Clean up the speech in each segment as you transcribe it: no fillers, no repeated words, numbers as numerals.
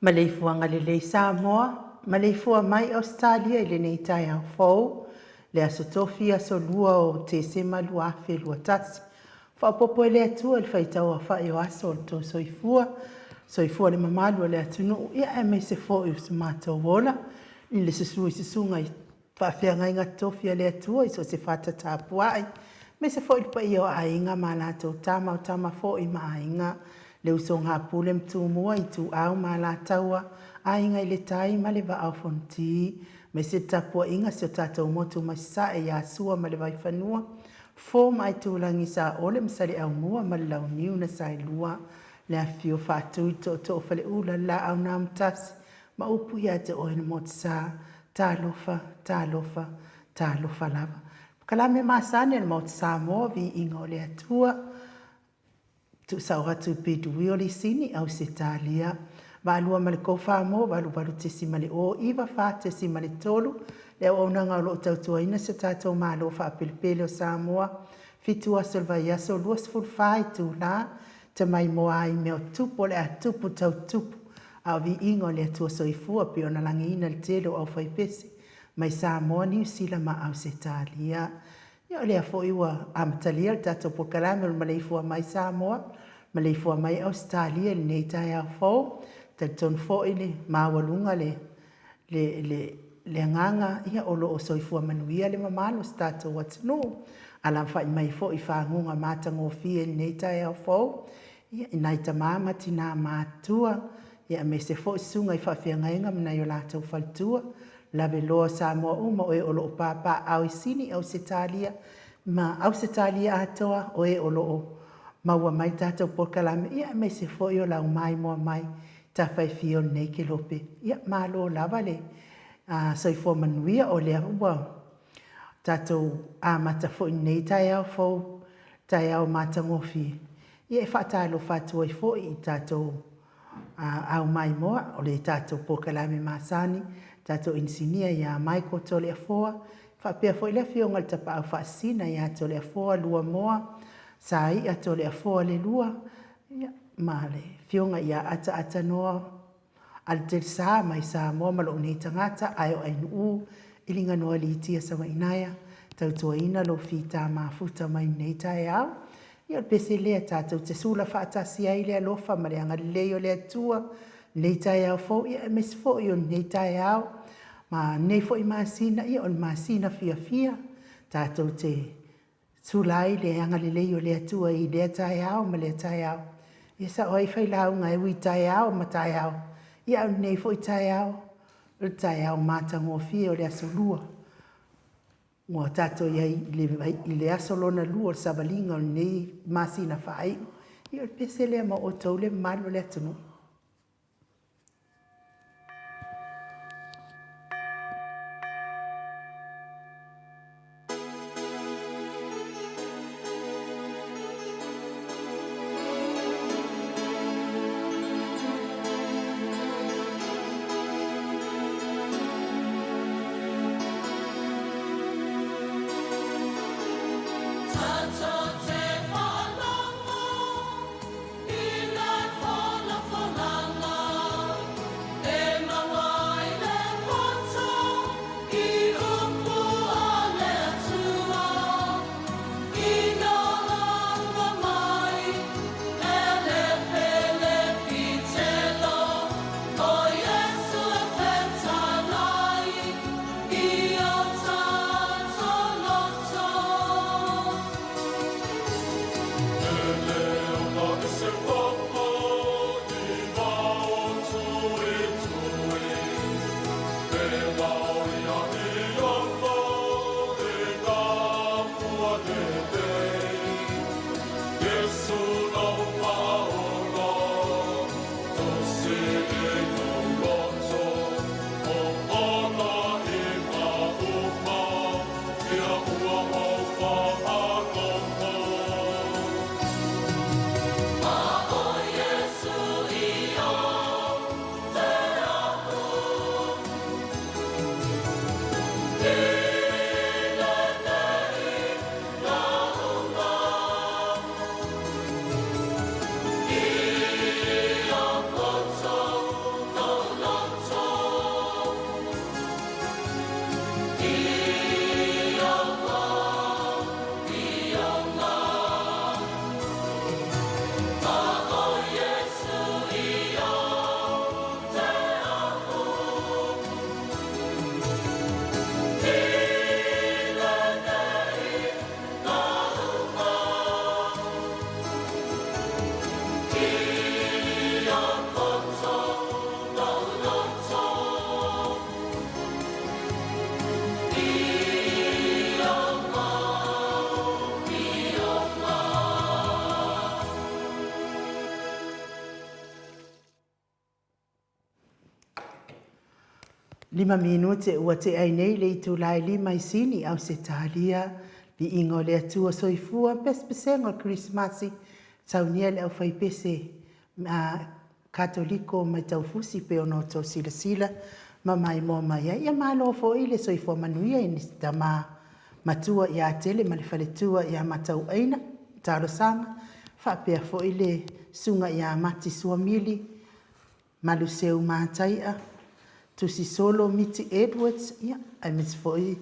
Maleifuaga lelei Samoa, maleifua mai Ausetalia i lenei taeao fou, le aso Tofi aso 2 o Tesema 2021. Faaopoopo e le Atua i le faitau aofai o aso o le tou soifua, soifua le mamalu o le atunuu aemaise foi o so matou ola, i le susu i susuga i faafeagaiga totofi a le Atua i so o se fata tapuai, aemaise foi le paia o Aiga ma latou Tama, o Tama foi ma Aiga, le Usoga a Pule ma Tumua, Ituau ma Alataua, Aiga i le Tai ma le Vaa o Fonoti, aemaise le tapuaiga a si o tatou motu mai Sasae ia Sua ma le Vaifanua, Fofo ma Aitulagi, Saole ma Saleaaumua ma le Launiu na Saelua, le afifio o Faatui o le Tootoo o Faleula, le Laau na Amotasi ma upu ia te Oe le Motusa. Talofa, talofa, talofa lava. Polokalame masani a le Maota Samoa, Viiga o le Atua, tuusao atu i Pit Wio Lisini, Ausetalia. Valua ma le Tofa-mo 88.0 94.3, le auaunaga o lo o tautuaina si o tatou Malo Faapelepele o Samoa, 7 aso o le vaiaso, 24 itula, te maimoa ai i mea o tutupu o le a tupu tau tutupu, a o viiga o le Atua Soifua pei ona lagiina le tele o aufaipese mai Samoa, Niu Sila ma Ausetalia. Ia o lea foi ua amatalia le tatou polokalame o le Maleifua Mai Samoa, Maleifua Mai Ausetalia i lenei taeao fou. E talitonu foi le maualuga le agaga o lo o soifua manuia le mamalu o si tatou atunuu. Alafai mai foi i faguga matagofie i lenei taeao fou i nai tama ma tina matutua, aemaise foi susuga i faafeagaiga ma nai o latou faletua, lavaloa o Samoa uma o e o lo o papaaao i Sini, Ausetalia ma Ausetalia atoa, o e o lo o maua mai le tatou polokalame, aemaise foi o lau maimoa mai tafa e fia o lenei kelope. Ia, malo lava le soifua manuia, o lea ua tatou amata foi i lenei taeao fou, taeao matagofie. Ia e faatalofa atu ai foi i tatou au maimoa, o le tatou polokalame masani, tatou inisinia ia Michael Toleafoa, faapea foi le afioga i le Tapaau Faasisina ia Toleafoa Luamoa Saia Toleafoa le Lua, ma le afioga ia Ataata Noa Aletelesa mai Samoa ma lou nei tagata, ae o Ainuu Iliganoa Litia Savaiinaea, tautuaina lou fita mafuta mai lenei taeao. Ia o le pese lea tatou te sula faatasi ai le alofa ma le agalelei o le Atua i lenei taeao fou, ia aemaise foi o lenei taeao ma lenei foi masina, ia o le masina fiafia tatou te sula ai le agalelei o le Atua i lea taeao ma lea taeao. Ia sao ai failauga e ui taeao ma taeao, ia a o lenei foi taeao, o le taeao matagofie o le aso Lua, ua tatou i ai i le aso lona lua o le savaliga o lenei masina faaiu. Ia o le pese lea ma outou le mamalu o le atunuu. Tatou te faalogo i le folafola. Lima minute ua tea ai nei le itula e lima i Sini, Ausetalia, Viiga o le Atua Soifua, Pesepesega o le Kerisimasi, Saunia le aufaipese Katoliko mai Taufusi pei ona outou silasila ma maimoa mai ai. Ia malo foi le soifua manuia i tama matua ia Tele ma le faletua ia Matauaina, Talosaga, faapea foi le susuga ia Mati Suamili, Maluseu Mataia, Tusisolo Miti Edwards, ia, aemaise foi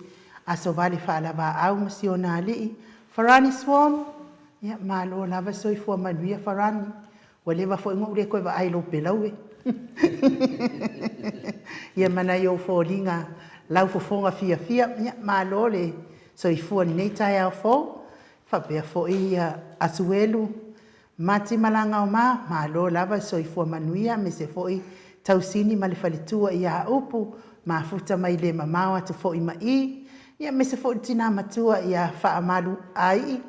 Asovale Faalavaau ma si ona alii, Farani Swan, ia, malo lava soifua manuia Farani. Ua leva foi ona ou le toe vaai i lou pelaue. Ia ma nai ou foliga laufofoga fiafia, ia, malo le soifua i lenei taeao fou. Faapea foi Asuelu Mati Malagaoma, malo lava le soifua manuia aemaise foi Tausini ma le faletua ia Upu, mafuta mai le mamao atu foi ma i, ia aemaise foi le tina matua ia Faamalu Aii,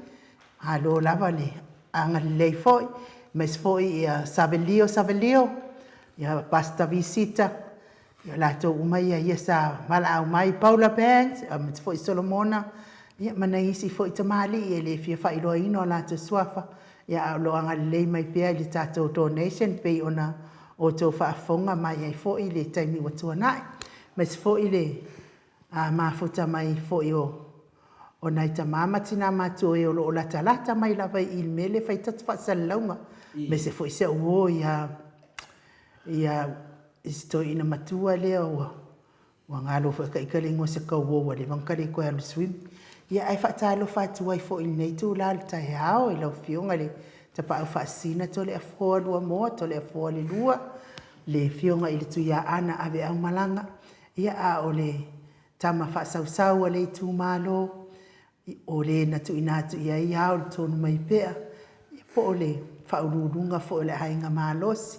malo lava le agalelei foi, aemaise foi ia Savelio Savelio, ia Pastor Visita, Ia o latou uma ia ia sa valaau mai, Paula Banks, aemaise foi Solomona, ia ma nai isi foi tamalii e le fia faailoaina o latou suafa, ia a o lo o agalelei mai pea i le tatou donation pei ona outou faafofoga mai ai foi i le taimi ua tuanai. Aemaise foi le mafuta mai foi o nai tama ma tina matua e o lo o latalata mai lava i le mea lea e fai tagata faasalalauga, aemaise foi si au uo ia Ia, i si toeaina matua lea ua ua galo foi ka ika le igoa o se kauo ua leva ona ka le toe alu i le swim. Ia ae faatalofa atu ai foi i lenei itula o le taeao i lau Afioga i le Tapaau Faasisina Toleafoa Luamoa Toleafoa Lelua, le Afioga i le Tuiaana Aveaumalaga, ia a o le tama faasausau a le itumalo, O le na tuuina atu i ai ao le tonu mai pea, po o le faauluuluga foi o le Aiga Malosi,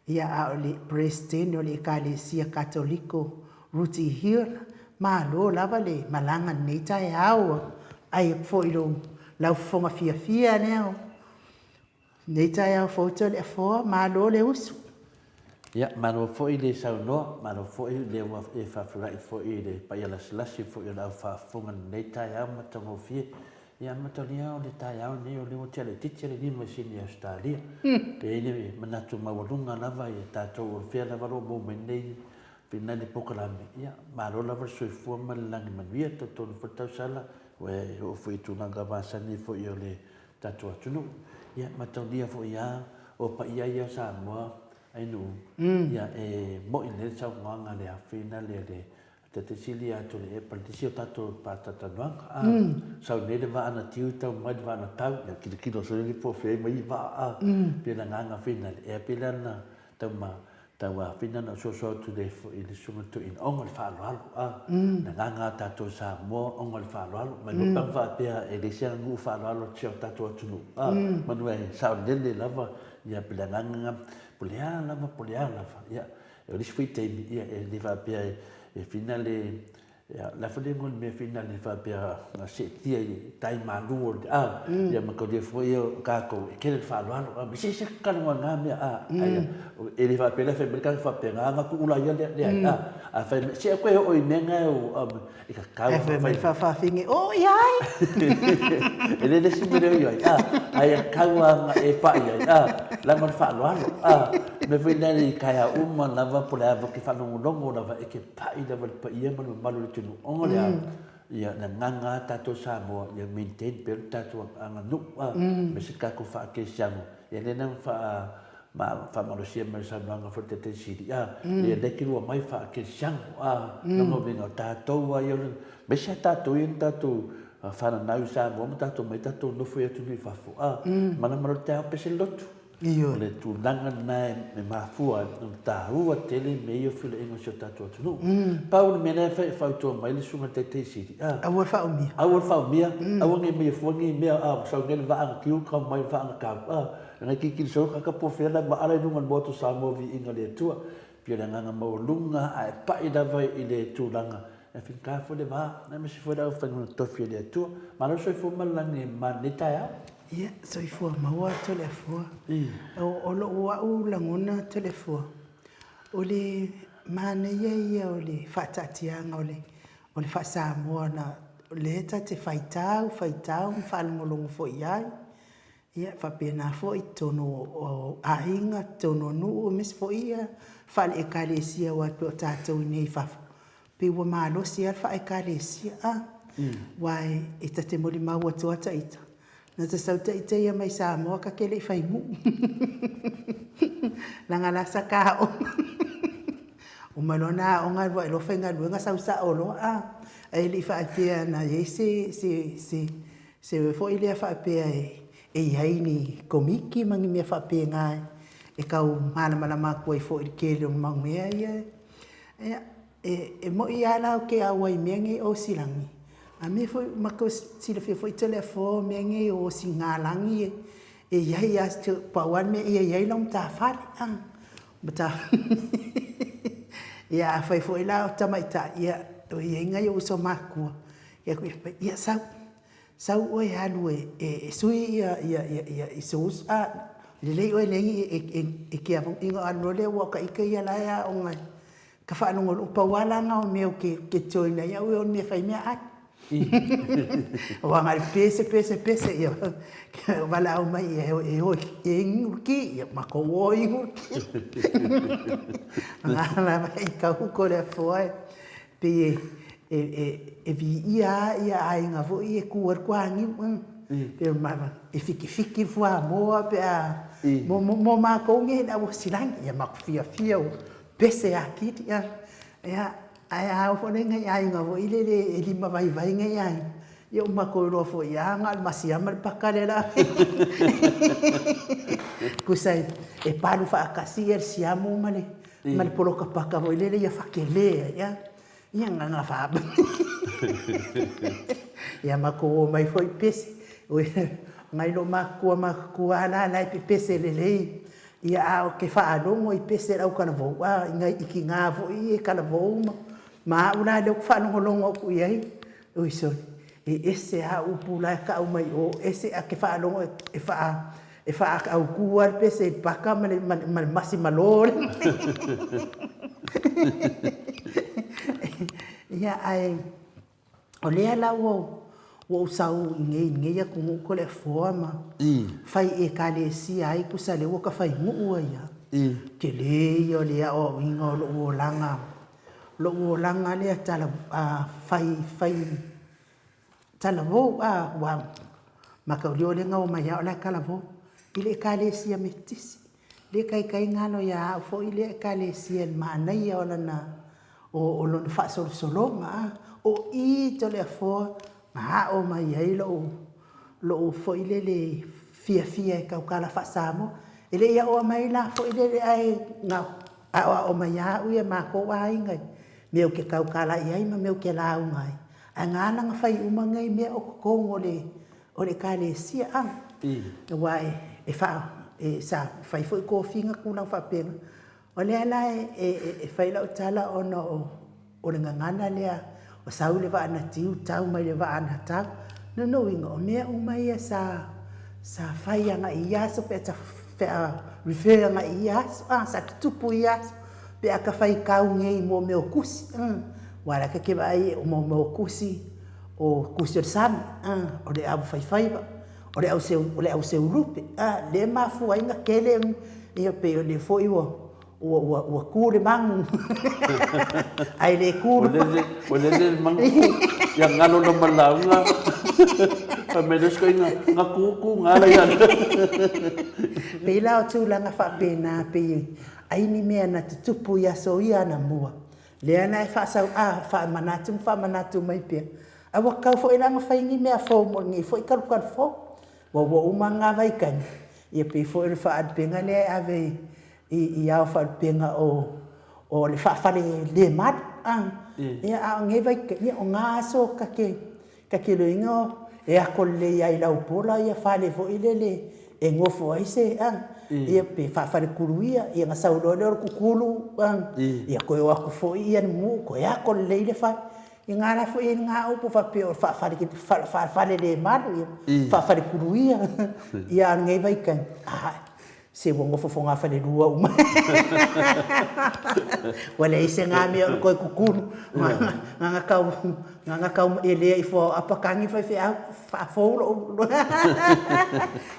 ia a o le Peresetene o le Ekalesia Katoliko Ruti Hill. Malo lava le malaga i lenei taeao, ua vaai atu foi i lou laufofoga fiafia lea o Lenei taeao fou Toleafoa, malo le usu. Ia, malo foi le saunoa, malo foi o lea ua e faafeiloai foi i le paia lasilasi foi o le au faafofoga i lenei taeao matagofie. Ia, amatalia o le taeao lenei o lea ua tea laitiiti le lima i Sini i Ausetalia. E i ai le manatu maualuga lava ia tatou o fea lava o lo o maua mai nei finale polokalame. Ia, malo lava le soifua ma le lagi manuia, talitonu foi le tausala ua e oo foi i tulaga masani foi o le tatou atunuu. Ia mataulia foi a o paia ia o Samoa ainuu, ia e moi lelei le saunoaga a le afina lea le Tete Sili ia Tole'epa le isi o tatou faatalatalanoaga. A sau nei le vaa na tiu tau mai le vaa na tau, ia kilokilo solo le po fea mai vaa a pei o le agaga finale. Ea pei la na tau ma Tau āwhina na osoasoa atu nei foi i le Susuga Toeaina ona o le faaaloalo, a, le agaga a tatou Samoa ona o le faaaloalo. Mai loa pe ana faapea e leai se aganuu faaaloalo a si o tatou atunuu, a, manu e saolele lava, ia pei o le agaga lena, po o le a lava, po o le a lava, ia, o le isi foi taimi, ia, e le faapea e fina le, Ia, o le a foi le igoa o le mea finale faapea na seetia i tai malu o le, a, ia ma taulia foi o tatou e tele le faaaloalo, a, se se tatalo na mea, a, ai, e le faapea la fai mai le tagata faapea, na na tuu la ia lea, leai, a, a fai mai, se koe oo i mea na o, a, e tatau Ae fai mai le faafaafine, o ia ai! E le le isi mea lea o i ai, a, ae tatau lava ona e pai ai, a, leaga o le faaaloalo, a, mea foi lea i taeao uma lava po o le a lava e te faalogologo lava e te Paʻi lava le paia ma le mamalu o le atunuu ona o le a? Ia le agaga a tatou Samoa ia maintain pea le tatou aganuu a, aemaise le tatou faakerisiano. Ia lea na faa faamalosia mai le saunoaga foi le Taitai Sili a, ia lea e kilua mai faakerisiano a, lona uiga o tatou a ia, aemaise a tatou ia na tatou fananau i Samoa ma tatou omai tatou nofo i atunuu i fafo a, malama loa le taeao pese le lotu. Ioe. O le tulaga lena e mafua ai ona taua tele mea ia o feiloaiga o si o tatou atunuu. Pau le mea lea e fautua mai le Susuga i le Taitai Sili, a. Aua le faaumia. Aua le faaumia, aua ne i maia fua ni mea, a, ua sau nei le vaa na tiu, kau mai le vaa na kau, a. Nai kikili solo kaka po fea la vaa la i luga o le Maota o Samoa viiga i le Atua. Pei o le agaga maualuga ae pai lava i le tulaga E whika foi le va, aemaise foi le aufaigaluega tofi a le Atua. Malo le soifua ma le lagi ma lenei taeao. Ia, soifua maua Toleafoa. O lou au lagona Toleafoa, o le. Manaia ia o le faataatiaga o le o le faa-Samoa na o lea ta te faitau, faitau ma faalogologo foi i ai. Ia, e faapena foi i totonu o aiga, totonu o nuu aemaise foi ia faale-Ekalesia aua e pei o tatou i inei i fafo, pei ua malosi lava le faa-Ekalesia, a. Aua e ta te molimau atu lava ita, na ta sau ita ia mai Samoa ta te le i fai nuu, leaga la sa ta aoga. Uma loa ona aoga alu ae loa faigaluega sau sao loa a. Ae le i faapea na i ai se se se mea foi lea faapea e i ai ni komiti ma ni mea faapena e tau malamalama atu ai foi i le tele o mau mea ia. Ia, e moni lava la ou te auai i mea nei o osilangi, a mea foi matou te silafia foi Toleafoa o mea nei o osigalagi e i ai lava, pau lava le mea ia i ai lau matafale. Ia afai foi la o tamaitai, ia e i ai nai ou uso matutua, ia sau, sau oe e alu e sui sou uso, a, lelei oe e leai e te avanoa, ia ona alu loa lea aua o ita ia la e aoga i ka faalogologo. Pau lava la lena o mea ou te join ai au ia o le mea e fai ai meaai. Aua na o le pese, pese, pese, ia valaau mai e o e inu le ti, ia matou o e inu le ti. O lena lava e tau Toleafoa e pei e viia lava aiga foi ia e tu ai le toaniu. Pei e fitifiti le fuamoa pe a, mo matou nei le au osilangi, ia matou fiafia ua pese atili. Ia, ae a oo foi la i nai aiga foi lele e limavaivai nai aiga, ia ua matou iloa foi lava na o le masi lava ma le paka lea o le a Tusa e palu faatasi le siamu ma le poloka paka foi lele ia fatele ai, a, ia na ona fa Ia matou omai foi pese, nai loomatutua matutua lava la e pepese lelei. Ia a ou te faalogo i pese a le autalavou, a, i tina foi ia e talavou ma au la lea ou te faalogologo atu i ai, oi sole, e ese lava upu la e tau mai o, ese, ae e te faalogo e faaautu lava le pese i le paka ma le masi malo. Ia, ae O lea la ua ou sau i inei i lenei atunuu Toleafoa ma fai Ekalesia ai tusa lea ua ta fai nuu ai lava. Tele ia o le aoaoina o lou olaga, lou olaga lea tala fai fai talavou a ua mataulia o lea na omai lava o la e talavou i le Ekalesia Metotisi. Le taitai galo ia au foi lea Ekalesia i le manaia o lana o lona faasolosologa a, o i Toleafoa na aʻo mai ai loʻu, loʻu foi lele fiafia e tautala faa-Samoa. E le i aʻoa mai la foi lele ae na aʻoaʻo mai lava au ia e matou aiga i mea ou te tautala i ai ma mea ou te lauga ai. Ae na ala ona fai uma nei mea o totonu o le, o le Ekalesia a. Aua e, e, e, sa fai foi tofiga tulaga faapena. O lea la e fai lau tala ona o le gagana lea, o sau le vaa na tiu, tau mai le vaa na tau. Lona uiga, o mea uma ia sa sa fai agai i ia aso pe a pe a refer agai i ia aso, a, sa tutupu i ia aso, pe a ta faitau nei i mea o tusi, aua o la ta te vaai o mea o tusi, o tusi o le sami, o le aufaifaiva, O le au seu, o le au seu lupe, a, lea e mafua ai ona tele, ia pei o lea foi ua, ua, ua, ua tu le magu, ae le tu le magu. Ua lele le magu ku, ia galo na ma lauga, fai mai le isi toeaina, na tu tu gala ia. Pei la o tulaga faapena, pei ai ni mea na tutupu i aso ia anamua, lea la e faasau, a, faamanatu ma faamanatu mai pea, Ae ua tatau foi la ona fai ni mea fou mo lenei foi talukalu fou. Ua ua uma lena vaitaimi, ia pei foi o le faalupega lea e ave i i ao faalupega o o le faafale le malu a. Ia a o lenei vaitaimi, ia o na aso ta te ta te iloaina e ato lelei lava i laupola ia fale foi lele e nofo ai se a, ia pe faafalekuluia, ia ona sau loa lea o le kukulu a, ia toe o atu foi ia le mu toe ato lelei le fale. I ngā rā foi e ngā upu faapea o faafale, faafale le malu, ia, faafale kuluia, ia a lenei vaitaimi, aae. Se ua nofo fogafalelua uma. Ua leai se ga mea o le toe kukulu. Gaga tau gaga tau elea ifo a apa kagi faifeau faafou lou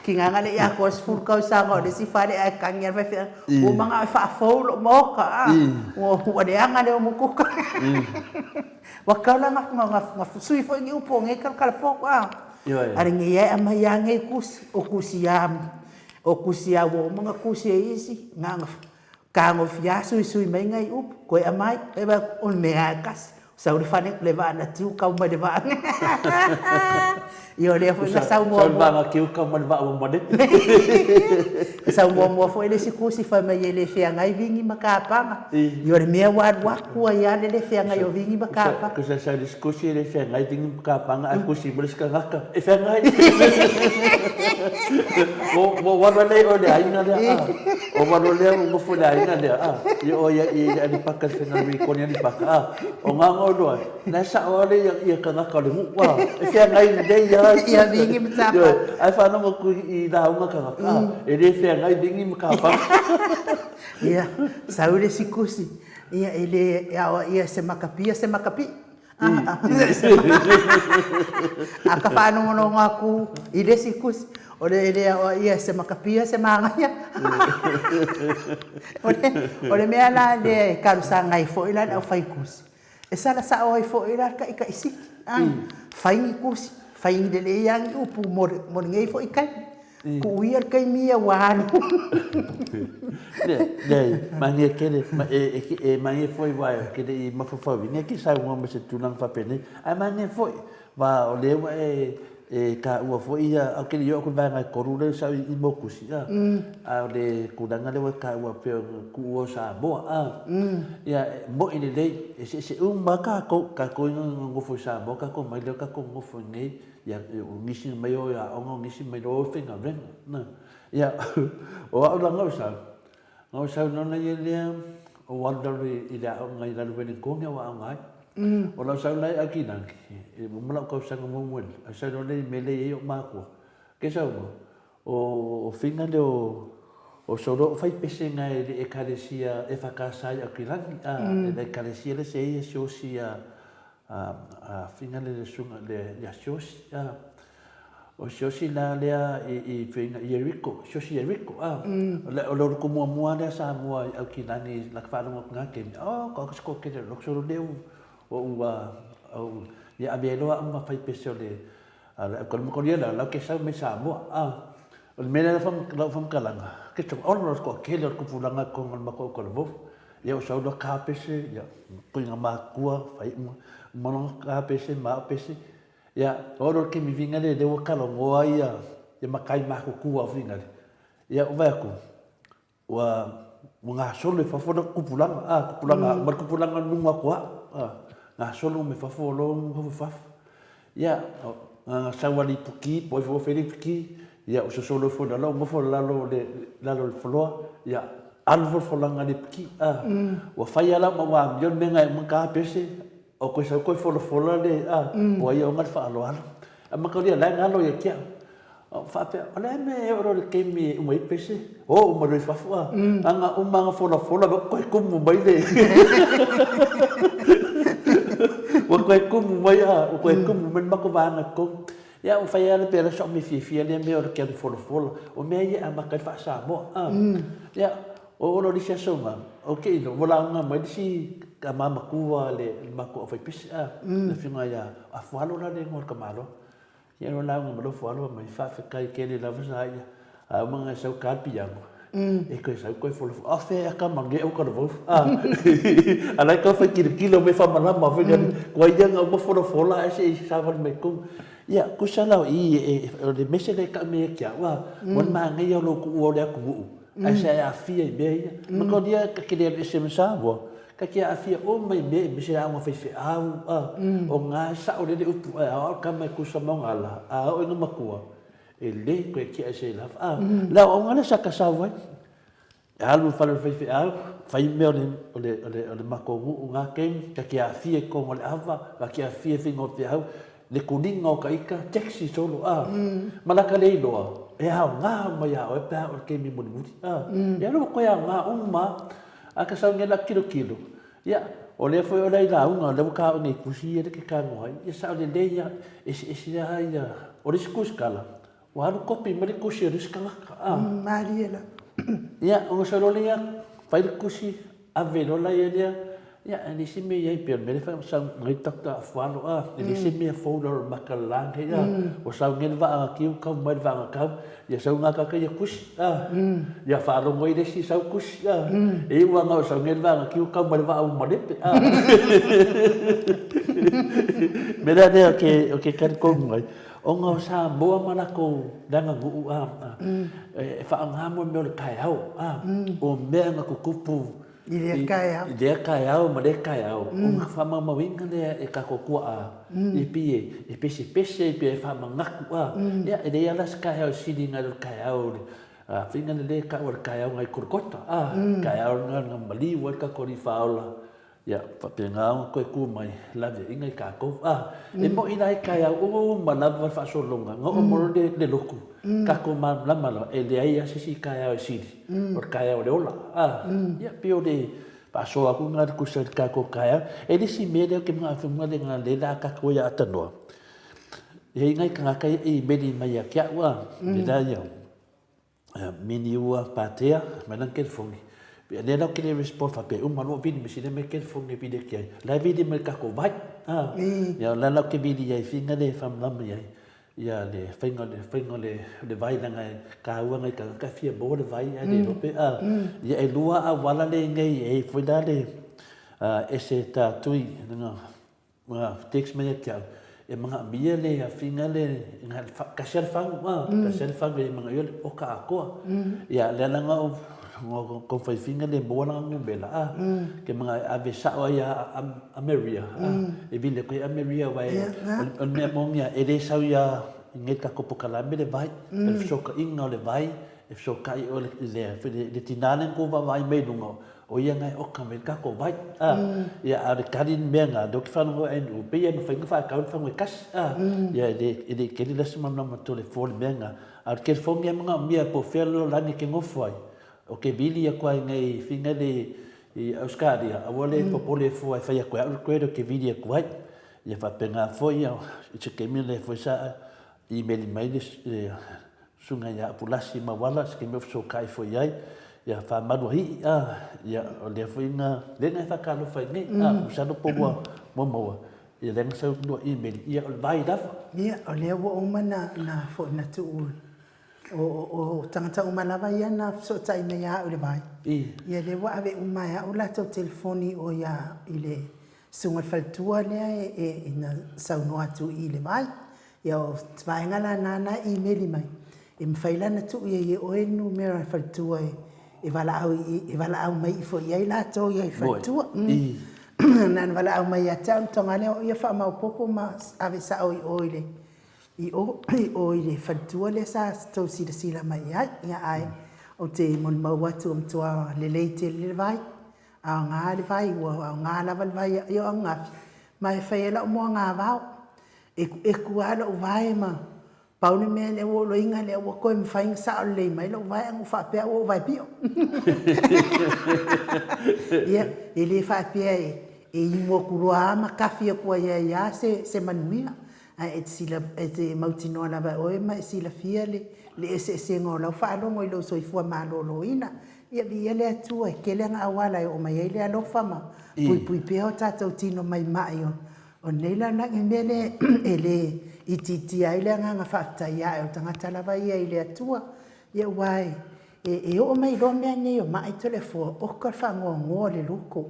Tigaga le i atoa 10 tausaga o le isi fale ae kagi lava le faifeau. Ua manao e faafou lou maota a. Ua leaga le umukuka. Ua tatau la ona sui foi ni upu o nei kalakalafou a. A lenei lava e aumai lava nei tusi, o tusi lava O tusi a ua uma ona tusi e isi, na ona fetagofi lava suisui mai nai upu, toe aumai, toe vaai atu, o le mea lava e tasi. Sau le fale, le vaa na tiu kau mai le vaa. Ia o lea foi na sau muamua. Sau le vaa na tiu kau mai le vaa ua malele. Na sau muamua foi le isi tusi fai mai e le feagai vigi ma kapaga. Ia o le mea ua alu atu ai lava le le feagai o vigi ma kapaga. Tusa sau le isi tusi e le feagai vigi ma kapaga ae tusi mai le isi tagata e feagai. Ua ou alu lea i o i le aiga lea, a. Ua ou alu lea ou nofo i le aiga lea, a. I o i Aleipata i le faiga Rikoni Aleipata, a. O gaga o loa, na e sao lava ia tagata o le nuu, a. E feagai lelei lava. Ia vigi ma kapaga. Ae faalogo atu i lauga tagata, a, e le feagai vigi ma kapaga. Ia, sau le isi tusi, ia e le aoaia e se makapia se makapi'i. A ka faalogologo atu i le isi tusi, o le e le aoaia e se makapia se magaia. O le mea la lea e talosaga ai foi la le aufaitusi, e sala sao ai foi la le taitaisili, fai ni tusi, fai lelei lava ni upu mo lenei foi taimi. Tuu ia le taimi ia ua alu. Leai, manaia tele, e manaia foi aua ou te le i mafaufauina e te saunoa mai i se tulaga faapenei, ae manaia foi, aua o lea ua e taua foi ia, ou te le i oo atu i le vaega e 3 lea sa i Mokusi, a o le tulaga lea ua e taua pei ona tuua o Samoa, a. Ia, e moni lelei, e eseese uma lava tatou, tatou ia na nonofo i Samoa, tatou omai lea tatou nonofo i inei, Ia, o nisi mai o i aoga, o nisi mai o i faigaluega. Na. Ia, o au la na sau, na sau nona ia lea, o alu lalo i le aoga i lalo Wellingtone o aoga ai. O lau sau la i Aukilani, e uma lau tausaga muamua i au sau loa i mele i ai o matua. Ke sau mo, o finga lea o solo o fai pese ngai i le ekalesia EFKS i Aukilani, a, e le ekalesia le se ia siosi a, a finga le susuga le ia Siosi a o Siosi la lea i i finga Yeriko Siosi Yeriko a o le o le ko muamua lea Samoa i Aukilani la ka faalogo atu ngā kemi oh ko ko ko kele lo solo leu o ua o ia ave loa au ma fai pese o le a le ko mo la la ke sau mai Samoa a o le mea lea lau whamkalanga ke tong ono ko kele o kupulanga ko ngol mako ko le Ia o sau loa kapese, ia, koe nga makua, whai uma, uma loa kapese, ma pese, ia, o lo ke mi vinga le lewa kalo ngoa ia, ia makai makukua o vinga le. Ia, o vai aku, ua, ua ngā solo e fafo na kupulanga, a, kupulanga, ma kupulanga nunga koa, a, ngā solo me fafo o lo nunga fafo. Ia, nga sau ali puki, po ifo feli puki, ia o sosolo ifo lalo, ngofo lalo le lalo le foloa, ia alu fo folanga le puki, a ua fai ala ma ua amio le mea ngai uma ka pese, o koe sau koe folafola le, a ua ia onga le faaaloalo. A makalia la e galo ia ki au. O faapea, o le a mea e oo loa i le taimi e uma ai pese, o uma loa i fafo a, aga uma aga folafola ua toe kumu mai le ua toe kumu mai a, ua toe kumu mai le matou vaega i totonu. Ia ua fai lava le pea sa mea fiafia lea mea o le ke alu folafola, o mea ia e amata ai le faa-Samoa a. Ia, ua oo loa i le isi aso ma, ou te iloa ua lauga mai le isi tama matua a le matou aufaipese a, le afioga ia Afualo la le igoa o le tamaloa. Ia no lauga ma lofo alofa mai, faafetai tele lava sa ia. A uma ngai sau ka piano. E koe sau koe folofo. A fe a ka mange au ka lavau. A. A lai ka fai kilo kilo me fa malama foi ngani. Kua ia nga uma folafola a se i sa wale mai kou. Ia, kusa lau i e o le mese le ka me kia ua. Wan ma ngai au lo ku o le aku uu. Ai sa e afia i mea ia. Ma ko dia ka kele alu ese ma Samoa. Ka kia aafia uma i mea i mese aoga faifeau, a, o nga sao lele upu ae ao ka mai kusa ma nga la, a o ina makua, e le koe kia ese lava, a, le aoaoga lea sa ka sau ai, e alu i fale o le faifeau, fai mea o le, o le, o le, o le matou nuu nga kemi, ka kia aafia i totonu o le ava, ka kia aafia i faiga o feau, le kuliga o ka ika, taxi solo, a, ma la ka le iloa. e aoga uma iā oe pe a oo i le taimi mulimuli, a. Ia lea ua toe aoga uma lava. A ka sau nei la tilotilo, ia, o lea foi o le ai lauga, o lea ua ta oo nei i tusi ia lea e te talanoa ai, ia sao lelei lava, eseese lava ia, o le isi tusitala, ua alu kopi mai le tusi a le isi tagata, a. Malie la. Ia, ona sau loa lea, fai le tusi, ave loa la ia lea, ia, e leai se mea i ai, pei o le mea lea e fai ai Doctor Afualo, a, e leai se mea fou i lalo o le mata o le la lenei, a, ua sau nei le vaa na tiu, tau mai le vaa na tau, ia sau gata ia tusi, a, ia faalogo ai le isi sau tusi, a, e iu lava na o sau nei le vaa na tiu, tau mai le vaa ua malepe, a. O le mea la lea ou te talitonu ai, Ona o Samoa ma latou leaganuu a, e faaaoga mo mea o le taeao a, o mea na tutupu i lea taeao, i lea taeao ma lea taeao, ona faamaumauina lea e tatou tuaa i pei e pesepese pe faamanatu a, ia e leai lava la se taeao e sili nai lo le taeao o le faiga lelei e tau o le taeao nai Kolokota a, taeao lena na maliu ai le tatou Alii Faaola. Ia, faapena ona toe tu mai laveaiga i tatou. A, e moni la i taeao uma lava le faasologa, na oo mai loa le lotu, tatou malamalama lava, e leai lava se isi taeao e sili, o le taeao o le ola. A, ia, pei o le faasoa atu lena e tusa i le tatou taeao. E le isi mea lea ou te manatu ai leaga o lea o le a tatou ia aatanoa, e i ai nai tagata ia e imeli mai ia te au a, le la ia, Miniua Patea mai lana telefoni. Pei lea la ou te le respond faapea e uma loa vili mai sina mea telefoni e vili atu ai. La e vili mai i le tatou vai. A. Ia o la la ou te vili ai i faiga lea e faamalamalama i ai ia le faiga le faiga o le vai leaga e taua nai tagata e fia maua le vai ae le iloa pe a. Ia e lua auala lea i inei e i ai foi la le ese tatui leaga Ua text mai ia te au, e manaomia le afiga le, tasi lava le fagu, a, tasi lava le fagu e manaomia le oka atoa. Ia, lea la na ou taumafai figa le maua lana numera, a, ke manao e ave sao ai ia Ameria, a, e vili atu ai Ameria aua o le mea moni lava, e le sau ia i nei tatou polokalame le vai, o le fesootaiga o le vai, e fesootai oe i le tina lea na tou vaavaai mai luga, O ia na e oka mai le tatou vai. A, ia, a o le tali le mea na, lea ou te faalogo i ai, pei e mafai ona faatau le fagu e tasi. A, ia, e le, e le i tele la se malamalama atu o le fua o le mea na. A o le telefoni lava e manaomia po o fea le lalolagi e te nofo ai, ou te vili atu lava i inei i Fina le i Ausetalia, aua le popole fua e fai atu e au le credit ou te vili atu ai. Ia faapena foi, ia, i se taimi lea foi sa imeli mai le Susuga ia Apulasi Mauala, se taimi ou fesootai foi i ai, ia Faamaluaii, a, ia, o lea foi na, lea na e faatalofa ai nei, a, masalo po ua maua, ia lea na sau lua email, ia o le vai lava. Ia, o lea ua uma na, na foi na tuu, o, o, o tagata uma lava ia na fesootai mai ia au i le vai, ia lea ua ave uma e au latou telefoni o ia i le susuga i le faletua lea e, e, na saunoa atu i le vai. Ia o se vaega la nāna e imeli mai, e mafai la ona tuu i ai e oe le numera o le faletua e valaau e valaau mai ifo i ai latou i ai faletua. Na ona valaau mai ia te au, ona toga lea o ia faamaopoopo ma ave sao i o i le i o i o i le faletua lea sa tou silasila mai i ai. Ia ae ou te molimau atu ua matua lelei tele le vai. Aoga le vai, ua aoga lava le vai ia o Augafi, ma e fai ai lau moagavao. Ekueku lava lou vae ma pau le mea lea ua ou loiga lea ua toe mafai ona sao lelei mai lou vae ae na ou faapea ua ou vae pio. Ia, e le faapea e inu atu loa lava ma tafi atu ai ai lava se, se manuia, ae e te sila, e te mautinoa lava e oe ma e silafia le, le eseesega o lau faalogo i lou soifua maloloina. Ia, viia le Atua, e tele ana auala e oo mai ai le alofa ma puipui pea o tatou tino maimai o O lenei lalolagi mea lea e le itiitia ai le agaga faafetai ae o tagata lava ia i le Atua, ia aua e, e oo mai loa mea nei o ma'i Toleafoa, oka le faanoanoa o le loto.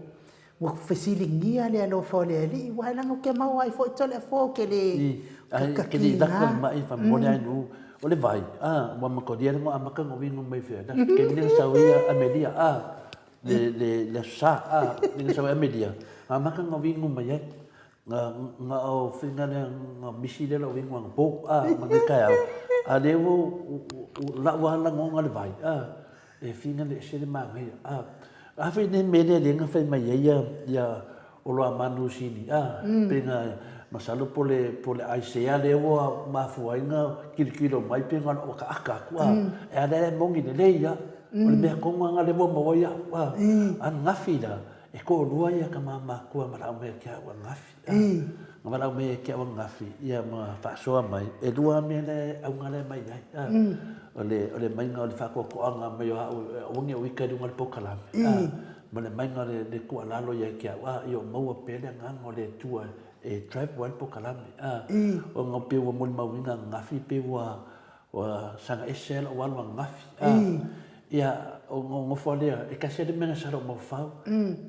Ua fesiligia le alofa o le Alii, aua leaga ou te maua ai foi Toleafoa ou te le I, ai, ke le lako le ma'i whamone ai nu, o le vai, a, ua makoria le ngoa amaka ngo wingo mai fea, ke le sau ia Amelia, a, le, le, le aso sa, a, le nga sau e Amelia, nga maka nga wingu mai ai, nga, nga o whinga lea, nga misi lea lau wingu anga po, a, ma ngai kai au, a le ua, lau a langonga le vai, a, e whinga le ese le māngai, a, a whine me lea le nga whai mai ai ia, ia Oloamanu Sini, a, pe nga, Masalo po le, po le aisea lea ua mafua ai na kilokilo mai pe na o lou akaaka atu, a, e ala e moni lelei lava. O le mea tonu lava lena lea ua maua ai au, a. Ananafi la, e toalua ia tama matutua na valaau mai ia te au ananafi, a. Na valaau mai ia te au ananafi, ia ma faasoa mai, e lua lava mea la e auga la e aumai ai, a. O le, o le aumaiga o le faatoatoaga mai o au e aua ne i ou ita i luga o le polokalame, a. Ma le aumaiga o le tuualalo ia te au, a, ia ou maua pea le agaga o le Atua e drive ai le polokalame, a. Ona pei ua molimauina ananafi pei ua, ua saga ese lava lou alu ananafi, a. Ia, ona ou nofo lava lea, e tasi lava le mea na sala ou mafaufau,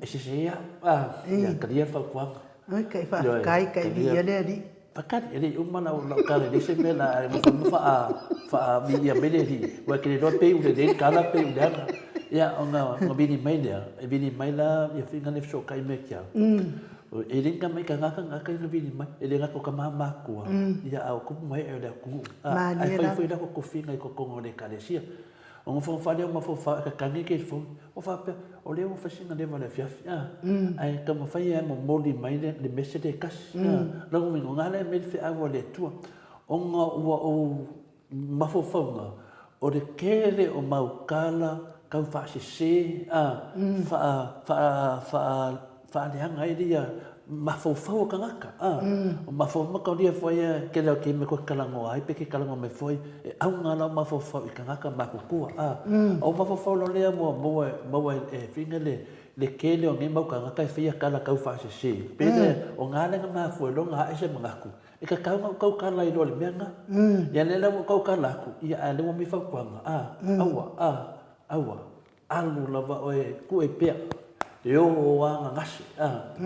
e sese au, a. Ia, talia le fautuaga. Oi, kai faafetai, kai viia le Alii. Faatali, e le i uma lau lau tala i le isi mea la ae mafai ona faa faaviia mai le alii, aua e te le iloa pe iu lelei le tala pe iu leaga. Ia ona ona vili mai lea, e vili mai la ia faiga lea e fesootai mai ia te au. E le ni tama i tagata tagata ia na vili mai, e le gata o tama matutua, ia a o tupu ma ee o le atunuu. Ae fai foi lako tofiga i totonu o le Ekalesia. Ona nofonofo lava lea o mafaufau ae tatagi le telefoni. Ua faapea, o lea ua fai sina leva i le afiafi, a, ae taumafai lava e momoli mai le message lea e tasi. A, lona uiga, o lena la e aumai le feau a le Atua, ona ua ou mafaufauga, o le tele o mau tala tau faasese, a, faa, faa, faa, faaleaga ai ia mafaufau o tagata, a, o mafaufau mataulia foi ia e tele o taimi koe talanoa ai pe ke talanoa mai foi, e auga lau mafaufau i tagata matutua, a, o mafaufau loa lea ua maua, maua e fina le, le tele o nei mau tagata e faia tala tau faasese, pe lea, o na lea na mafua ai loa ona ae se manatu, e tatau ona ou tautala ai loa i le mea lena. Ia lea la ua ou tautala atu, ia ae lea ua aumai fautuaga, a, aua, a, aua. Alu lava oe kue pea, e o a gagase, a.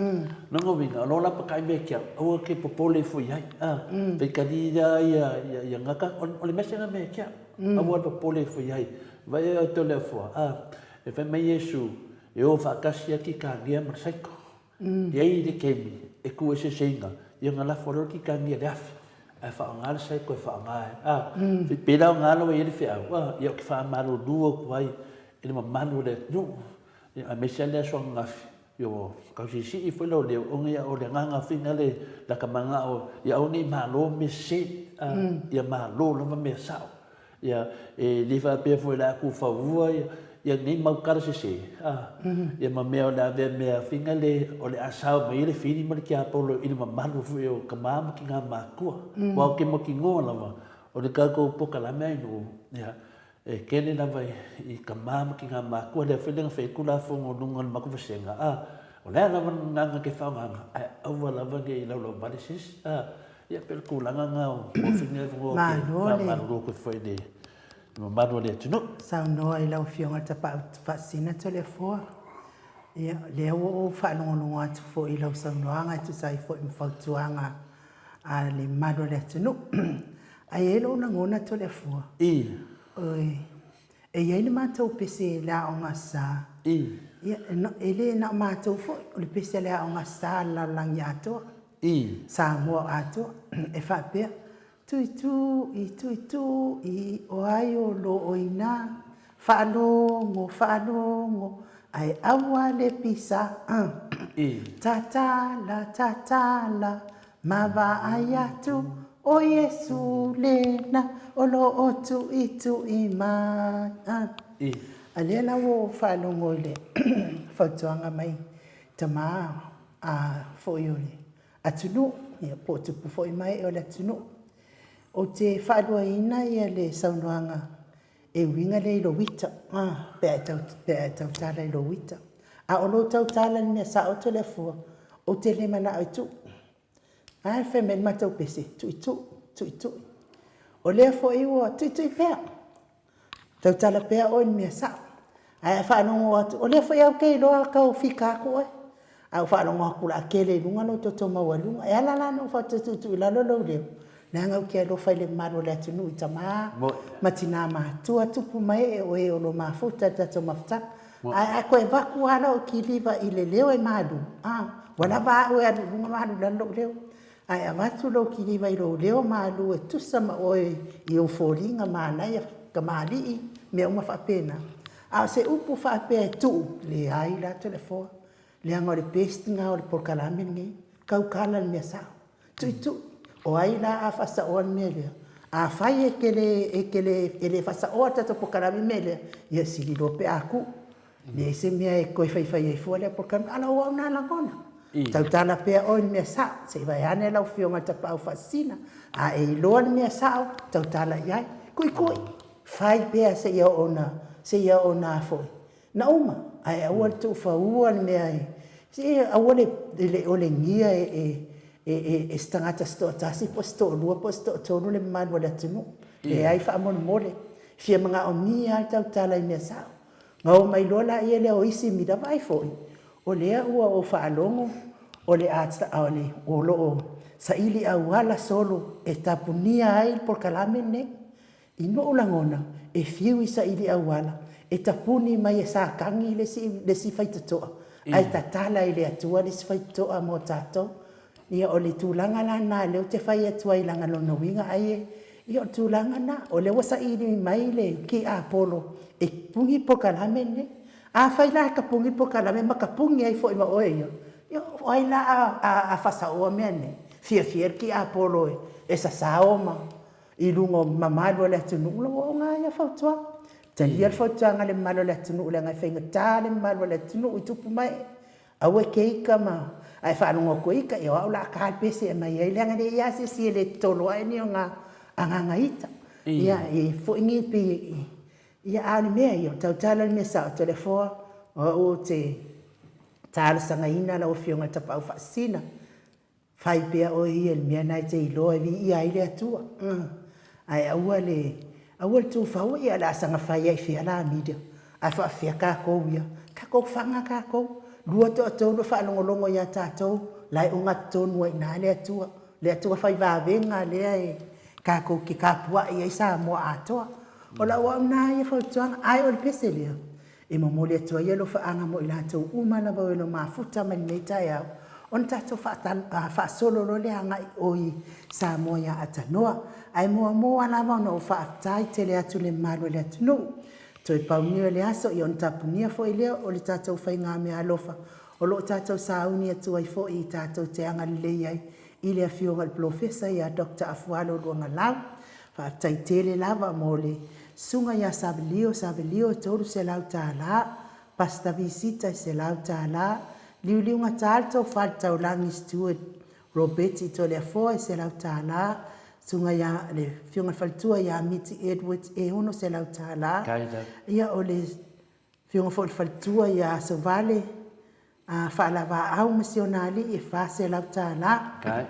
Lona uiga, o lo lapakai mea ki au, aua ke popole ifo i ai, a. Faitali ia ia ia ia gaka, o le mea sena mea ki au, aua le popole ifo i ai. Vai e oe tole afua, a. E fai mai Iesu, e o faatasi a ki kagia ma le saiko. E ai le taimi e ku eseeseina, ia ona lafo loa le ki kagia i le afi, ae faaaoga le saiko e faaaoga ai, a. Pei la o na ua i ai le feau, a, ia ou te faamalulu atu ai i le mamalu o le atunuu, ia aemaise lava le aso ananafi, ia ua tau siisii foi lou leo, ona ia o le agaga foi lena le lata manao ia aua ne i malo mea sese, a, ia malo lava mea sao. Ia, e le faapea foi o le a tufaua ia nei mau tala sese, a, ia ma mea o le a avea mea fina le, o le a sao mai ai le fili ma le tiapolo i le mamalu foi o tama ma tina matutua. Aua ou te mautinoa lava, o le tatou polokalame a i nuu, ia, e tele lava i tama ma tina matutua, lea foi na fai ai Tulafono i luga o le matou vasega, a, o le a lava le gagana e te faaaogaina, ae aua lava ne i laulauvale se isi, a. Ia, pei o le tulaga lena o Tuafine e faamalulu atu foi i le mamalu o le atunuu. Saunoa i lau Afioga i le Tapaau Faasisina Toleafoa. Ia, lea ua ou faalogologo atu foi i lau saunoaga e tusa ai foi ma fautuaga a le mamalu o le atunuu. Ae i ai lou lagona Toleafoa, e i ai le matou pese i le Aoga Sa. Ia, e le na o matou foi, o le pese a le Aoga Sa a le lalolagi atoa. I Samoa atoa, e faapea, Tuitui, tuitui, o ai o lo o ina, Faalogo, faalogo, ae aua le pisa, I. Tatala, tatala, ma vaai atu, O Iesu lena o lo o tuitui mai, I. A lea la ua ou faalogo i le fautuaga mai tama a foi o le atunuu, ia po o tupu foi ma ee o le atunuu. Ou te faaluaina ia le saunoaga e uiga lea i lou ita, pe a e tau, pe a e tautala i lou ita. A o lou tautala i le mea sao Toleafoa, ou te le manao e tuu. Ae fai mai le matou pese, tuitui, tuitui. O lea foi ua tuitui pea. Tautala pea oe i le mea sao. Ae a faalogo atu, o lea foi lava ou te iloa tau fika atu oe. Ae ou faalogo atu o le a tele i luga lou toto maualuga. E ala la ona ou toe tuutuu i lalo lou leo, leaga ou te alofa i le mamalu o le atunuu i tama ma tina matutua, tupu ma ee o e o lo o mafuta i le tatou mafutaga. Ae a toe avatu lava lau kiliva i le leo e malu, a, ua lava au e alu i luga ma alu i lalo lou leo. Ae avatu lou kiliva i lou leo malu e tusa ma oe i ou foliga manaia, tamalii, mea uma faapena. A o se upu faapea e tuu, leai la Toleafoa, leaga o le best lena o le polokalame lenei, tautala le mea sao. Tuitui, o ai la a faasaoa le mea lea? Afai e te le, e te le, e le faasaoa le tatou polokalame mea lea, ia sili loa pe a tuu. Leai se mea e toe faifai ai fua lea polokalame, a o lau au lena lagona. Tautala pea oe i le mea sao, se i vaeane lau Afioga i le Tapaau Faasisina, a e iloa le mea sao, tautala i ai. Tuitui, fai pea seia oo ina, seia oo ina a foi, na uma, ae aua le tuufaua le mea e, se aua le olegia e se tagata se toatasi po o se toalua po o se toatolu le mamalu o le atunuu. Leai faamolemole, e fia manaomia lava le tautala i mea sao. Ona omai loa lea o isi media, vaai foi, o lea ua ou faalogo o le a, o lo o saili auala solo e tapunia ai le polokalame lenei. I lou lagona, e fiu e saili auala e tapuni mai e Satani le isi faitotoa, ae tatala e le Atua le isi faitotoa mo tatou. Ia o le tulaga la lena lea ou te fai atu ai leaga o lona uiga ai e… Ia o le tulaga lena, o lea ua saili mai le tiapolo e puni le polokalame lenei. Afai la e tapuni le polokalame ma tapuni ai foi ma oe ia, ia o ai la a faasaoa mea nei? Fiafia le tiapolo e sasao ma i luga o mamalu o le atunuu, o lou au lena ia fautuaga. Talia le fautuaga a le mamalu o le atunuu leaga e faigata le mamalu o le atunuu i tupu ma ee. Aua e te ita ma a e faalogo atu e ita, ia o au o le a ta le pese e aumai ai leaga e leai lava se isi e le totolo ae ni ona agaga ita. Ia e i ai foi ni pei ia a o le mea ia, o le tautala i le mea sao, Toleafoa, o au ou te talosagaina lau Afioga i le Tapaau Faasisina, Fai pea oe ia i le mea lena e te iloa e viia ai le Atua. Ae aua le, aua le tufaua, ia o le a saga fai lava i fea la media, ae faapefea tatou ia? Tatou faga tatou, lua toatolu e faalogologo ia tatou, la e ogatotonu ai i ina le Atua, le Atua fai vavega lea e tatou te tapuai ai Samoa atoa. O lau au lena ia fautuaga, ae o le pese lea, E momoli atu ai alofaaga mo i latou uma lava o lo o mafuta mai lenei taeao ona tatou faasolo loa lea agai i o i Samoa ia Atanoa. Ae muamua lava ona ou faafetai tele atu i le mamalu o le atunuu. Toe pau nei o le aso ona tapunia foi lea o le tatou faigameaalofa o lo o tatou sauni atu ai foi tatou te agalelei ai i le Afioga i le Polofesa ia Doctor Afualo Luagalau. Faafetai tele lava mo le Susuga ia Savelio Savelio e $300, Pastor Visita e $100, Liuliugata le Tofa i le Taulagi Steward Robeti Toleafoa e $100, Susuga ia le Afioga i le Faletua ia Miti Edwards e $600, ia o le Afioga foi i le faletua ia Asovale Faalavaau ma si ona alii e $400.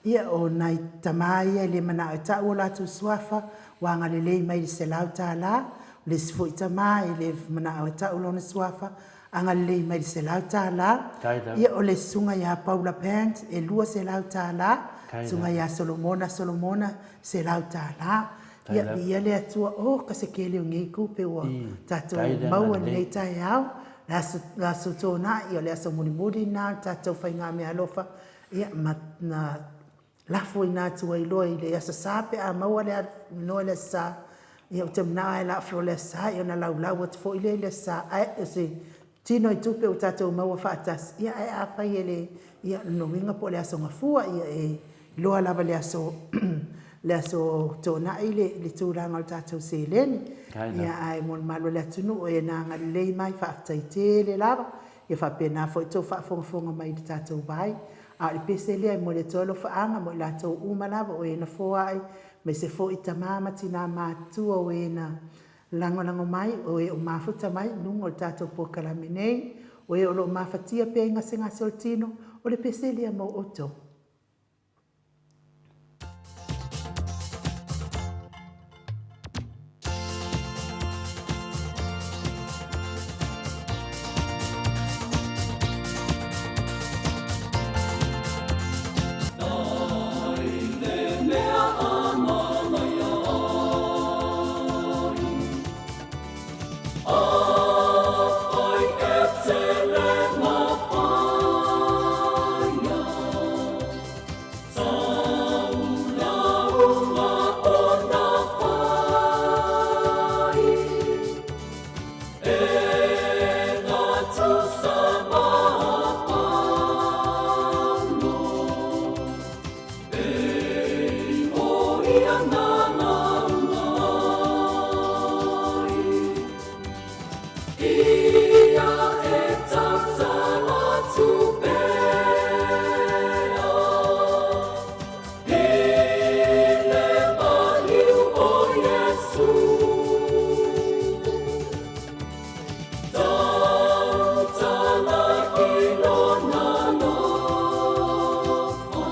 Ia, o nai tama ia e le manao e tau o latou suafa ua agalelei mai i le $100. O le isi foi tama e le manao e tau lona suafa, agalelei mai i le $100. Ia, o le susuga ia Paula Pant e $200. Susuga ia Solomona Solomona, $100. Ia, viia le Atua, o ka se tele o nei tupe ua tatou maua i lenei taeao, le aso, le aso Toonai, o le aso mulimuli lena o le tatou faigameaalofa, ia, ma na lafoina atu ai loa i le Aso Sa pe a maua le avanoa i le Aso Sa. Ia, ou te manao lava e lafo i le Aso Sa, ia ona laulau atu foi lea i le Aso Sa, ae o se tino i tupe ua tatou maua faatasi, ia ae afai e le, ia o lona uiga po o le Aso Gafua, ia e iloa lava i le aso, le aso Toonai le tulaga o le tatou seleni. Ia ae mo le mamalu o le atunuu e na agalelei mai, faafetai tele lava. Ia faapena foi le tou faafogafoga mai i le tatou vai. A o le pese lea e momoli atu ai alofaaga mo i latou uma lava o e na foai, aemaise foi tama ma tina matutua o e na Lagolago mai, o e o mafuta mai i luga o le tatou polokalame nei, o e o lo o mafatia pea i gasegase o le tino, o le pese lea mo outou. Ia na mai. Ia e tautala atu pea i le maliu o Iesu. Tautala i lona alofa.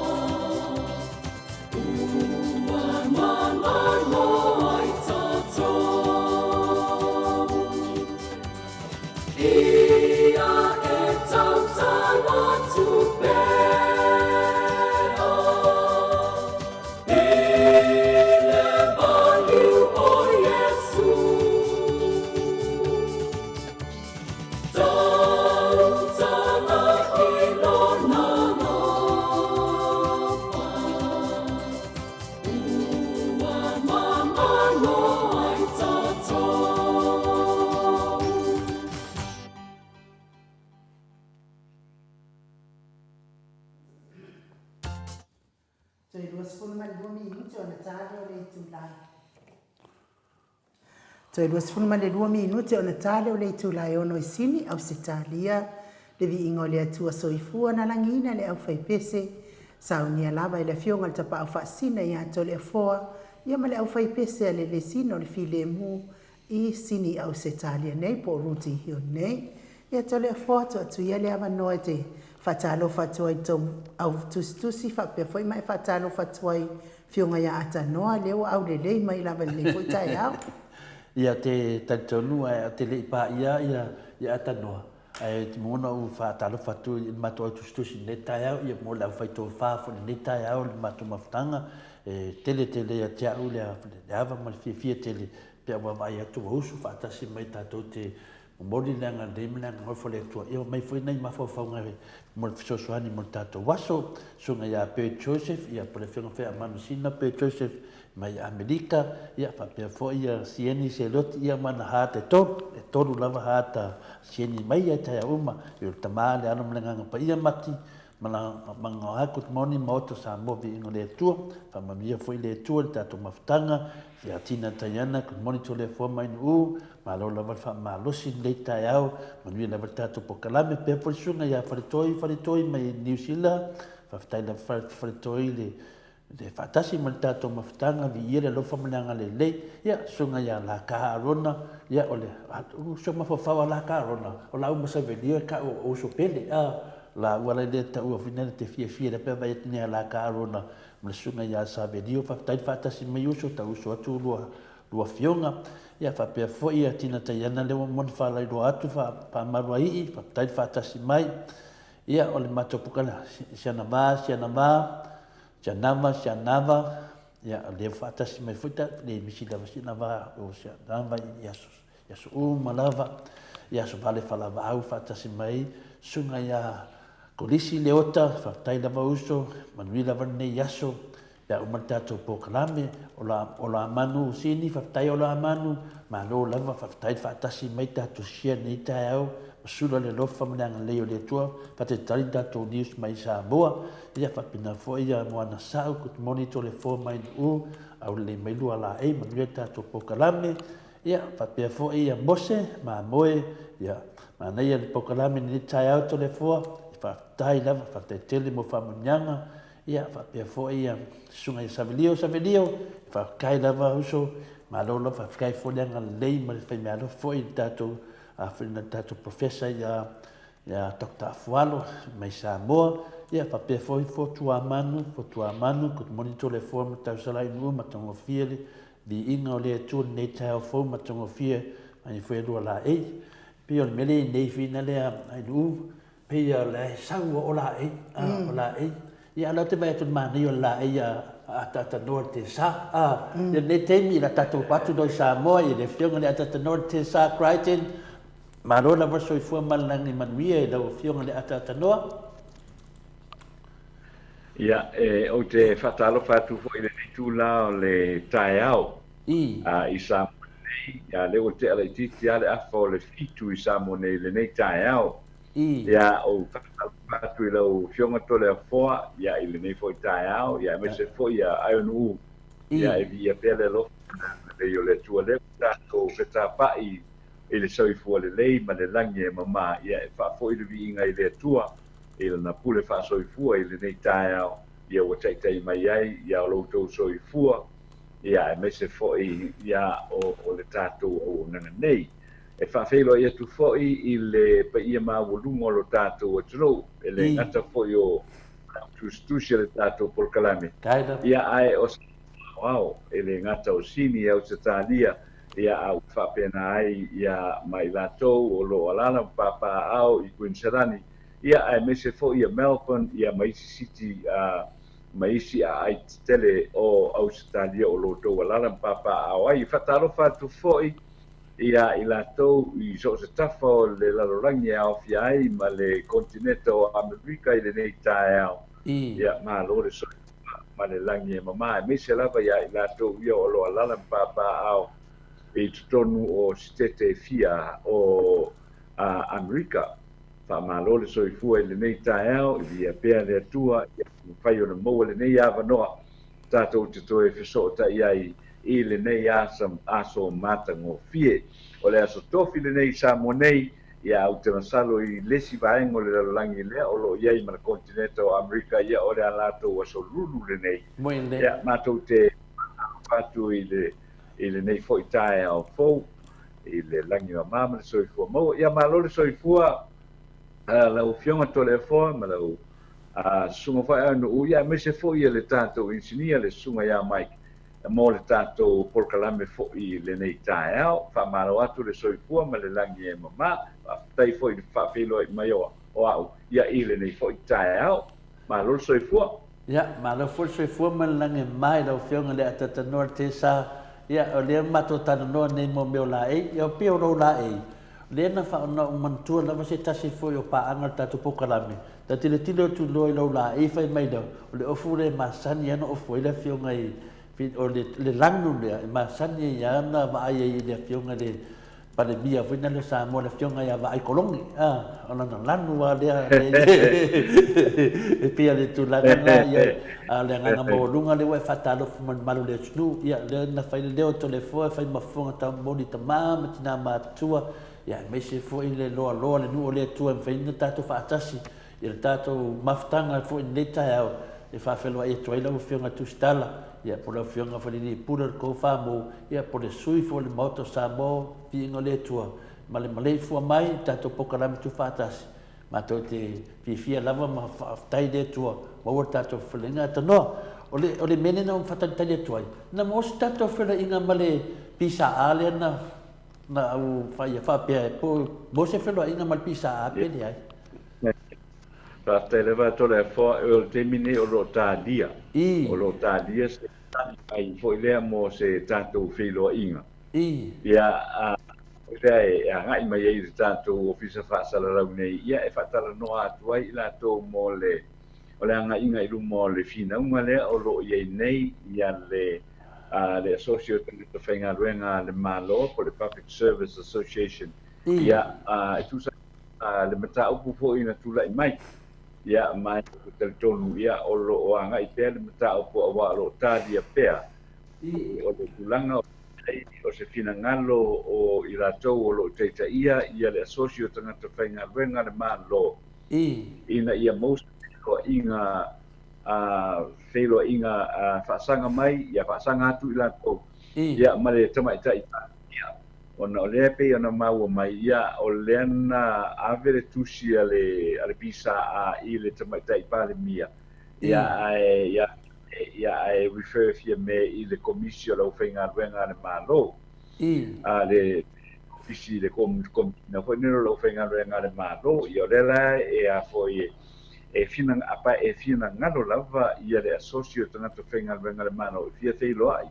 Ua malalo ai tatou. Ia e tautala atu pea i le maliu o Iesu. Tautala i lona alofa. Ua mamalo ai tatou. Toe 22 minute ona ta lea o le itula. Toe 22 minute ona ta lea o le itula e ono i Sini, Ausetalia, le viiga o le Atua Soifua na lagiina le aufaipese, saunia lava e le Afioga i le Tapaau Faasisina ia Toleafoa, ia ma le aufaipese a le Lesina o le Filemu i Sini Ausetalia nei po o Ruti Hill nei. Ia Toleafoa, tuu atu ia le avanoa e te faatalofa atu ai i tou au tusitusi faapea foi ma e faatalofa atu ai Afioga ia Atanoa, lea ua aulelei mai lava i lenei foi taeao. Ia te talitonu ae ou te le i paia ia ia Atanoa, ae ou te mona ou faatalofa atu i le matou au tusitusi i lenei taeao, ia mo le aufai tofa foi i lenei taeao i le matou mafutaga, e tele tele ia te au le ava ma le fiafia tele pe a vaavaai atu ua usu faatasi mai tatou te Momoli le agalelei ma le agaga o le Atua. Ia omai foi nai mafaufauga mo le fesoasoani mo le tatou aso. Susuga ia Bert Joseph, ia po o le Afioga foi ia Manusina Bert Joseph mai Amerika, ia faapea foi ia Sieni Seloti, ia ma ana hata e tolu, e tolu lava hata Sieni mai ia taeao uma. Ia o le Tama, le Alo ma le Agaga Paia, Mati, Malaga good morning Maota Samoa viiga o le Atua faamanuia foi le Atua i le tatou mafutaga ia Tina Taiana good morning Toleafoa Mainuu malo lava le faamalosi lenei taeao manuia lava le tatou pokalame pea foi le susuga ia Faletoi Faletoi mai Niu Sila faafetai lava Faletoi le le faatasi ma le tatou mafutaga, viia le alofa ma le agalelei. Ia, susuga ia Laka Arona, ia, o le uso mafaufau a Laka Arona, o la uma Savelio e kau o uso pele, a, la ua la le taua foi nana te fiafia lea pe vai atu nei a Laka Arona ma le susuga ia Savelio, faafetai le faatasi mai uso, tau uso atu lua, lua afioga. Ia, faapea foi ia Tina Taiana lea ua moni faalailoa atu, faamaluaii, faafetai le faatasi mai. Ia, o le matou puka, Sianava, Sianava, Sianava, Sianava, ia, o lea ua faatasi mai foi ta, le misi lava Sianava, o Sianava i aso, i aso uma lava, i aso vale falavaau faatasi mai, susuga ia Kolisi Leota, faafetai lava uso, manuia lava lenei aso, Pe a uma le tatou polokalame, ola, ola manu Sini, faafetai ola manu, malo lava, faafetai le faatasi mai tatou share lenei taeao, ma sula le alofa ma le agalelei o le Atua, faatalitali ni tatou news mai Samoa, ia faapena foi ia Moana Sau, good morning Toleafoa mai Nu'u, aulelei mai Lualaei, manuia le tatou polokalame, ia faapea foi ia Mose, Mamoe, ia manaia le polokalame lenei taeao Toleafoa, faafetai lava, faafetai tele mo faamanuiaga, Ia, faapea foi ia Susuga ia Savelio, Savelio, faafetai lava uso, malo lava, faafetai foi le agalelei ma le faimeaalofa foi i le tatou, le tatou Professor ia, ia Dr. Afualo mai Samoa, ia faapea foi Fotuamanu, Fotuamanu, good morning Toleafoa ma Tausala Inuu, matagofie le viiga o le Atua i lenei taeao fou, matagofie mai foi lua laei. Pei o le mea lea i nei whina lea Ainuu, Pei o le sau o laei, o laei. Ia, a o lea ou te vaai atu i le manaia o le laei a Ataatanoa i le Tesa. I lenei taimi, o le a tatou atu loa i Samoa i le Afioga i le Ataatanoa i le Tesa Crichton. Malo lava le soifua ma le lagi manuia i lau Afioga i le Ataatanoa. Ia, ou te faatalofa atu foi i lenei itula o le taeao i Samoa nei. Ia, lea ua tea laitiiti lava le afa o le fitu i Samoa nei i lenei taeao. Ia, ou faatalofa atu i lau Afioga Toleafoa, ia, i lenei foi taeao, ia, aemaise foi ia Aionu'u. Ia, e viia pea le alofa ma le agalelei o le Atua lea ua tatou fetapa'i i le soifua lelei ma le lagi e mama, ia e faafoi le viiga i le Atua i Lana pule faasoifua i lenei taeao, ia ua taitai mai ai ia lo outou soifua, ia aemaise foi ia o le tatou auaunaga nei. E faafeiloai atu foi i le paia maualuga o lo tatou atunuu, e le gata foi o tusitusi a le tatou polokalame, ia ae o se aoao, e le gata o Sini, Ausetalia, ia a ua faapena ai ia ma i latou o lo o alaala ma papaaao i Kuiniselani, ia aemaise foi ia Melbourne, ia ma isi siti ma isi aai tetele o Ausetalia o lo outou alaala ma papaaao ai. E faatalofa atu foi ia i latou i so o se tafa o le lalolagi e aofia ai ma le konetineta o Amerika i lenei taeao. Ia, malo le soifua ma le lagi e mama, aemaise lava ia i latou ia o lo o alaala ma papaaao i totonu o sitete e fia o Amerika. Faamalo le soifua i lenei taeao, i viia pea le Atua ia mafai ona maua lenei avanoa tatou te toe fesootai ai i lenei aso matagofie. O le aso tofi lenei i Samoa nei, ia ou te masalo i le isi vaega o le lalolagi lea o lo o i ai ma le konetineta o Amerika, ia o le a latou aso lulu lenei. Ia matou te faatalofa atu i le i lenei foi taeao fou i le lagi mama ma le soifua maua. Ia malo le soifua lau Afioga Toleafoa ma lau Susuga foi Aunuu, ia aemaise foi le tatou inisinia le Susuga ia Mike mo le tatou polokalame foi i lenei taeao. Faamalo atu le soifua ma le lagi e mama. Faafetai foi i le faafeiloai mai o au ia i lenei foi taeao. Malo le soifua. Ia, malo foi le soifua ma le lagi e mama i lau Afioga i le Atatanoa le Tesa. Ia, o lea matou talanoa nei mo mea o laei. Ia, pei o lou laei, lea na ou manatua lava se tasi foi o paaga o le tatou polokalame, Na tilotilo atu loa i lou laei fai mai lea, o le ofu lea e masani lava ona ofu ai le afioga i, o le lanu lea e masani ai lava ona vaai ai i le afioga i le Palemia foi lea o Samoa, le afioga ia Vaai Kolone, a, o lana lanu lava lea e pei o le tulaga lena, ia, a o le agaga maualuga lea ua e faatalofa mai i le malu o le atunuu, ia, lea na fai le leo o Toleafoa e fai ma fofoga taumoli i tama ma tina matutua, Ia aemaise foi le loaloa le nuu o le Atua e mafai ona tatou faatasi i le tatou mafutaga foi i lenei taeao e faafeiloai atu ai lau Afioga Tusitala, ia po o lau Afioga foi le Pule o le Tofa Mou, ia po o le sui foi o le Maota o Samoa, viiga o le Atua, ma le maleifua mai i le tatou polokalame tuufaatasi. Matou te fiafia lava ma faafetai i le Atua maua le tatou fefelaiga. Ae tanoa, o le, o le mea lea na ou faatalitali atu ai, na maua se tatou fefelaiga ma le PSA lea na Na au faia faapea po mo se feloaiga ma le PSA pe leai. Faafetai lava Toleafoa, o le taimi nei o lo o talia, o lo o talia se tali mai foi lea mo se tatou feiloaiga. Ia, foi lea e agai mai ai i le tatou Ofisa Faasalalau nei, ia e faatalanoa atu ai i latou mo le o le agaiga i luma o le finauga lea o lo o i ai nei ia le a le Asosi o Tagata Faigaluega a le Malo po o le Public Service Association, ia, e tusa ai le mataupu foi na tulai mai, ia, ma ou te talitonu, ia, o lo o agai pea le mataupu aua o lo o talia pea o le tulaga o se finagalo o i latou o lo o taitaia ia le Asosi o Tagata Faigaluega a le Malo ina ia maua se feiloaiga a feiloaiga a faasaga mai, ia faasaga atu i latou, ia ma le tamaitai Palemia, ona o lea e pei ona maua mai, ia o lea na ave le tusi a le a le PSA i le tamaitai Palemia, ia ae ia ia ae refer Fiame i le Komisi o le Aufaigaluega a le Malo, a le Ofisi i le Komiti foi lea o le Aufaigaluega a le Malo, ia o lea la e a foi e e finagalo lava ia le Asosi o Tagata Faigaluega a le Malo e fia feiloai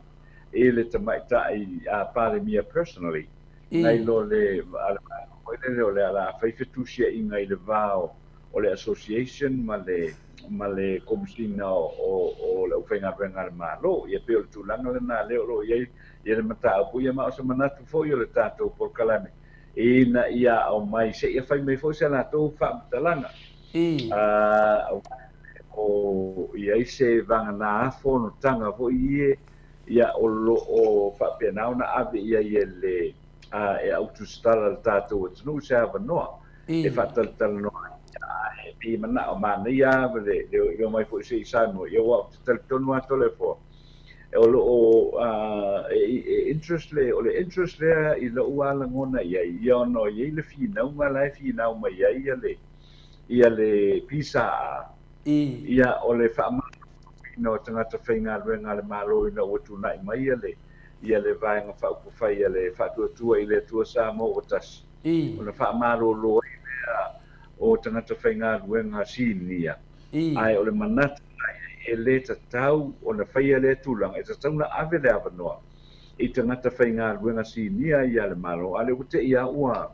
i le Tamaitai Palemia personally, nai lo le foi lele o le a fai fetusiaiga i le va o le Association ma le ma le Komesina o le Aufaigaluega a le Malo. Ia pei o le tulaga lena lea o lo o i ai le mataupu, ia ma o se manatu foi o le tatou polokalame ina ia aumai seia fai mai foi se latou faamatalaga. O i ai se vagana fonotaga foi ie, Ia, o lo o faapena ona ave i ai e le e au tusitala a le tatou atunuu se avanoa e faatalatalanoa ai. Ae pei e manao manaia lava le omai foi se i saunoa, ia aua ou te talitonu lava Toleafoa, o lo o e interest le, o le interest lea i lou lava lagona i ai, ia ona e i ai le finauga la e finau mai ai ia le PSA, ia o le faamaloina o tagata faigaluega a le Malo ina ua tunai mai ia le Vaega Faaupufai a le Faatuatua i le Atua Samoa ua Tasi, ona faamalolo ai lea o tagata faigaluega sinia. Ae o le manatu sa i ai, e le tatau ona faia lea tulaga, e tatau ona ave le avanoa i tagata faigaluega sinia ia a le Malo, a o lea ua te i lava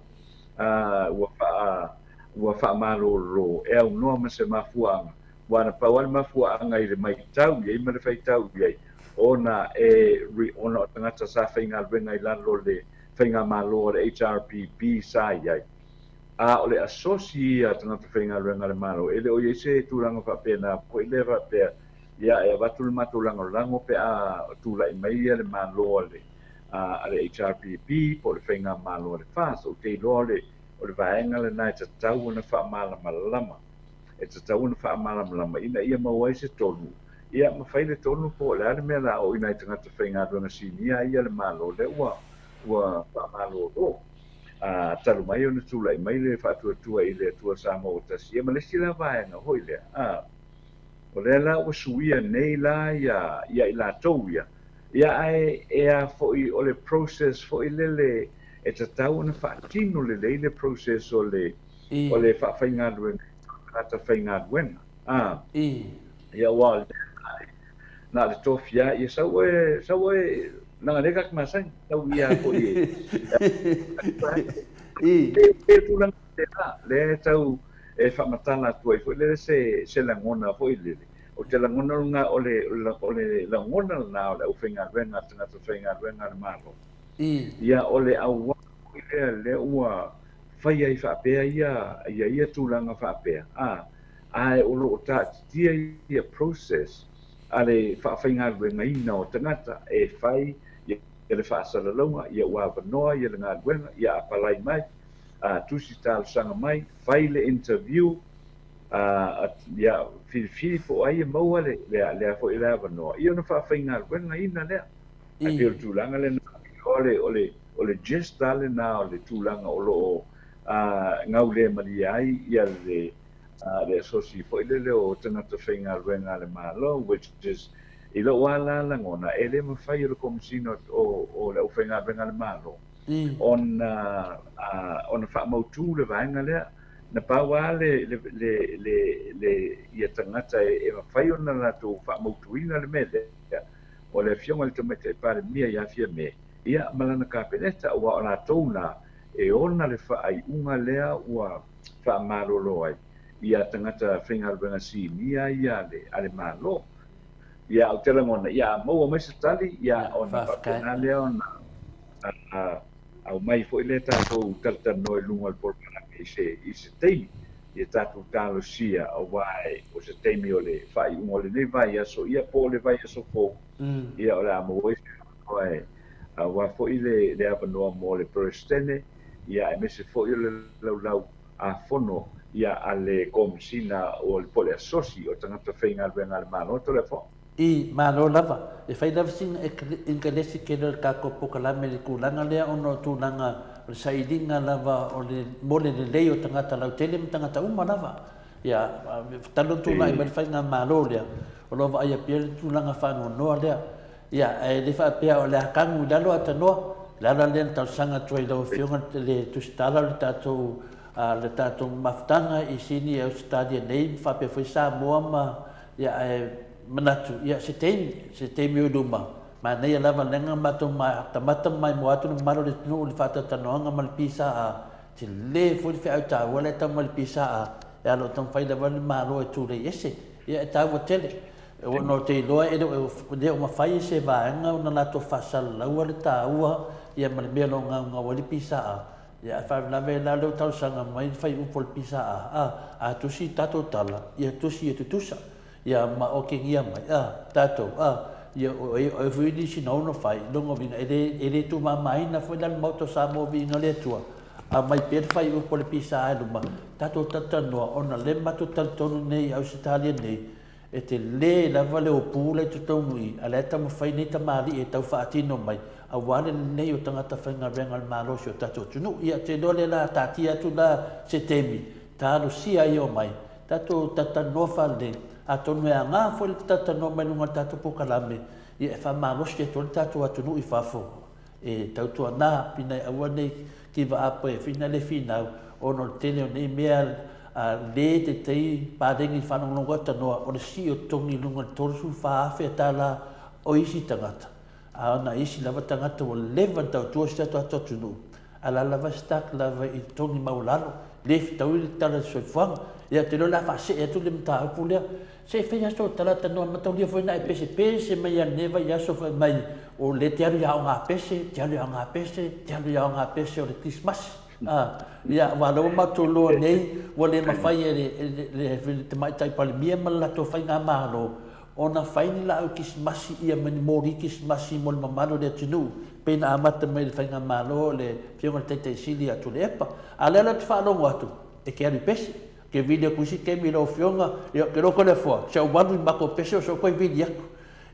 ua ua faamalolo e aunoa ma se mafuaaga. Aua na pau lava le mafuaaga i le matau i ai ma le faitau i ai, ona e ona o tagata sa faigaluega i lalo o le faigamalo a le HRPP sa i ai. A o le asosi ia a tagata faigaluega a le Malo, e le o i ai se tulaga faapena foi lea faapea, ia e avatu le matou lagolago pe a tulai mai ia le Malo a le a le HRPP po o le faigamalo a le FAST. Ou te iloa o le o le vaega lena e tatau ona faamalamalama. E tatau ona faamalamalama ina ia maua ai se tonu, ia ma fai le tonu po o le a le mea o le a oo i nai tagata faigaluega sinia ia a le Malo lea ua ua faamalolo. Ā, talu mai ona tulai mai le faatuatua i le Atua Samoa ua Tasi, ia ma le isi la vaega foi lea, ā, o lea la ua suia nei la ia ia i latou ia, ia ae e a foi o le process foi lele e tatau ona faatino lelei le process o le o le faafaigaluegaina o tagata faigaluega. Ā. Ia aua o lea na o le tofi lava, ia sau oe, sau oe, leaga lea ta te masani, sau ia foi e, e tulaga faapena, lea e tau e faamatala atu ai foi lele se, se lagona foi lele. Ou te lagona o le, o le lagona lena o le aufaigaluega a tagata faigaluega a le Malo. Ia o le auala foi lea lea ua fai ai faapea ia ia ia tulaga faapea, a, ae o lo o taatitia ia process a le faafaigaluegaina o tagata e fai ia le faasalalauga, ia ua avanoa ia le galuega, ia apalai mai, a, tusi talosaga mai, fai le interview, a, ia filifili po o ai e maua le, lea, lea foi le avanoa, ia ona faafaigaluegaina lea. Ae pei o le tulaga lena, o le, o le, o le gist lava lena o le tulaga o lo o gaulemalie ai ia le, le asosi foi lele o tagata faigaluega a le Malo, which is, i lou lava la lagona, e le mafai e le Komesina o, o le Aufaigaluega a le Malo ona, ona faamautu le vaega lea. Na pau lava le, le, le, le, le, ia tagata e, e mafai ona latou faamautuina le mea lea, o le Afioga i le Tamaitai Palemia ia Fiame, ia ma lana Kapeneta, aua o latou na e ona le faaiuga lea ua faamalolo ai ia tagata faigaluega sinia ia a le, a le Malo. Ia, ou te lagona, ia a maua mai se tali, ia ona faapena lea ona aumai foi lea tatou talatalanoa i luga o le polokalame i se, i se taimi. Ia tatou talosia, aua o se taimi o le faaiuga o lenei vaiaso, ia po o le vaiaso fou, ia o le a maua ai se avanoa e, aua foi le, le avanoa mo le Peresetene, ia aemaise foi o le laulau a fono ia a le Komesina o le po o le Asosi o Tagata Faigaluega a le Malo, Toleafoa. I, malo lava. E fai lava sina inkelesi kele o le tatou polokalame i le tulaga lea ona o tulaga o le sailiga lava o le mo le lelei o tagata lautele ma tagata uma lava. Ia, talu ona tulai mai le faigamalo lea, o lo o vaaia pea le tulaga faanoanoa lea. Ia, ae le faapea o le a tanu i lalo atanoa. O le ala lea na talosaga atu ai i lau Afioga le Tusitala o le tatou le tatou mafutaga i Sini i Ausetalia nei ma faapea foi Samoa ma Ia, ae manatu, ia, se taimi, se taimi o i luma, manaia lava leaga matou matamata ma maimoa atu le mamalu o le atunuu i le faatalatalanoaga ma le PSA, tele foi le feau taua la e tau mai le PSA, e ala o taumafai lava le Malo e tulei ese. Ia, e taua tele. Ona ou te iloa e le o mafai e se vaega ona latou faasalalaua le taua ia ma le mea o lo o gaugau ai le PSA. Ia, ae faalavelave la lea ua talosaga mai le faiupu o le PSA, a, a tusi tatou tala, ia tusi ia tutusa, ia ma okegia mai, a, tatou, a, Ia, o ai foi nisi na ono fai, lona uiga, e le, e le tumamaina foi la le Maota o Samoa viiga o le Atua, aumai pea le faaiupu a le PSA i luma, tatou talatalanoa, ona lea matou talitonu nei i Ausetalia nei, e tele lava le opu la i totonu i i, a o la e taumafai nei tamalii e tau faatino mai, aua le lelei o tagata faigaluega a le Malo o si o tatou atunuu. Ia, ou te iloa lea o le a taatia atu la se taimi, talosia ai e omai, tatou talatalanoa faalelei, atonu e aoga foi le talatalanoa mai luga o le tatou polokalame, ia e faamalosi atu ai le tatou atunuu i fafo, e tautuana pina e aua nei give up e fina le finau ona o le tele o nei mea a le tetei paleni faalogologo atu tanoa o le sii o totogi i luga o le 34 afe tala o isi tagata a ona isi lava tagata ua leva ona tautua si tatou atunuu a la lava stuck lava i totogi maualalo le fetaui le tala o le soifuaga. Ia ou te iloa o le a faasee atu le mataupu lea. Se i fai aso o talata noa mataulia foi na e pesepese mai ia lenei vaiaso fai mai o lea te alu i aoga pese, te alu i aoga pese, te alu i aoga pese o le Kerisimasi. Ah, ia, aua o lea ua matou iloa nei ua le mafai e le, e le, le Tamaitai Palemia ma le latou Faigamalo ona fai ni laau kisimasi ia ma ni moli kisimasi mo le mamalu o le atunuu, pei na amata mai i le Faigamalo le Afioga i le Taitai Sili ia Tuilaepa. A o lea la ou te faalogo atu, e te alu i pese, ou te vili atu isi taimi i lau Afioga, ia, ou te iloa Toleafoa, se ua alu i matou pese o se ua toe vili atu.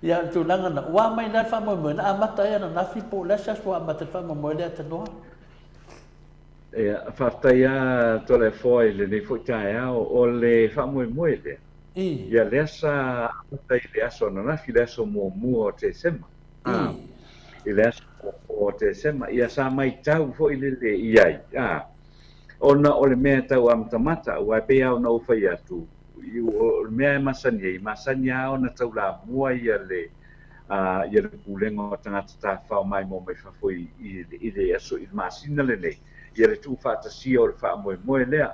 Ia, o le tulaga lena. Ua a mai la le faamoemoe? Na amata ai ananafi po o le a se aso ua amata ai le faamoemoe lea tanoa? Ia, faafetai lava Toleafoa i lenei foi taeao. O le faamoemoe lea, ia lea sa amata i le aso ananafi, le aso muamua o Tesema. I le aso muamua o Tesema, ia sa maitau foi lele i ai, ona o le mea tau amatamata, aua e pei lava ona ou fai atu, o le mea e masani ai, e masani lava ona taulamua ia le ia le pulega o tagata tafafao maimoa mai fafo i, i, i le aso i le masina lenei, ia le tuufaatasia o le faamoemoe lea.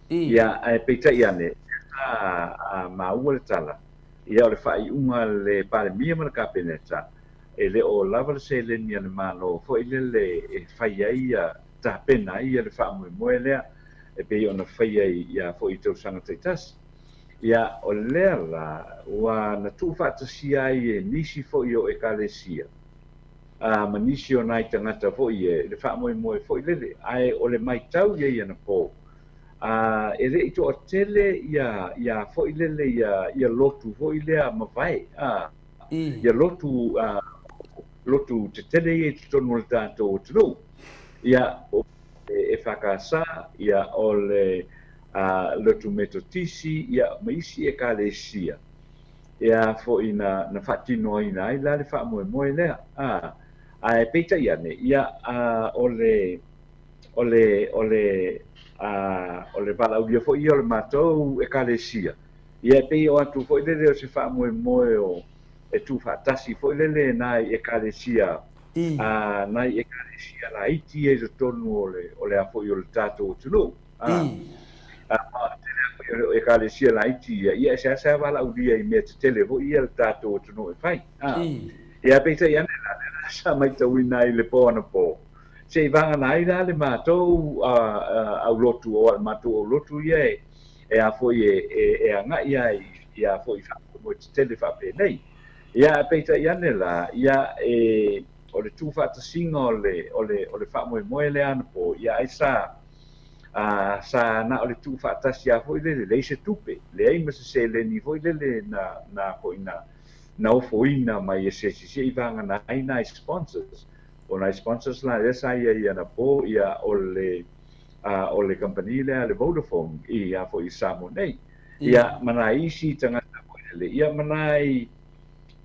Ia, ae peitai ane, sa maua le tala, ia o le faaiuga a le Palemia ma le Kapeneta, e le o lava le seleni a le Malo foi lele e fai ai ia, tapena ai ia le faamoemoe lea, e pei ona faia ia foi i tausaga taitasi. Ia, o lea la, ua na tuufaatasia ai e nisi foi o Ekalesia, a, ma nisi o nai tagata foi e, le faamoemoe foi lele. Ae o le maitau i ai anapo, a, e le i toatele ia, ia foi lele ia, ia lotu foi lea mavae, a, ia lotu, a, lotu tetele ia i totonu o le tatou atunuu. Ia, o le EFKS, ia, o le, a, lotu Metotisi, ia, ma isi Ekalesia. Ea foi na, na faatinoina ai la le faamoemoe lea. A, ae peitai ane, ia, a, o le, o le, o le, a, o le valaaulia foi ia o le matou Ekalesia, ia e pei o atu foi lele o se faamoemoe o, e tuufaatasi foi lele nai Ekalesia, a, nai Ekalesia laiti ia i totonu o le, o le a foi o le tatou atunuu. A, a, tele lava foi o Ekalesia laiti ia, ia e seasea valaaulia i mea tetele foi ia le tatou atunuu e fai. A, ia peitai ane la, lea la sa maitauina ai le po anapo, se i vagana ai la le matou aulotu, aua o le matou aulotu ia e, e a foi e, e, e agai lava i, i a foi faamoemoe tetele faapenei. Ia, ae peitai ane la, ia e, o le tuufaatasiga o le, o le, o le faamoemoe lea anapo, ia ai sa, ā, sa na o le tuufaatasi lava foi lele, leai se tupe, leai ma se seleni foi lele na, na foi na, na ofoina mai e se isi se i vagana ai nai sponsors. O nai sponsors la lea sa i ai anapo, ia, o le, ā, o le kamupani lea a le Vodafone i a foi i Samoa nei. Ia, ma nai isi tagata foi lele, ia, ma nai,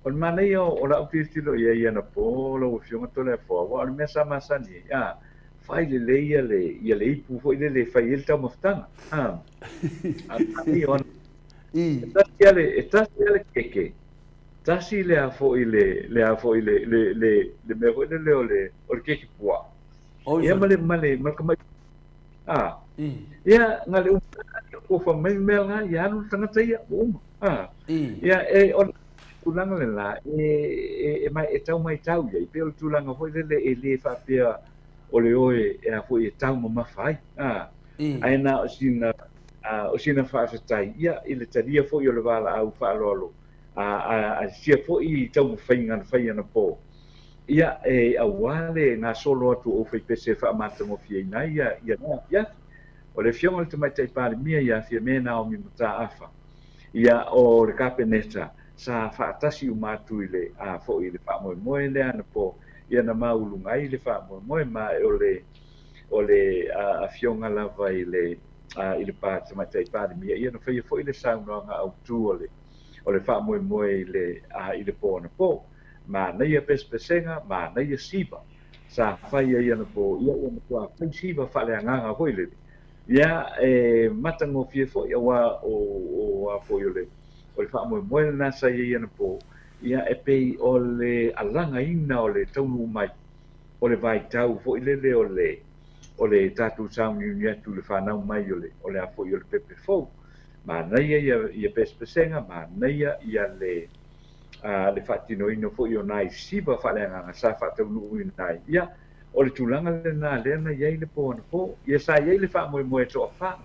o le manaia o lau tilotilo i ai anapo lau Afioga Toleafoa, aua o le mea sa masani ai, ā, Fai lelei ia le, ia le ipu foi lele e fai ai le taumafataga. A, a tasi ona, e tasi a le, e tasi a le keke, tasi le a foi le, le a foi le, le, le, le mea foi lele o le, o le keke puaa. Ia ma le, ma le, ma le tamai, a, ia, na le uma, ua fa mai mea la, ia alu le tagata ia, ua uma. A, ia, e, o le tulaga lena, e, e, e, mai, e tau maitau i ai, pei o le tulaga foi lele e le faapea o le oe e a foi e taumamafa ai, a, ae na o sina, a, o sina faafetai, ia, i le talia foi o le valaau faaaloalo. A sia foi taumafaiga na fai anapo, ia, e auā le gasolo atu o aufaipese e faamatagofieina ai ia lea afiafi. O le Afioga i le Tamaitai Palemia ia Fiame Naomi Mataafa, ia, o le Kapeneta, sa faatasi uma atu i le a foi i le faamoemoe lea anapo, ia na mauuluga ai le faamoemoe, ma o le o le Afioga lava i le i le Tamaitai Palemia, ia na faia foi le saunoaga autu o le faamoemoe i le po anapo. Manaia pesepesega, manaia siva sa fai ai anapo, ia ua matua fai siva faaleagaga foi lele, ia e matagofie foi, auā o a foi o le faamoemoe lena sa i ai anapo, ia e pei o le alagaina o le taunuu mai o le vaitau foi lele o le tatou sauniuni atu i le fanau mai o le a foi o le pepe fou. Manaia ia pesepesega, manaia ia le faatinoina foi o nai siva faaleagaga sa faataunuuina ai. Ia, o le tulaga lena lea na i ai le po anapo. Ia sa i ai le faamoemoe toafā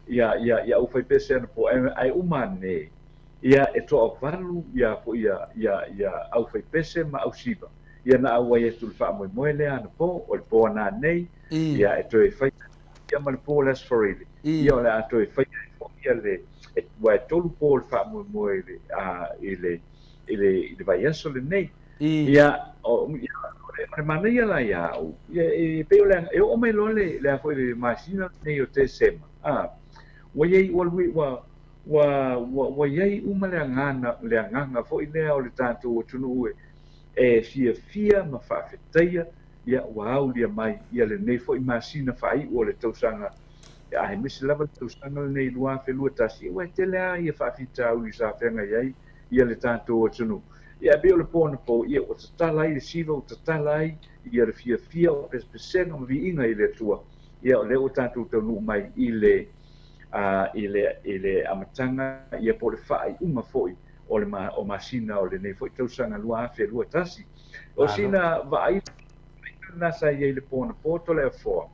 ia aufaipese anapo, ae uma ane, ia e toavalu ia foi ia aufaipese ma ausiva ia na auai atu i le faamoemoe lea anapo, o le po ananei, ia e toe fai ia ma le po o le Aso Faraile. Ia o le a toe faia ai foi ia le ua e tolu po o le faamoemoe i le vaiaso lenei. Ia, o le manaia la ia au, ia, e pei o le e oo mai loa le a foi le masina lenei o Tesema, ua iai ua ua ua ua ua iai uma le agaga foi lea o le tatou atunuu e fiafia ma faafetaia, ia ua aulia mai ia lenei foi masina faaiu o le tausaga, aemaise lava le tausaga lenei 2021, ua e tele lava ia faafitauli sa feagai ai ia le tatou atunuu. Ia e pei o le po anapo, ia ua tatala ai le siva, ua tatala ai ia le fiafia o pesepesega ma viiga i le Atua. Ia o lea ua tatou taunuu mai i le amataga ia po o le faaiuga foi o le ma, o masina o lenei foi tausaga 2021. O sina vaai lena sa i ai le po anapo Toleafoa.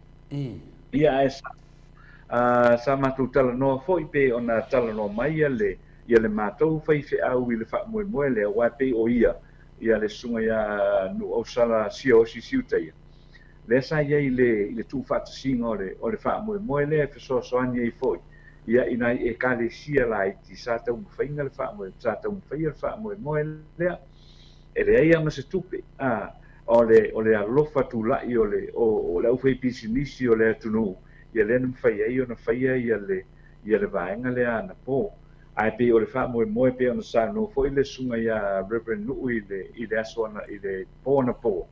Ia ae sa matou talanoa foi pe ona talanoa mai ia le matou faifeau i le faamoemoe lea, aua e pei o ia le susuga ia Nuuausala Siaosi Siutaia lea sa i ai i le tuufaatasiga o le faamoemoe lea e fesoasoani ai foi ia i nai ekalesia laiti sa taumafaiga le faamoe sa taumafaia le faamoemoe lea. E leai lava ma se tupe, o le alofa tulai o le aufaipisinisi o le atunuu, ia lea na mafai ai ona faia ia le vaega lea anapo. Ae pei o le faamoemoe pei ona saunoa foi le susuga ia Reverend Nuu i le aso ana i le po anapo,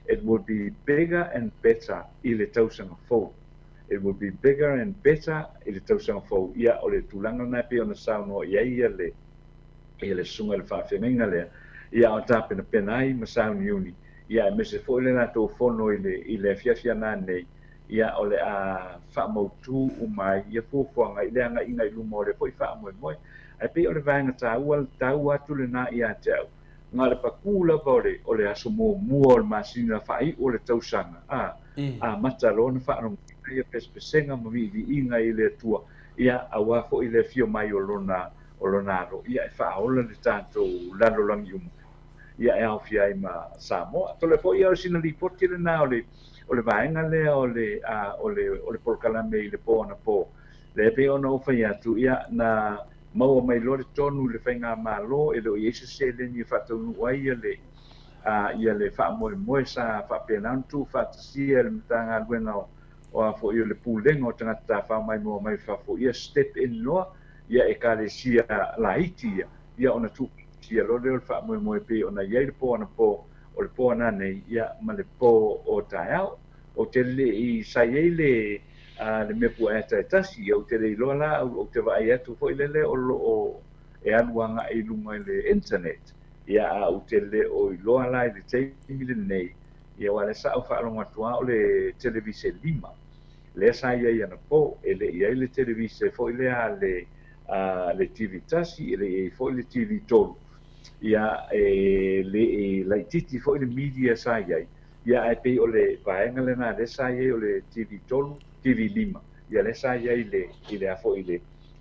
it will be bigger and better i le tausaga fou. It will be bigger and better i le tausaga fou. Ia, o le tulaga lena e pei ona saunoa i ai ia le susuga i le faafeagaiga lea, ia o tapenapena ai ma sauniuni, ia aemaise foi le latou fono i le afiafi ananei, ia o le a faamautu uma ai ia fuafuaga i le agaiga i luma o le foi faamoemoe. Ae pei o le vaega taua taua atu lena ia te au, na o le pakū lava o le aso muamua o le masina faaiu o le tausaga, amata loa ona faalogoina ia pesepesega ma viiviiga i le Atua, ia auā foi le afio mai o lona alo, ia e faaola le tatou lalolagi uma, ia e aofia ai ma Samoa. Tole foi ia o sina lipoti lena o le vaega lea o le polokalame i le po anapo. Lea pei ona ou fai atu, ia na maua mai loa le tonu i le faigamalo, e le o i ai se seleni e faataunuu ai ia le faamoemoe sa faapena ona tuufaatasia e le Matagaluega o a foi o le Pulega o Tagata Tafao Maimoa mai Fafo, ia step in loa ia ekalesia laiti ia ona tuufaatasia loa lea o le faamoemoe pei ona i ai le po anapo, o le po ananei ia ma le po o taeao. Ou te le i sa i ai le mea puaeta e tasi, ia ou te le iloa la, ou te vaai atu foi lele o lo o e alu agai i luga i le internet, ia a ou te le o iloa la i le taimi lenei, ia aua lea sa ou faalogo atu lava o le televise 5 lea sa i ai anapo, e le i ai le televise foi lea a le TV 1, e le i ai foi le TV 3, ia e le i laitiiti foi le media sa i ai, ia ae pei o le vaega lena lea sa i ai o le TV 3, TV 5, ia lea sa i ai i le a foi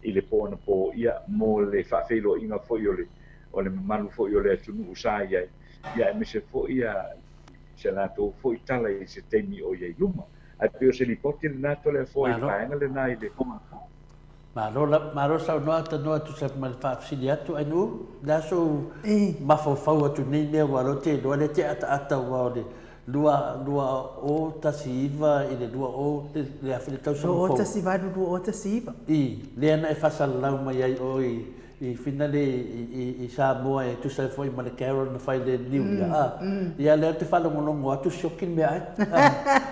i le po anapo, ia mo le faafeiloaiga foi o le o le mamalu foi o le atunuu sa i ai, ia aemaise foi ia se latou foi tala i se taimi o i ai luma. Ae pei o se lipoti lena Toleafoa i le vaega lena i le. Malo la, malo saunoa tanoa tusa ma le faafesili atu Ainuu, le a sou mafaufau atu nei mea aua lea ou te iloa lea e te ataata aua o le 2019 i le 20 le afe le tausaga fou. 2018 2019. I, lea na e faasalalau mai ai oe i i finale i Samoa e tusa ai foi ma le carol na fai i le New Year, a, ia lea ou te faalogologo atu sioki le meaai, a,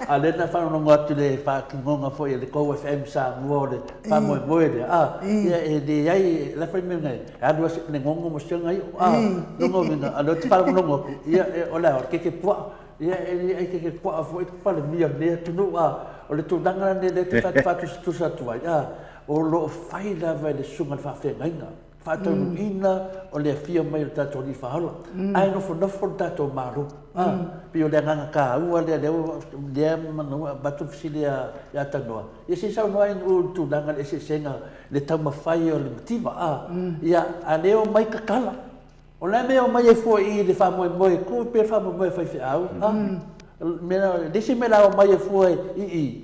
a o lea na faalogologo atu i le faatinoga foi a le Go FM Samoa o le faamoemoe lea, a, ia e leai, o le a foi le mea na e alu ai le gogo ma si ana iʻo, a, lona uiga, a o lea ou te faalogologo atu, ia, o le a, o le keke puaa, ia e le ai keke puaa foi le Palemia o lenei atunuu, a, o le tulaga lenei lea ou te faatusatusa atu ai, a, O lo o fai lava e le susuga i le faafeagaiga, faataunuuina o le afio mai o le tatou Alii Faaola, ae nofonofo le tatou Malo. A, pei o le agaga taua lea, lea ua, lea ua avatu le fesili ia Tanoa, ia se i saunoa ai i le tulaga i le eseesega, le taumafai o le mativa, a, ia, a le omai tatala. O le a mea e omai ai fua i i le faamoemoe, tuu pea le faamoemoe a faifeau, a? Mea, le isi mea la omai ai fua i i,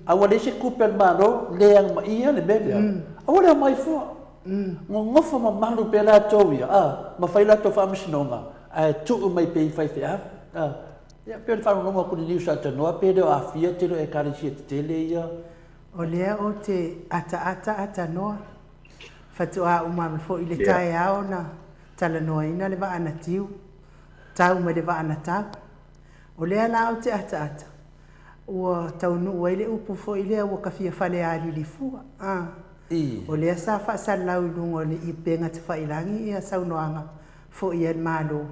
a ua leai se tupe a le Malo, le agamaia le mea lea, aua le omai fua. Nonofo mamalu pea latou ia, a, ma fai latou faamasinoga, ae tuu mai pea i faifeau, a. Ia, pei o le faalogologo atu i le news a Tanoa, pe le o aafia tele o Ekalesia tetele ia. O lea ou te ataata a Tanoa. Faatoa uma foi le taeao na talanoaina le vaa na tiu, tau mai le vaa na tau. O lea la ou te ataata, ua taunuu ai le upu foi lea ua ka fia falealili fua. A. O lea sa faasalalau i luga o le upega tafailagi ia saunoaga foi a le Malo.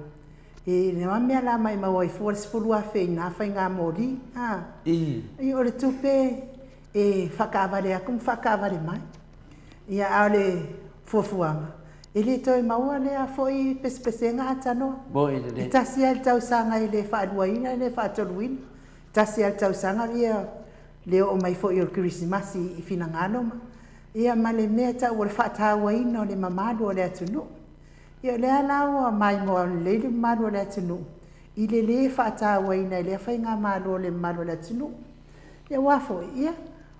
I le a mea la maimau ai fua le 10,000 i na faiga moli? A. O le tupe e faakaavale atu ma faakaavale mai. Ia, a o le fuafuaga, e le toe maua lea foi pesepesega atanoa. E tasi lava le tausaga e le faaluaina e le faatoluina. E tasi lava le tausaga ia le oo mai foi o le Kerisimasi i finagalo ma, ia ma le mea e tau o le faatauaina o le mamalu o le atunuu. Ia o lea la ua maimoa lelei le mamalu o le atunuu i le le faatauaina e lea faigamalo o le mamalu o le atunuu. Ia aua foi, ia,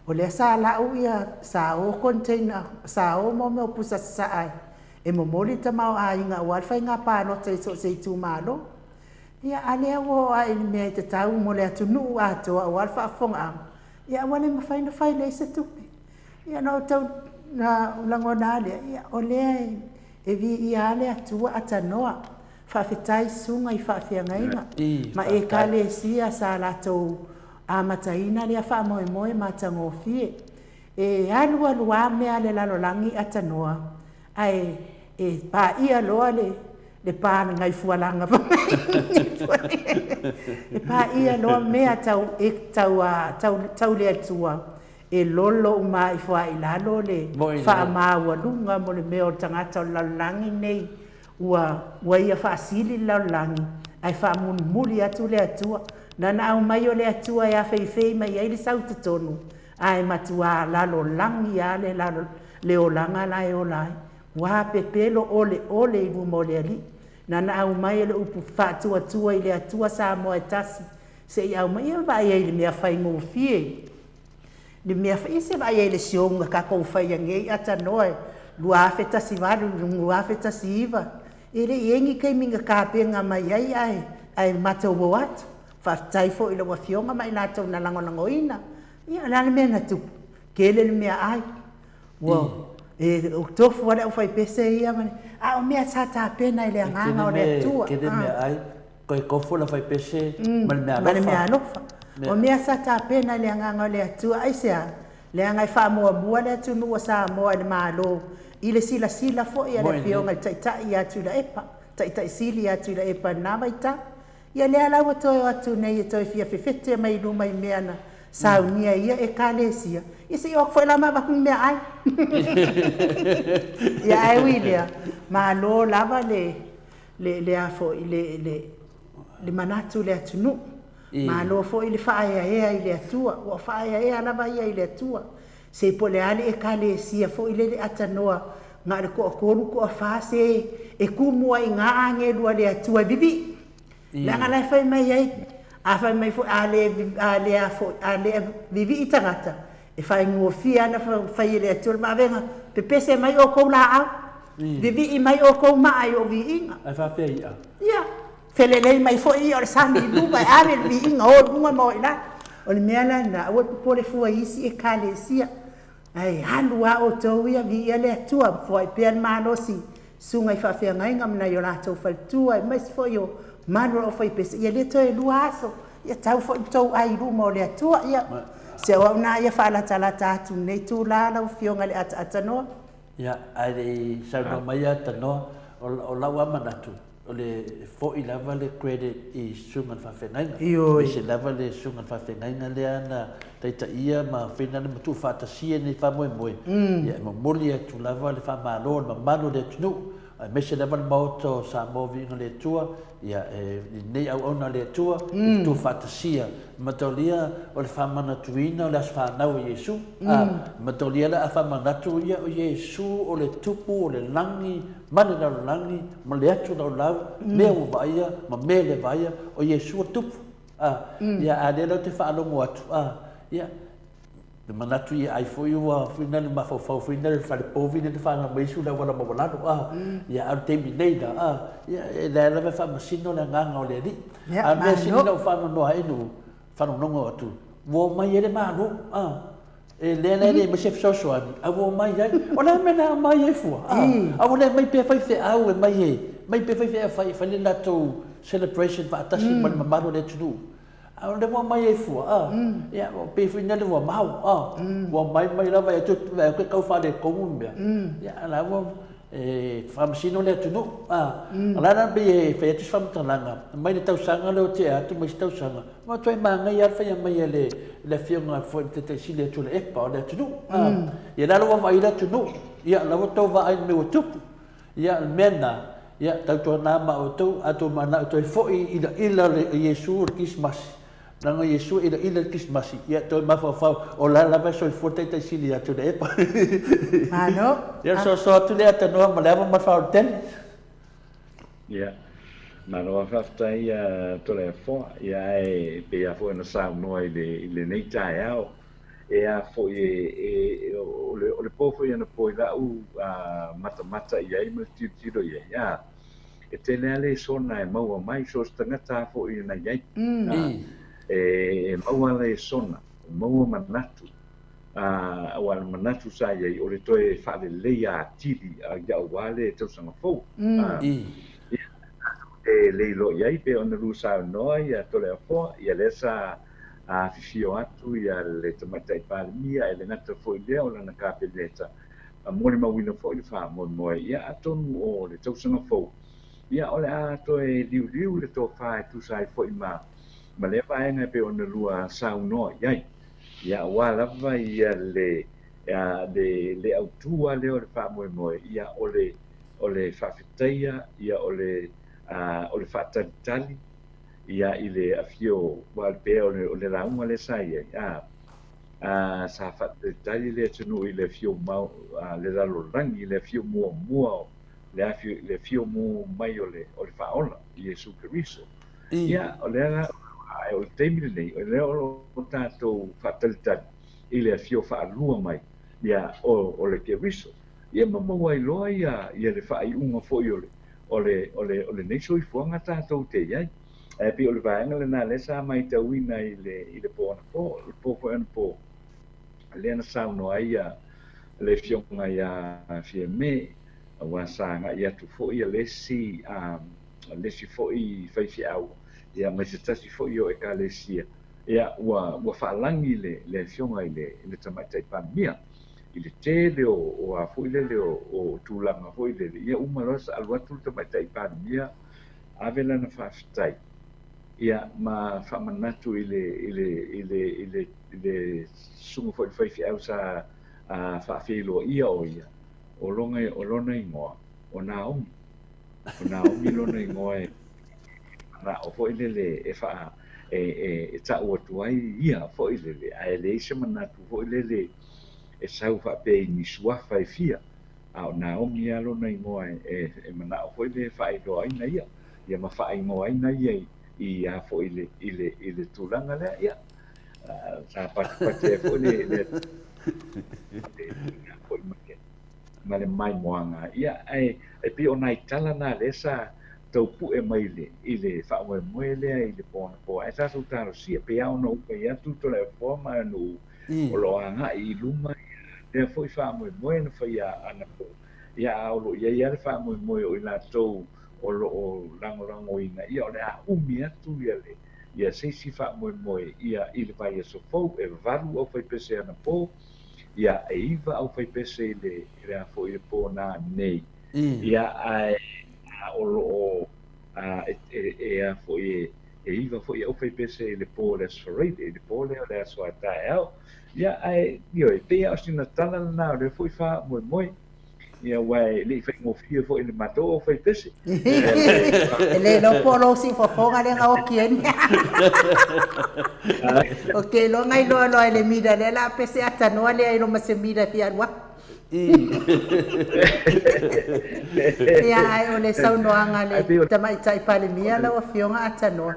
o lea sa lau ia, sa o container, sa o mo mea o pusa sasaa e momoli le tamaoaiga aua le faiga palota i so o se itumalo. Ia, a lea ua oo lava i le mea e tatau mo le atunuu atoa aua le faafofogaaga, ia ua le mafai ona fai leai se tupe. Ia na ou tau, na ou lagona lava lea, ia o lea e viia lava le Atua atanoa. Faafetai susuga i faafeagaiga ma Ekalesia sa latou amataina lea faamoemoe matagofie. E alualu a mea a le lalolagi atanoa ae e paia loa le le pa le gaifualaga e paia loa mea tau e tau tau tau le Atua e lolo uma ifo a i lalo le faamaualuga mo le mea o le tagata o le lalolagi nei Ua, ua ia faasili le lalolagi, ae faamulimuli atu le Atua. Na na aumai o le Atua e afeifei mai ai le sau i totonu, ae matuā lalolagi lava le lalo, le olaga la e ola ai. Ua pepelo oleole i luma o le Alii. Na na aumai o le upu faatuatua i le Atua Samoa e tasi, se i aumai, ia vaai ai i le mea faigofie. Le mea foi se vaai ai i le sioga tatou faia nei atanoa e 2018 2019 e le i ai ni taimi na tapena mai ai ae ae matou o atu. Faafetai foi i lau Afioga ma i latou na lagolagoina. Ia o le a le mea na tupu? Tele le meaai. Ua e tofu lava le aufaipese ia ma le a o mea sa tapena i le agaga o le Atua. Tele meaai. Toe tofu le aufaipese ma le meaalofa. Ma le meaalofa. O mea sa tapena i le agaga o le Atua, aisea? Leaga e faamuamua le atunuu o Samoa i le Malo i le silasila foi a le Afioga i le Taitai ia Tuilaepa, Taitai Sili ia Tuilaepa i lena vaitau. Ia lea la ua toe o atu nei e toe fia fefete mai i luma i mea na saunia e ia Ekalesia, ia se i o atu foi la ma avatu ni meaai. Ia ae ui i lea, malo lava le le, le a foi, le, le, le manatu i le atunuu. Malo foi le faaeaea i le Atua, ua faaeaea lava ia i le Atua. Se po o le a le Ekalesia foi lele atanoa Na o le toatolu, toafa se e tumu ai i ina agelu a le Atua e vivii. Leaga la e fai mai ai, a fai mai foi a le a le a foi a le vivii tagata, e faigofie lava ona fai e le Atua le vavega, pepese mai outou laau, vivii mai outou maa i ou viiga. Ae faapea ia. Ia, felelei mai foi ia o le sami i luga e ave le viiga, o i luga ma o i lalo. O le mea la lena, aua le popole fua i isi Ekalesia. Ae alu lava outou ia, viia le Atua, foai pea le malosi, susuga i faafeagaiga ma nai o latou faletua, aemaise foi o malu o lau faipese, ia le toe lua aso, ia tau foi le tou ai i luma o le Atua. Ia, se o au na ia faalatalata atu i lenei itula lau Afioga i le Ataatanoa. Ia, ae le i saunoa mai Atanoa, o lau lava manatu, O le foi lava le credit i susuga i le faafeagaiga. Ioe. Aemaise lava le susuga i le faafeagaiga lea na taitaia ma faina le ma tuufaatasia lenei faamoemoe. Ia e momoli atu lava le faamalo i le mamalu o le atunuu, aemaise lava le Maota o Samoa Viiga i le Atua, ia e i lenei auauna a le Atua i le tuufaatasia. E mataulia o le faamanatuina o le aso fanau o Iesu. A, e mataulia la a faamanatu ia o Iesu o le Tupu o le lagi ma le lalolagi, ma le atu laulau, mea ua vaaia ma mea e le vaaia, o Iesu o le Tupu. A, ia, a lea la ou te faalogo atu, a, ia, e manatu ia ai foi ua foi na le mafaufau foi na le fale povi lea na fanau mai Iesu i le auala maualalo, a, ia, a o le taimi nei la, a, ia, e leai lava e faamasino le agaga o le Alii. Ia, A o le mea sili malo. na ou faanoanoa ai Nu'u, faalogologo atu, ua omai ai le Malo, a. E lea la e leai mai se fesoasoani, a ua omai ai. O le a le mea na aumai ai fua? A, a ua le aumai pea faifeau e mai e, mai pea faifeau e fai, fai le latou celebration faatasi ma le mamalu o le atunuu. A o lea ua aumai ai fua, a, ia, pei foi lea ua mau, a, ua aumai mai lava e atu, vaai atu e tau faaletonu le mea. Ia, a o la ua, e faamasino le atunuu, a. O la la pei e fai atu se faamatalaga, mai le tausaga lea ua tea atu ma isi tausaga, Ua toe manaia lava le faia mai e le Afioga foi i le Taitai Sili a Tuilaepa o le atunuu. Ia la ua vaai le atunuu, ia la ua tou vaai i le mea ua tupu. Ia o le mea lena, ia tautuana ma outou, a outou manao e toe foi i ilaila o Iesu o le Kerisimasi, leaga o Iesu e ilaila i le Kerisimasi, ia toe mafaufau, o la lava e soifua le Taitai Sili ia Tuilaepa. Malo. Ia o le soasoa atu lea Tanoa ma le ava ma le faaoletele. Ia, malo lava faafetai ia Toleafoa, ia ae pei lava foi ona saunoa i le i lenei taeao, e a foi e e o le o le po foi anapo i la'u matamata i ai ma le tilotilo i ai, a, e tele lava lesona e maua mai, so o se tagata lava foi na i ai, a, e e maua lesona, e maua manatu. Ā, aua o le manatu sa i ai, o le toe faaleleia atili ia aua le tausaga fou. Ā, ia, tatou te le iloa i ai, pei ona lua saunoa ia Toleafoa, ia lea sa afifio atu ia le Tamaitai Palemia, e le gata foi i lea o lana Kapeneta, a molimauina foi le faamoemoe, ia atonu o le tausaga fou, ia o le a toe liuliu le tofa e tusa ai foi ma, ma lea vaega e pei ona lua saunoa i ai. Ia aua lava ia le le le autu lava lea o le faamoemoe, ia o le o le faafetaia, ia o le o le faatalitali ia i le afio aua pei o le o le lauga lea sa i ai, a a sa faatalitali le atunuu i le afio mau le lalolagi i le afio muamua o le afio le afio mu mai o le o le Faaola, Iesu Keriso. Ia, o lea la, ae o le taimi lenei, o lea o lo o tatou faatalitali i le afio faalua mai, ia, o, o le Keriso. Ia ma maua ai loa ia, ia le faaiuga foi o le, o le, o le, o lenei soifuaga tatou te i ai. Ae pei o le vaega lena lea sa matauina i le, i le po anapo, le po foi anapo, lea na saunoa ai ia le Afioga ia Fiame, aua sa agai atu foi ia le isi, a, le isi foi faifeau, ia ma se tasi foi o Ekalesia, ia ua ua faalagi le le Afioga i le i le Tamaitai Palemia i le tele o o a foi lele o o tulaga foi lele, ia uma loa sa alu atu le Tamaitai Palemia ave lana faafetai, ia ma faamanatu i le i le i le i le i le susuga foi i le faifeau sa faafeiloaia o ia, o lona o lona igoa o Naomi. O Naomi lona igoa e manao foi lele e faa e e e ta'u atu ai ia foi lele, ae leai se manatu foi lele e sau faapea i ni suafa e fia. a o Naomi lava lona igoa e, e manao foi lea e faailoaina ia, ia ma faaigoaina ia i, i a foi i le, i le, i le tulaga lea, ia, sa patipati ai foi le, le, le, foi ma le, ma le maimoaga, ia, ae, e pei o nai tala na lea sa tau pue mai i le, i le faamoemoe lea i le po anapo, ae tatou talosia, pei lava ona ou fai atu Toleafoa ma Aganuu, o lo o agai i luma lea foi faamoemoe na faia anapo, ia, a o lo o i ai lava le faamoemoe o i latou o lo o lagolagoina, ia, o le a umi atu ia le, ia se isi faamoemoe, ia, i le vaiaso fou, e 8 aufaipese anapo, ia, e 9 aufaipese i le, i le a foi i le po nanei, ia, ae o lo o, e, e, e a foi e, e 9 foi aufaipese i le po o le Aso Faraile, i le po lea o le aso a taeao. Ia, ae, ioe, pei lava o sina tala lena o lea foi faamoemoe. Ia, aua e le i faigofie foi i le matou aufaipese. E le iloa po o lou siufofoga lea na oki ai mea. Ou te iloa na iloa loa e le mida lea la pese atanoa lea i lo ma se mida e fia alu aku. Ia, ae o le saunoaga a le Tamaitai Palemia lau Afioga Atanoa,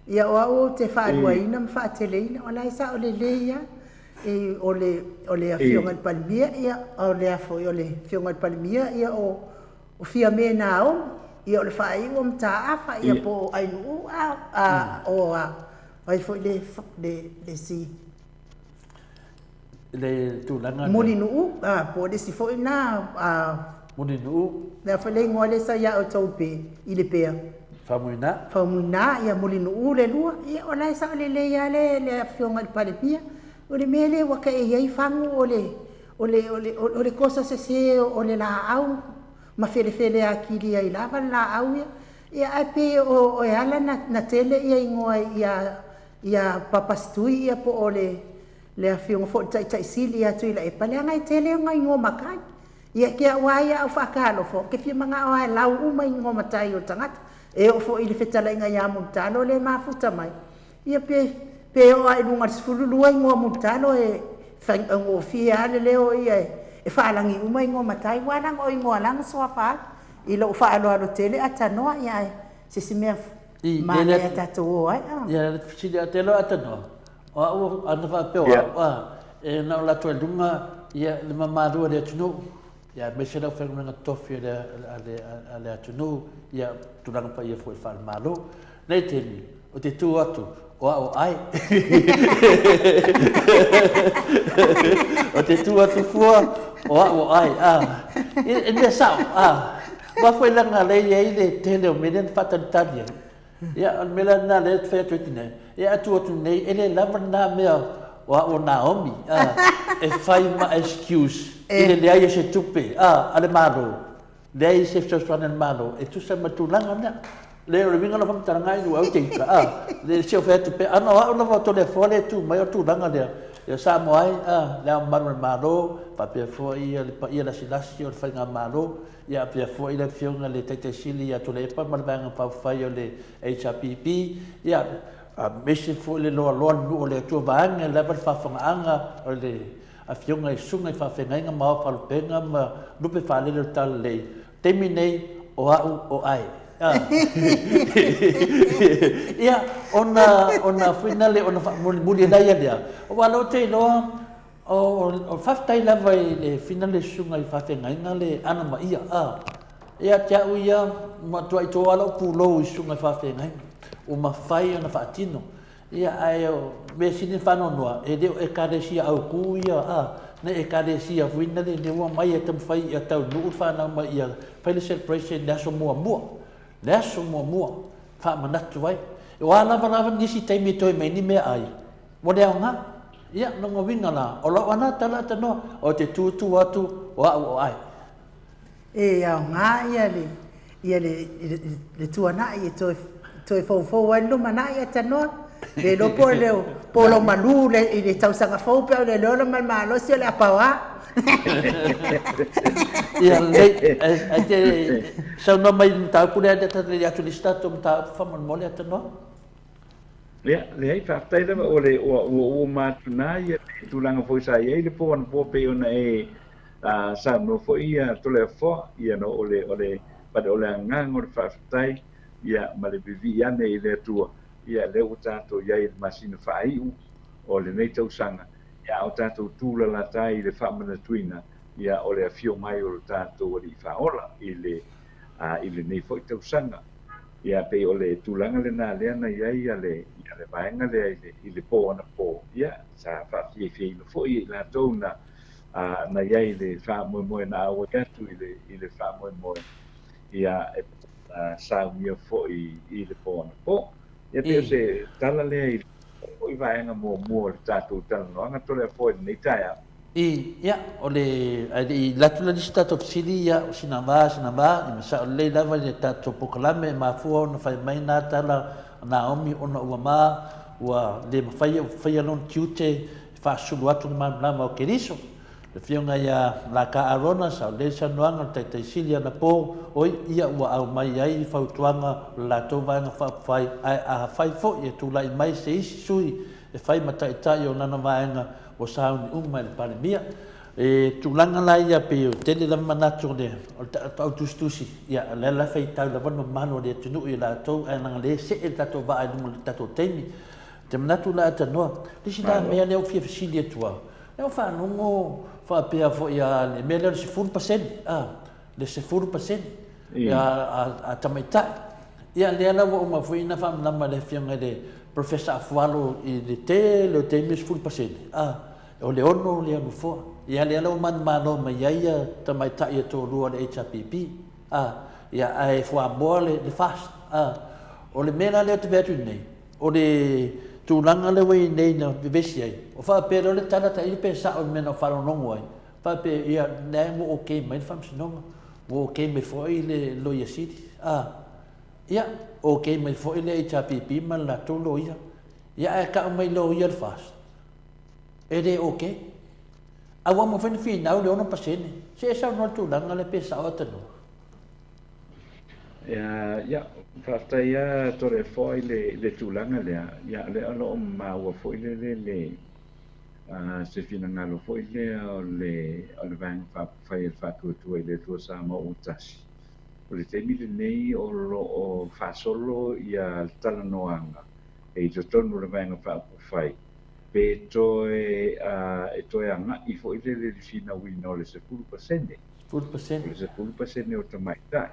ia o au ou te faaluaina ma faateleina, o la e sao lelei lava. E, o le, o le Afioga i le Palemia, ia, o le a foi, o le Afioga i le Palemia, ia, o, o Fiame Naomi, ia, o le faaiu o Mataafa, ia, po o Ainuu, a, a, o a, ai foi le, le, le isi le tulaga lea. Mulinuu, a, po o le isi foi na, a. Mulinuu. Le a foi le igoa lea sa ia outou pe, i le pea. Faumuina. Faumuina, ia Mulinuu le lua. Ia, o la e sao lelei lava le, le Afioga i le Palemia. O le mea lea ua tae i ai fagu o le, o le, o le, o le kosa sese o le laau ma felefele atili ai lava le laau ia. Ia, ae pei o, e ala na, na tele ia igoa ia, ia Papasitui ia po o le, Le afioga foi i le Taitai Sili ia Tuilaepa, leaga e tele ona igoa matai. Ia te au lava ia au faatalofa, ou te fia manao lava e lau uma igoa matai o le tagata. E oo foi i le fetalaiga ia Mulitalo lea e mafuta mai, ia pe, pe oo lava i luga i le 12 igoa Mulitalo e faigofie lava le leo ia e faalagi uma igoa matai, aua leaga o igoa la na suafa ai. I lou faaaloalo tele atanoa, ia ae se isi mea manaia tatou o ai. Ia, fesili atu, te iloa atanoa, O au, ana faapea o au, a, e na o latou i luga, ia, le mamalu o le atunuu, ia, aemaise le aufaigaluega totofi a le, a le, a le atunuu, ia, tulaga paia foi faale-Malo. Nei taimi, ou te tu atu, o au o ʻae. Ou te tu atu fua, o au o ʻae, a. E mea sao, a. Aua foi leaga lea e i ai le tele o mea lea na faatalitali ai. Ia, o le mea la lena lea e fai atu ai tinei, ia a tu atu nei, e le lava lena mea o au o Naomi, a, e fai ma excuse i le leai o se tupe, a, a le Malo, leai se fesoasoani a le Malo e tusa ma le tulaga lea. Le, o le uiga o lau faamatalaga ai, ua au te ita, a, le se o fai atu pea, ana o au lava o Toleafoa lea e tu mai o le tulaga lea, ia Samoa ai, a, Le Ao Mamalu o le Malo, faapea foi le paia lasilasi o le Faigamalo, Ia faapea foi le Afioga i le Taitai Sili ia Tuilaepa ma le Vaega Faaupufai o le HRPP, ia, aemaise foi le loaloa le nuu o le Atua vaeane lava le faafofogaaga o le Afioga i Susuga i Faafeagaiga ma Ao Faalupega ma Lupe Faalele o le Talalelei. Taimi nei, o au o ʻae. Ia, ona, ona foi nale, ona faamulimuli ai ia lea, aua o lea ou te iloa, O faafetai lava i le fina le susuga i faafeagaiga le Ana Maia a. Ia te au ia, matuai to a lou pulou i susuga i faafeagaiga ua mafai ona faatino. Ia ae o mea sili ona faanoanoa, e le o Ekalesia autu ia a, na Ekalesia foi na le ua mai e taumafai ia taunuu le fanau mai ia fai le celebration i le aso muamua. Le aso muamua faamanatu ai. O a lava lava nisi taimi e toe mai ni meaai, Ua le aoga. Ia, lona uiga la, o lau ana tala atanoa, o te tūtū atu o au o ʻae. E aoga ia le, ia le, le tuanai e toe, toe foufou ai le lumanai atanoa. Le iloa po o le, po o lou malu le, i le tausaga fou pe a o le iloa ma le malosi o le a paoa. Ia, lelei, ai te saunoa mai i le mataupu lea, le atu le isi tatou mataupu faamolemole atanoa. Ia, leai, faafetai lava, o le, ua, ua uma atu na ia le tulaga foi sa i ai le po anapo pei ona e Saunoa foi ia Toleafoa, ia no o le o le but o le agaga o le faafetai ia ma le vivii ane i le Atua, ia lea ua tatou i ai i le masina faaiu o lenei tausaga, ia a o tatou tulalata ai i le faamanatuina ia o le afio mai o lo tatou Alii Faaola i le i lenei foi tausaga. Ia pei o le tulaga lena lea na i ai le ia le vaega lea i le i le po anapo, ia sa faafiafiaina foi e i latou na na i ai le faamoemoe na auai atu i le i le faamoemoe ia e saunia foi i le po anapo. Ia pei o se tala lea i foi vaega muamua o le tatou talanoaga Toleafoa i lenei taeao. I, ia, o le, ae le i alu atu la nisi tatou fesili, ia, o sina va, sina va, ia ma sao lelei lava i le tatou polokalame e mafua ona fai mai na tala a Naomi ona ua ma, ua le mafai ona faia lona tiute e faasusulu atu le malamalama o Keriso. Le afioga ia Laka Arona, sao lelei le saunoaga o le Taitai Sili anapo, oi, ia ua aumai ai fautuaga o le latou Vaega Faaupufai, ae afai foi e tulai mai se isi sui e fai ma taitai o lana vaega, ua sauni uma e le Palemia. E tulaga la ia pei e tele lava manatu o le au tusitusi, ia o lea la e faitau lava le mamalu o le atunuu i latou ae leaga o lea e see le tatou vaa i luga o le tatou taimi. Ou te manatu la Tanoa, le isi la mea lea ou fia fesili atu au, lea ua faalogo faapea foi a le mea lea o le 10%, a, le 10% a tamaitai. Ia lea la ua uma foi ona faamalama e le Afioga i le Professor Afualo i le tele o taimi e 10%, a, o le 6 lea nofoa. Ia lea la ua manumalo mai ai ia tamaitai e toalua o le HRPP, a, ia ae fuamoa le FAST, a. O le mea la lea ou te vaai atu nei, o le tulaga lea ua i ai nei na vevesi ai, o faapea loa le tala tailo pe sao i le mea na ou faalogologo ai, faapea, ia, lea ua okay mai le Faamasinoga, ua okay mai foi le Loia Sili, a, ia, okay mai foi le HRPP ma le latou loia, ia ae tau mai loia le FAST, e le okay. Ae ua mafai ona finau le 6%. Se e saunoa i le tulaga lea pe sao Atanua. Ia, ia, faafetai lava Toleafoa i le, i le tulaga lea. Ia, o lea o lo o maua foi le, le, le, se finagalo foi lea o le, o le Vaega Faaupufai a le Faatuatua i le Atua Samoa ua Tasi. O le taimi lenei o lo o faasolo ia le talanoaga e i totonu o le Vaega Faaupufai pe toe, e toe agai foi lele i le finauina o le 10%. 10%. O le 10% o tamaitai.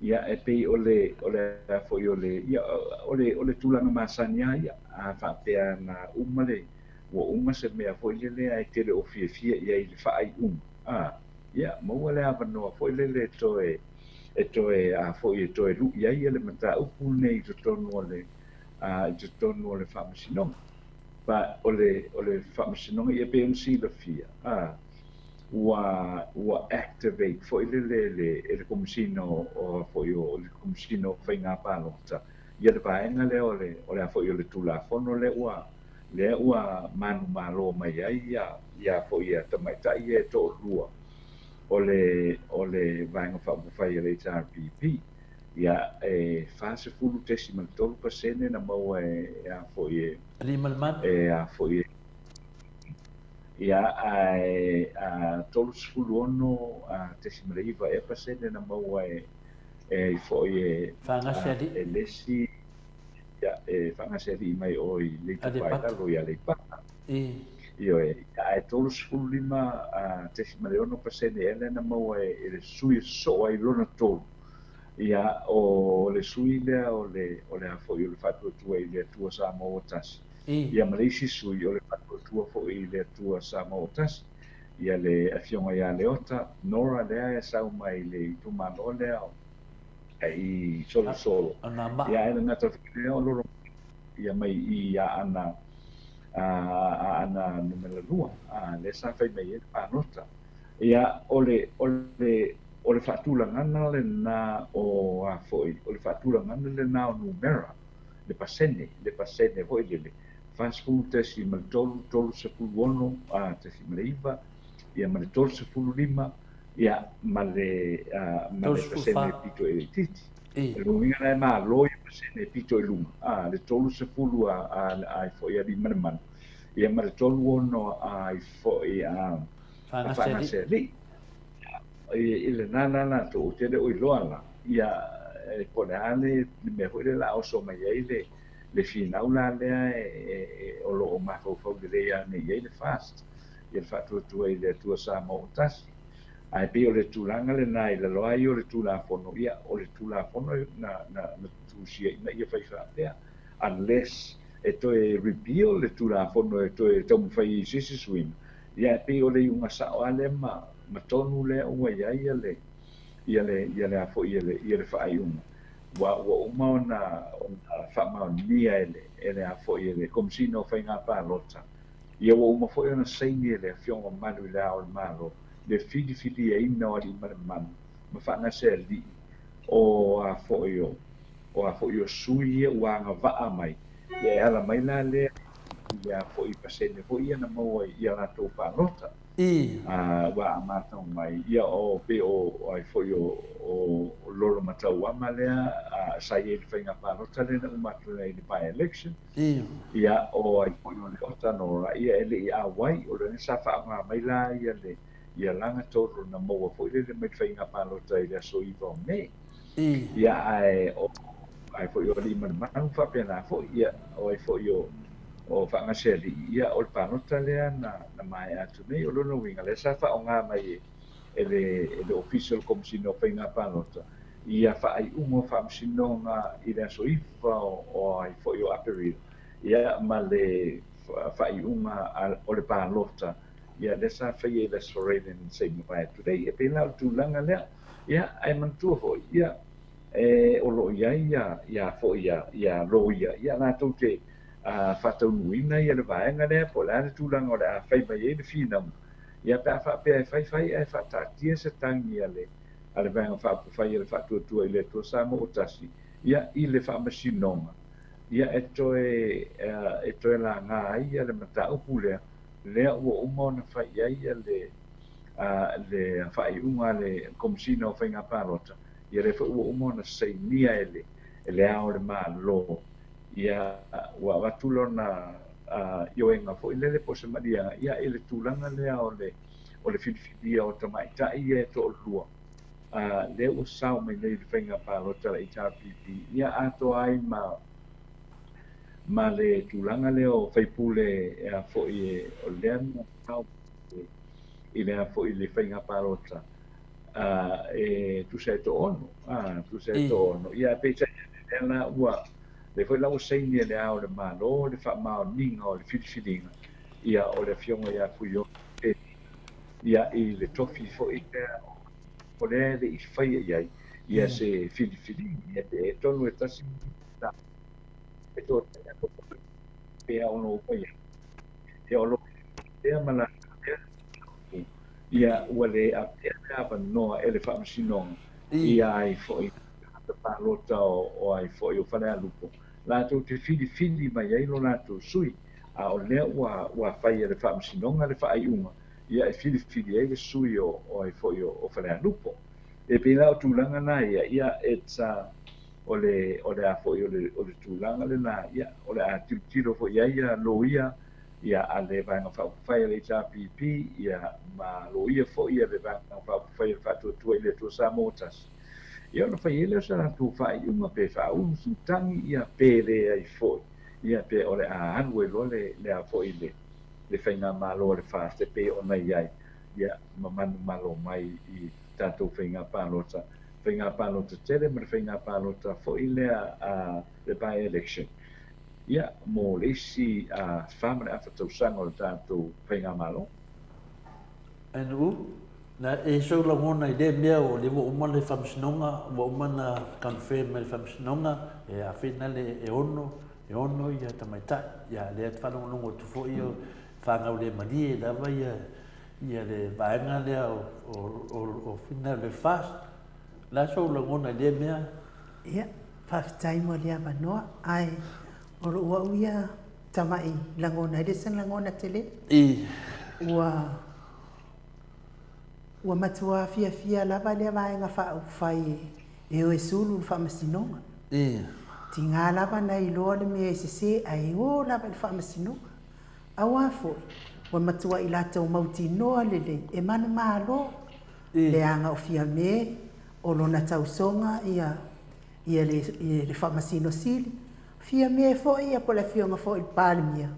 Ia, e pei o le, o le a foi o le, ia, o le, o le tulaga masani lava ia. A faapea na uma le, ua uma se mea foi lele ae e te le o fiafia i ai i le faaiuga, a, ia, maua le avanoa foi lele e toe, e toe, a foi e toe lui ai le mataupu lenei i totonu o le, a, i totonu o le Faamasinoga. But o le, o le Faamasinoga, ia pei ona silafia, a, ua ua activate foi lele le e le Komesina o o foi o le Komesina o Faiga Palota ia le vaega lea o le o le a foi o le Tulafono lea ua lea ua manumalo mai ai ia ia foi ia tamaitai ia e toalua o le o le Vaega Faaupufai a le HRPP ia e 40.3% na maua e a foi e Aliimalemanu. E a foi e Ia, ae 36.9 ea pasene na maua e e foi e Faagase alii. e le isi ia, e faagase alii mai o i le itupa i lalo i Aleipata. Ioe, ae 35.6% ea lea na maua e le sui e sosoo ai lona tolu. Ia, o le sui lea o le o le a foi o le Faatuatua i le Atua Samoa ua Tasi. Ia ma le isi sui o le Faatuatua foi i le Atua Samoa ua Tasi, ia le Afioga ia Leota Nora lea e sau mai le itumalo lea i Solosolo. Ia ae le gata foi lea o Lolo ia mai i Aana, Aana numera 2, lea sa fai mai ai le palota. Ia o le, o le, o le faatulagaga lena o a foi, o le faatulagaga lena o numera. Le pasene, le pasene foi lele, 40.3, 36.9, ia ma le 35, ia ma le, ma le pasene pito e itiiti. O le uiga la e malo ia pasene pito i luga, a, le 30 a, a, a foi a Aliimalemanu, ia ma le 36 a foi a, a Faagasealii. i lena la latou, ou te le o iloa la, ia, po o le a le mea foi lea o le a oso mai ai le, le finau la lea e, o lo o mafaufau lelei lava nei i ai le FAST, ia le Faatuatua i le Atua Samoa ua Tasi. Ae pei o le tulaga lena i lalo lava ia o le Tulafono, ia, o le Tulafono na, na, na tusia ina ia fai faapea, unless e toe repeal le Tulafono e toe taumafai ai i se isi suiga, ia, e pei o le iuga sao lava lea ma, ma tonu lea ua i ai ia le, ia le, ia le a foi, ia le, ia le faaiuga. Ua, ua uma ona, ona faamaonia e le, e le a foi, e le Komesina o Faiga Palota, ia ua uma foi ona saini e le Afioga Mamalu i Le Ao o le Malo le filifiliaina o alii ma le mamalu ma faagasealii o a foi o, o a foi o sui ia ua agavaa mai, ia e ala mai la lea i le a foi pasene foi ia na maua i a latou palota. A ua amata mai, ia o pei o ai foi o, o Lolomatauama lea sa i ai i le faiga palota lea na uma atu nei i le by-election. Ia o ai foi o Leota Nora, ia e le i auai, o lea sa faaaoga mai la ia le ia lagatoro na maua foi lele mai le faiga palota i le aso 9 o Me. Ia ae o ai foi o Aliimalemanu faapena foi, ia o ai foi o o Faagasealii, ia o le palota lea na na maea atu nei. O lona uiga, lea sa faaaoga mai e e le e le Ofisa o le Komesina o Faiga Palota ia faaiuga o faamasinoga i le aso 9 o o ai foi o Aperila, ia ma le faaiuga o le palota, ia lea sa faia i le aso Raven se i mavae atu nei. E pei la o le tulaga lea, ia ae manatua foi, ia e o lo o i ai ia ia foi ia ia loia, ia latou te faataunuuina ia le vaega lea po o le a le tulaga o le a fai mai ai le finauga, ia pe a faapea e fai fai ae faataatia se tagi a le a le Vaega Faaupufai a le Faatuatua i le Atua Samoa ua Tasi, ia i le Faamasinoga, ia e toe e toe laga ai ia le mataupu lea, lea ua uma ona fai i ai ia le le faaiuga a le Komesina o Faiga Palota, ia lea foi ua uma ona sainia e le e le Ao o le Malo, ia ua avatu lona ioega foi lele po o se maliega ia i le tulaga lea o le o le filifilia o tamaitai ia e toalua, a lea ua sao mai nei i le faiga palota a le HRPP, ia atoa ai ma ma le tulaga lea o faipule e a foi e o lea na sao i le a foi i le faiga palota a e tusa e toaono, a tusa e toaono. Ia peitai ane lea la ua lea foi la ua saini e le Ao o le Malo le faamaoniga o le filifiliga ia o le Afioga ia Fuiono Peni, ia i le tofi foi lea o lea e le i faia i ai ia se filifiliga, ia pe e tonu e tasi la e to pe a ono fai ia o lo lea ma la lea ia ua le avea le avanoa e le Faamasinoga ia ai foi tagata palota o ai foi o Falealupo latou te filifili mai ai lo latou sui. A o lea ua ua fai e le Faamasinoga le faaiuga, ia e filifili ai le sui o o ai foi o o Falealupo. E pei la o tulaga na ia, ia it's a o le o le a foi o le o le tulaga lena, ia o le a tilotilo foi i ai ia loia ia a le Vaega Faaupufai a le HRPP, ia ma loia foi a le Vaega Faaupufai a le Faatuatua i le Atua Samoa ua Tasi. Ia ona fai ai lea o se latou faaiuga pe faaulu sutagi ia pe leai foi. Ia pe o le a alu ai loa le le a foi le le faigamalo a le FAST e pei ona i ai, ia ma manumalo mai i tatou faiga palota, faiga palota tele ma le faiga palota foi lea a le by-election, ia mo le isi 4.5 tausaga o le tatou faigamalo. NU, Na e sou lagona i lea mea o lea ua uma le faamasinoga, ua uma na confirm e le faamasinoga, e afena le e ono, e ono ia tamaitai. Ia lea te faalogologo atu foi o fanau le malie lava ia ia le vaega lea o o o, o fina le FAST. La sou lagona i lea mea? Ia, faafetai mo le avanoa, ae o lou au ia tamai lagona, e le se lagona tele. I. Ua Ua matua fiafia lava lea Vaega Faaupufai e o e sulu le Faamasinoga. Tiga lava na iloa le mea e sese ae o lava i le Faamasinoga. Auā foi, ua matuai latou mautinoa lelei e manumalo. Leaga o Fiame, o lona tausoga ia ia le le Faamasino Sili, Fiame foi ia po o le Afioga foi i le Palemia,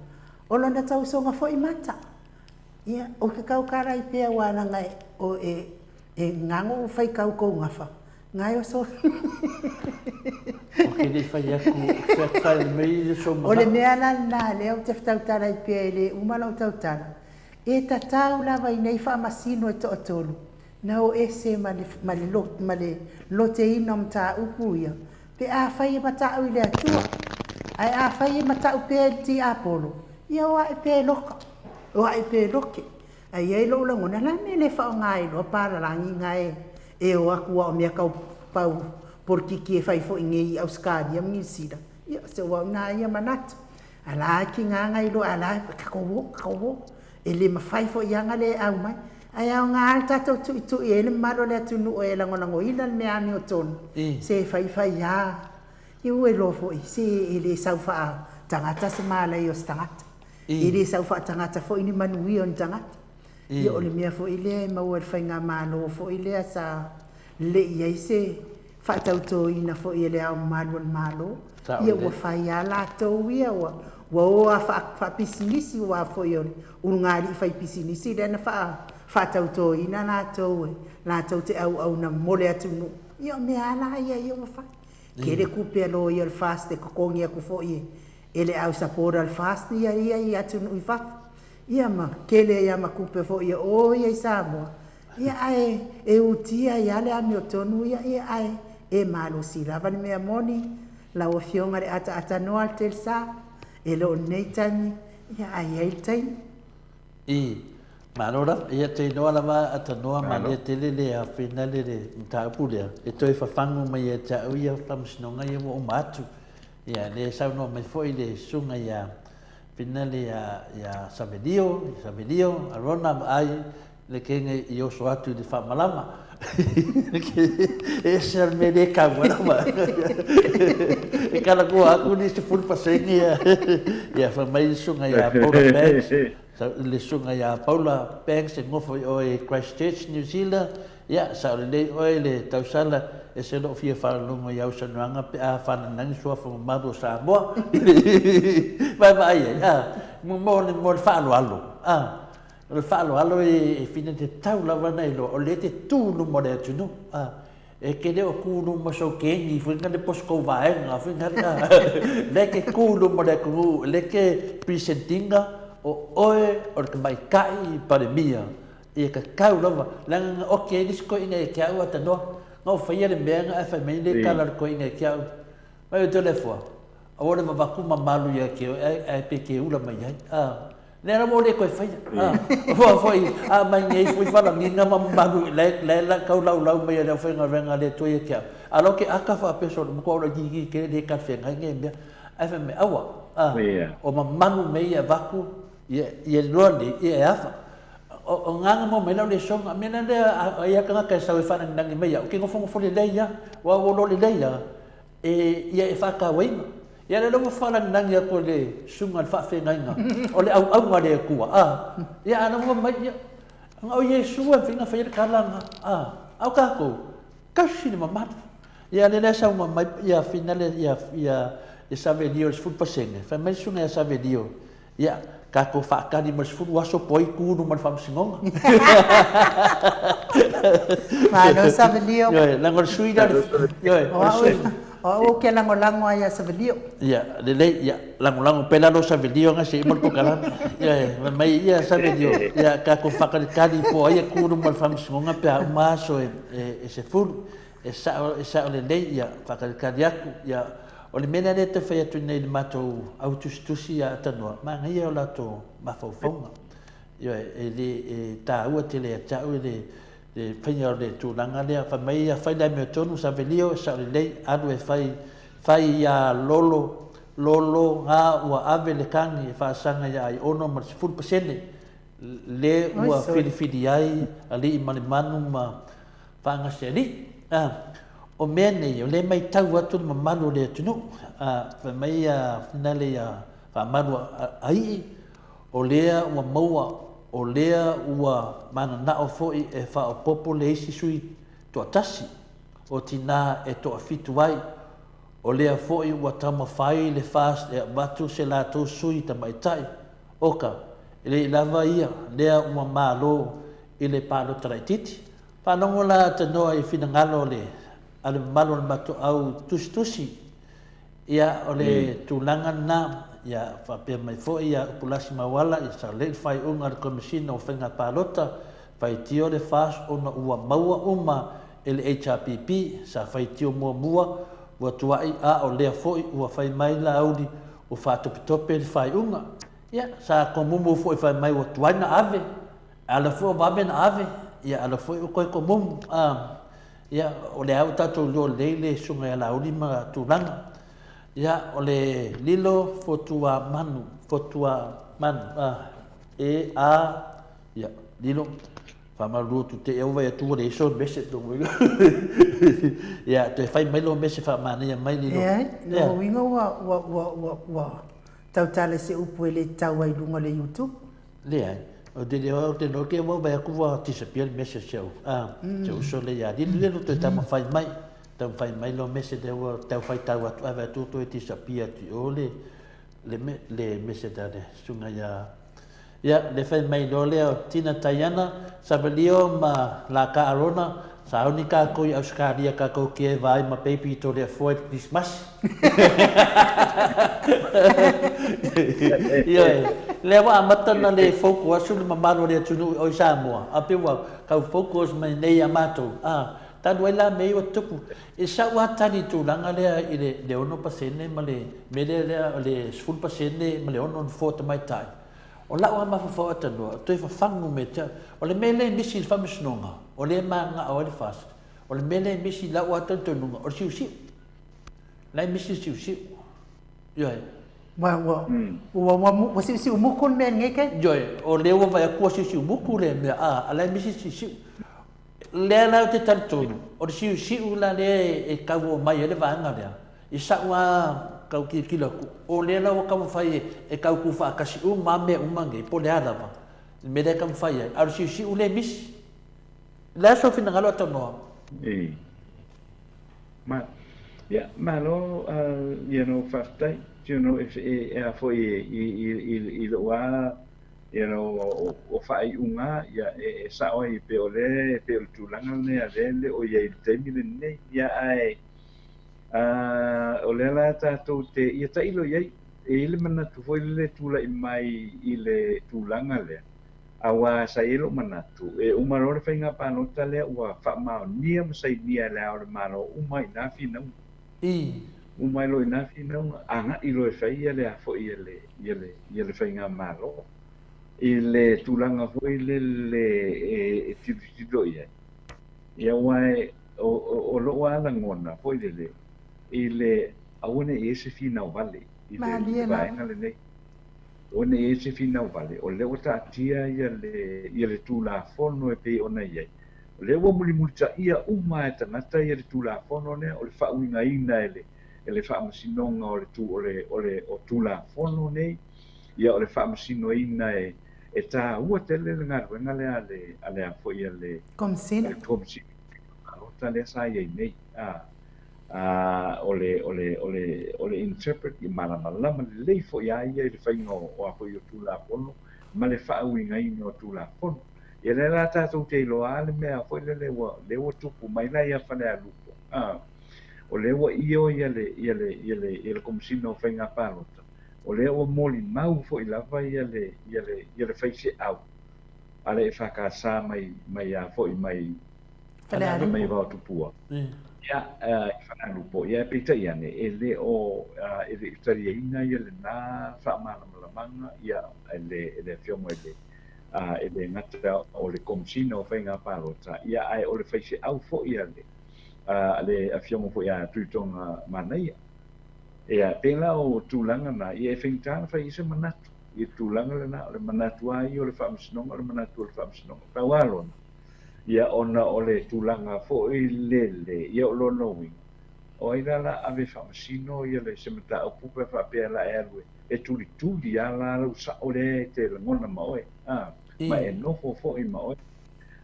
o lona tausoga foi Mata. Ia, ou te tautala ai pea aua leaga o e e gago ua fai tau kou gafa, gae o so. Ou te le i fai atu, fai mai le sou manao. O le mea la lena lea ou te tautala ai pea e le uma lau tautala, e tatau lava i nei faamasino e toatolu na o ese ma le, ma le, ma le loteina o mataupu ia, pe afai e mata'u i le Atua, ae afai e mata'u pea i le tiapolo, ia o a'e pea e loka, o a'e pea e loke. Ae i ai lo'u lagona, o le a le mea e le fa'aoga ai loa palalagi na e e o atu aua o mea tau pau polokiki e fai foi nei i Ausetalia ma Niu Sila? Ia, o si o'u au na ia manatu. A la e tiga na iloa a la e tatou o, tatou o. E le mafai foi lava na le au mai. Ae aoga lava le tatou tuitui ai le mamalu o le atunuu e lagolagoina le mea amiotonu, se fai fai lava. Ia ua iloa foi, se e le sau faatagata se malaia o se tagata. E le sau faatagata foi ni manuia o ni tagata. Ia o le mea foi lea e maua i le faigamalo foi lea sa le i ai se faatautoina foi e Le Ao Mamalu o le Malo, ia ua fai lava latou ia, ua o lava faapisinisi, aua foi o le ulugalii faipisinisi lea na faatautoina latou e latou te auauna mo le atunuu. Ia o mea lava la ia ia ua fai. Tele tupe a loia o le FAST e totogi atu foi e le au supporter o le FAST ia ia i atunuu i fafo. Ia ma tele ai lava ma tupe foi a o ia i Samoa. Ia ae e utia ai lava le amiotonu ia, ia ae e malosi lava le mea moni, lau Afioga i le ataaatanoa a le Telsa, e le o lenei taimi, ia ae i ai le taimi. I, malo lava. Ia te iloa lava atanoa malie tele le afina le le mataupu lea, e toe fafagu mai ia te au ia faamasinoga ia ua uma atu. Ia le saunoa mai foi le susuga ia Finale ia ia Savelio, Savelio, Arona vaai le kenge i oso atu i le faamalama. E ese le mea le taua lava. E talanoa atu ni 10% ia, ia fai mai le susuga ia Paula Banks, le susuga ia Paula Banks e nofo i o i Christchurch, New Zealand, ia sao lelei oe le tausala e se lou fia faalologo i au saunoaga pe a faalanagi suafa mamalu o Samoa. Vaavaai ai, a, mo, mo le faaaloalo, a. O le faaaloalo e fina tatau lava ona iloa, o lea e te tu i luma o le atunuu. A, e te le o tu i luma o sou keni foi na le po o se tou vaega foi na le, a, lea e te tu i luma o le atunuu, lea e te present ina o oe o le tamaitai Palemia, e tatau lava, leaga na oki ai le isi toeaina ia te au a tanoa, na ou faia le mea na ae fai mai le tala a le toeaina ia te au, Mai o Toleafoa, aua le vavaku mamalu ia te oe ae pe te ula mai ai. A, lea lava ua le toe faia. A, ua foi, a mai nei foi falagiga ma mamalu la e la tau laulau mai e le aufaigaluega a le Atua ia te au. A la ke aka faapea solo, matua ola itiiti tele le talafeagai nei mea. Ae fai mai, aua, a, o mamalu mea ia e avatu, ia, ia loa nei, ia e afa. O, o nganga mo mai lau lesoga, mea la lea, a, ia tagata e sau e faanaginagi mai au, ke nofonofo lelei lava, ua ua loa lelei lava, e ia e faatauaina. Ia lea ua faalagilagi atu e le susuga i le faafeagaiga, o le auauga a le Atua, a, ia a la ua mai, ia, o Iesu e mafai ona faia le tala lena, a, a o tatou, tausi le mamalu. Ia lea la e saunoa mai ia finale ia, ia, ia Savelio i le 10%, fai mai le susuga ia Savelio, Ia, tatou faatali mo le 10 aso po o ai tu i luma o le faamasinoga. Malo Savelio. Ioe, leaga o le sui lea, ioe, o le sui. O au ou te lagolago ai ia Savelio. Ia, lelei, ia, lagolago pea lalo Savelio nga se i uma le polokalame. Ioe, fai mai ia Savelio, ia tatou faatalitali po o ai e tu i luma o le faamasinoga pe a uma aso e 10. E sao, e sao lelei, ia, faatalitali atu, ia, o le mea lea lea e tau fai atu nei i le matou au tusitusi ia Tanoa, manaia o latou mafaufauga. Ioe, e le, e taua tele ia te au le, le faiga o le tulaga lea, fai mai ia fai le amiotonu, Savelio, e sao lelei, alu e fai, fai ia Lolo, Lolo, ga ua ave le kagi e faasaga ia Aiono ma le 10%, le ua filifili ai alii ma le manu ma Faagasealii. A, o mea nei, o lea e maitau atu le mamalu o le atunuu, a, fai mai a finale ia faamalu a, a, ii, o lea ua maua O lea ua mananao foi e faaopoopo le isi sui toatasi o tinā e toafitu ai. O lea foi ua taumafai le FAST e avatu se latou sui tamaitai, oka, e le i lava ia lea ua malo i le palota laitiiti. Faalogo la tanoa i finagalo o le a le mamalu o le matou au tusitusi. Ia, o le tulaga lena, ia, faapea mai foi ia Upulasi Mauala, ia saolelei le faaiuga a le Komesina o Faiga Palota, faitio le FAST ona ua maua uma e le HRPP, sa faitio muamua, ua tuai, a o lea foi ua fai mai Laauli ua faatopetope le faaiuga. Ia, sa komumu foi fai mai ua tuai na ave, ala foi o vave na ave, ia ala foi o koe komumu. A, ia, o lea ua tatou iloa lelei le susuga ia Laauli ma tulaga. Ia, o le Lilo Fotuamanu, Fotuamanu, a, e, a, ia, Lilo, faamalulu atu te i au vai atu ua leai sou mese tō mai. Ia, toe fai mai lou mese faamanaia mai Lilo. Leai, lona uiga ua, ua, ua, ua, ua tautala i se upu e le tatau ai i luga o le YouTube. Leai, ou te le ou te iloa ke ua vaai atu ua disappear le message si au, ah, si au uso lea ia Lilo, lea toe taumafai mai, taumafai mai lou message lea ua tau faitau atu ae vaai atu ua toe disappear atu i o le, le, le message a le susuga ia, ia, le fai mai loa lea o Tina Taiana, Savalio ma Laka Arona, Sauni kākou i Ausekalia kākou ke vaai ma baby i Toleafoa i le Kerisimasi. Ioe, lea ua amata ona le focus le mamalu o le atunuu i o i Samoa, a pei ua tau focus mai nei ia matou, a, talu ai la mea ia ua tutupu. I sau lava tali i le tulaga lea i le 6% ma le mea lea o le 10% ma le 6 nofoa tamaitai, O la'u lava mafaufau atanoa, toe fafagu mea te au. O le mea lea e misi i le faamasinoga, o lea e mananao ai le FAST, o le mea lea e misi i la'u lava talitonuga, o le siusiu. La e misi le siusiu. Ioe. Ua, ua, ua, ua, ua siusiu muku le mea i lenei taimi? Ioe, o lea ua vaai atu ua siusiu muku le mea, a, a la e misi le siusiu. Lea la ou te talitonu, o le siusiu la lea e tau oo mai ai le vaega lea, i sa'u lava tau tilotilo atu, o lea la ua taumafai e tau tuufaatasi uma lava mea uma nei, po o le a lava le mea lea e taumafai ai, a o le siusiu lea e misi. O le a sou finagalo Atonoa? Ii. Ma, ia, malo, you know, faafetai, you know, e, e a foi i lou lava you know, o faaiuga, ia, e sao ai, pei o le, pei o le tulaga lenei a lea e le o i ai i le taimi lenei, ia, ae, o lea la tatou te, ia tailo i ai, e i ai le manatu foi lele e tulai mai i le tulaga lea, aua sa i ai lou manatu, e uma loa le faiga palota lea ua faamaonia ma sainia e Le Ao o le Malo uma ai i ina finauga. Uma ai loa i ina finauga, agai loa e fai ia le a foi ia le, ia le, ia le faigamalo. I le tulaga foi lele e, e tilotilo i ai, ia aua e, o, o, o lou lava lagona foi lele, i le aua ne i i ai se finau vale i le, i le vaega lenei. Aua ne i i ai se finau vale, o lea ua taatia ia le, ia le Tulafono e pei ona i ai. O lea ua mulimulitaia uma e tagata ia le Tulafono lea, o le faauigaina e le, e le Faamasinoga o le, o le, o le, o Tulafono nei, ia o le faamasinoina e, e taua tele le galuega lea a le, a le a foi a le, Komesina. a le Komesina Palota lea sa i ai nei. A, a, o le, o le, o le, o le interpret, ia malamalama lelei foi a ia i le faiga o, o a foi o Tulafono ma le faauigaina o Tulafono. Ia lea la tatou te iloa lava le mea foi lele ua, lea ua tupu mai la ia Falealupo, a, o lea ua io ia le, ia le, ia le, ia le Komesina o Faiga Palota, o lea ua molimau foi lava ia le, ia le, ia le faiseau a le EFKS mai, mai a foi mai, Falealupo. mai Vaotupua. Ia, i Falealupo. Ia, peitai ane, e le o, e le i taliaina ia lena faamalamalamaga ia e le, e le Afioga i le, e le gata o le Komesina o Faiga Palota, ia ae o le faiseau foi a le, a le Afioga foi ia Tuitoga Manaia. Ia, pēlā o tulaga na, ia e faigata ona fai i ai se manatu i le tulaga lena, o le manatu lava ia o le Faamasinoga, o le manatu o le Faamasinoga. Pau lava lona, ia ona o le tulaga foi lele, ia o lona uiga, o ai la o le a ave e faamasino ia le se mataupu pe a faapea o le a e alu e tulituli lava la lau sao lea e te lagona ma oe. A. Ma e nofo foi ma oe.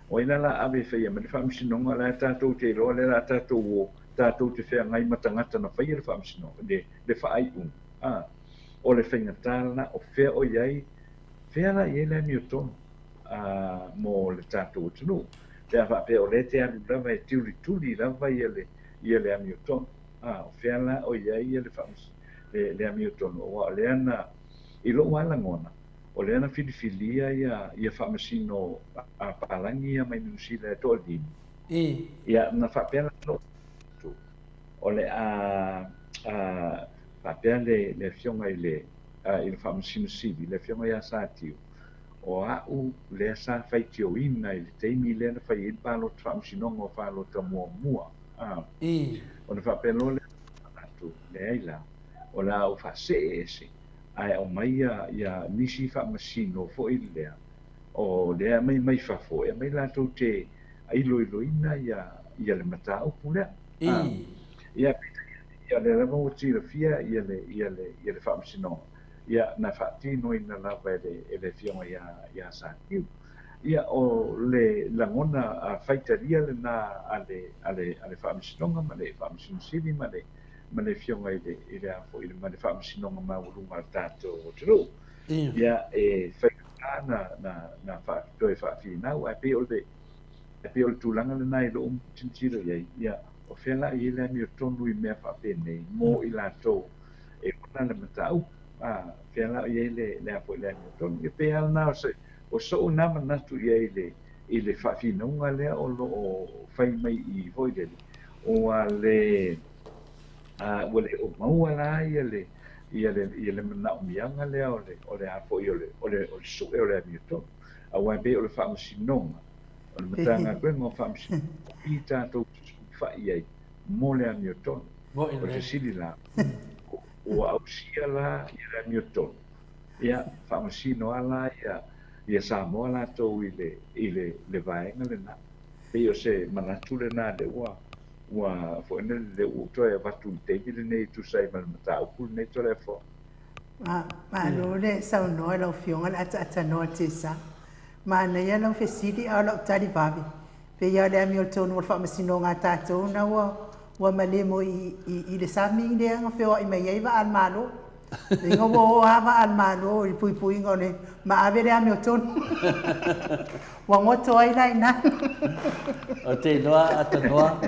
O ai la la ave e faia mai le faamasinoga, la e tatou te iloa lea la tatou o, tatou te feagai ma tagata na faia le faamasinoga, le, le faaiuga. A, o le faigata lena, o fea o i ai, fea la i ai le amiotonu, a, mo le tatou atunuu, pe a faapea o lea e te alu lava e tulituli lava ia le, ia le amiotonu. A, o fea la o i ai ia le faamas, le, le amiotonu, aua o lea na, i lou lava lagona, O lea na filifilia ia ia faamasino a palagi ia mai Niu Sila e toalima. Ia na faapea la lou manatu, o le a a faapea le le afioga i le i le Faamasino Sili, le afioga ia Satiu, o a'u lea sa faitioina i le taimi lea na fai ai le palota faamasinoga o palota muamua. A ona faapea loa lea o lou manatu, leai la, o le a ou faasee ese ae aumai ia nisi faamasino foi lea o lea e aumai mai fafo e aumai latou te iloiloina ia le mataupu lea. Ia peitai ane, ia o lea lava ua tilafia ia le ia le ia le faamasinoga, ia na faatinoina lava e le e le afioga ia ia Satiu. Ia o le lagona faitalia lena a le a le a le faamasinoga ma le Faamasino Sili ma le ma le Afioga i le, i le a foi, ma le Faamasinoga Maualuga a le tatou atunuu. Ia, e faigata na, na, na faa, toe faafinau, ae pei o le, ae pei o le tulaga lena i lou tilotilo i ai, ia, o fea la i ai le amiotonu i mea faapenei mo i latou e ona le mataupu, a, fea la i ai le, le a foi le amiotonu. Ia, pei lava lena o se, o so'u na manatu i ai i le, i le faafinauga lea o lo o fai mai i i foi lele, ua le, ua le o maua la ia le, ia le, ia le manaomiaga lea o le, o le a foi o le, o le, o le sue o le amiotonu. Aua e pei o le Faamasinoga, o le Matagaluega o Faamasinoga, o i tatou te sulufai ai mo le amiotonu. O le fesili la, ua ausia la ia le amiotonu? Ia, faamasino lava la ia, ia Samoa latou i le, i le, le vaega lena. Pei o se manatu lena lea ua, ua foi lele, lea ua ou toe avatu i le taimi lenei e tusa ai ma le mataupu lenei Toleafoa. Ma, malo le saunoa lau Afioga le ataatanoa Tesa. Manaia lau fesili a o lau tali vave. Pei lava o le amiotonu o le faamasinoga a tatou na ua, ua malemo i, i, i le sami lea na feoai mai ai vaa a le Malo. Ina ua o lava vaa a le Malo i le puipuiga o le maave le amiotonu. Ua goto ai la i ina. Ou te iloa Atanoa,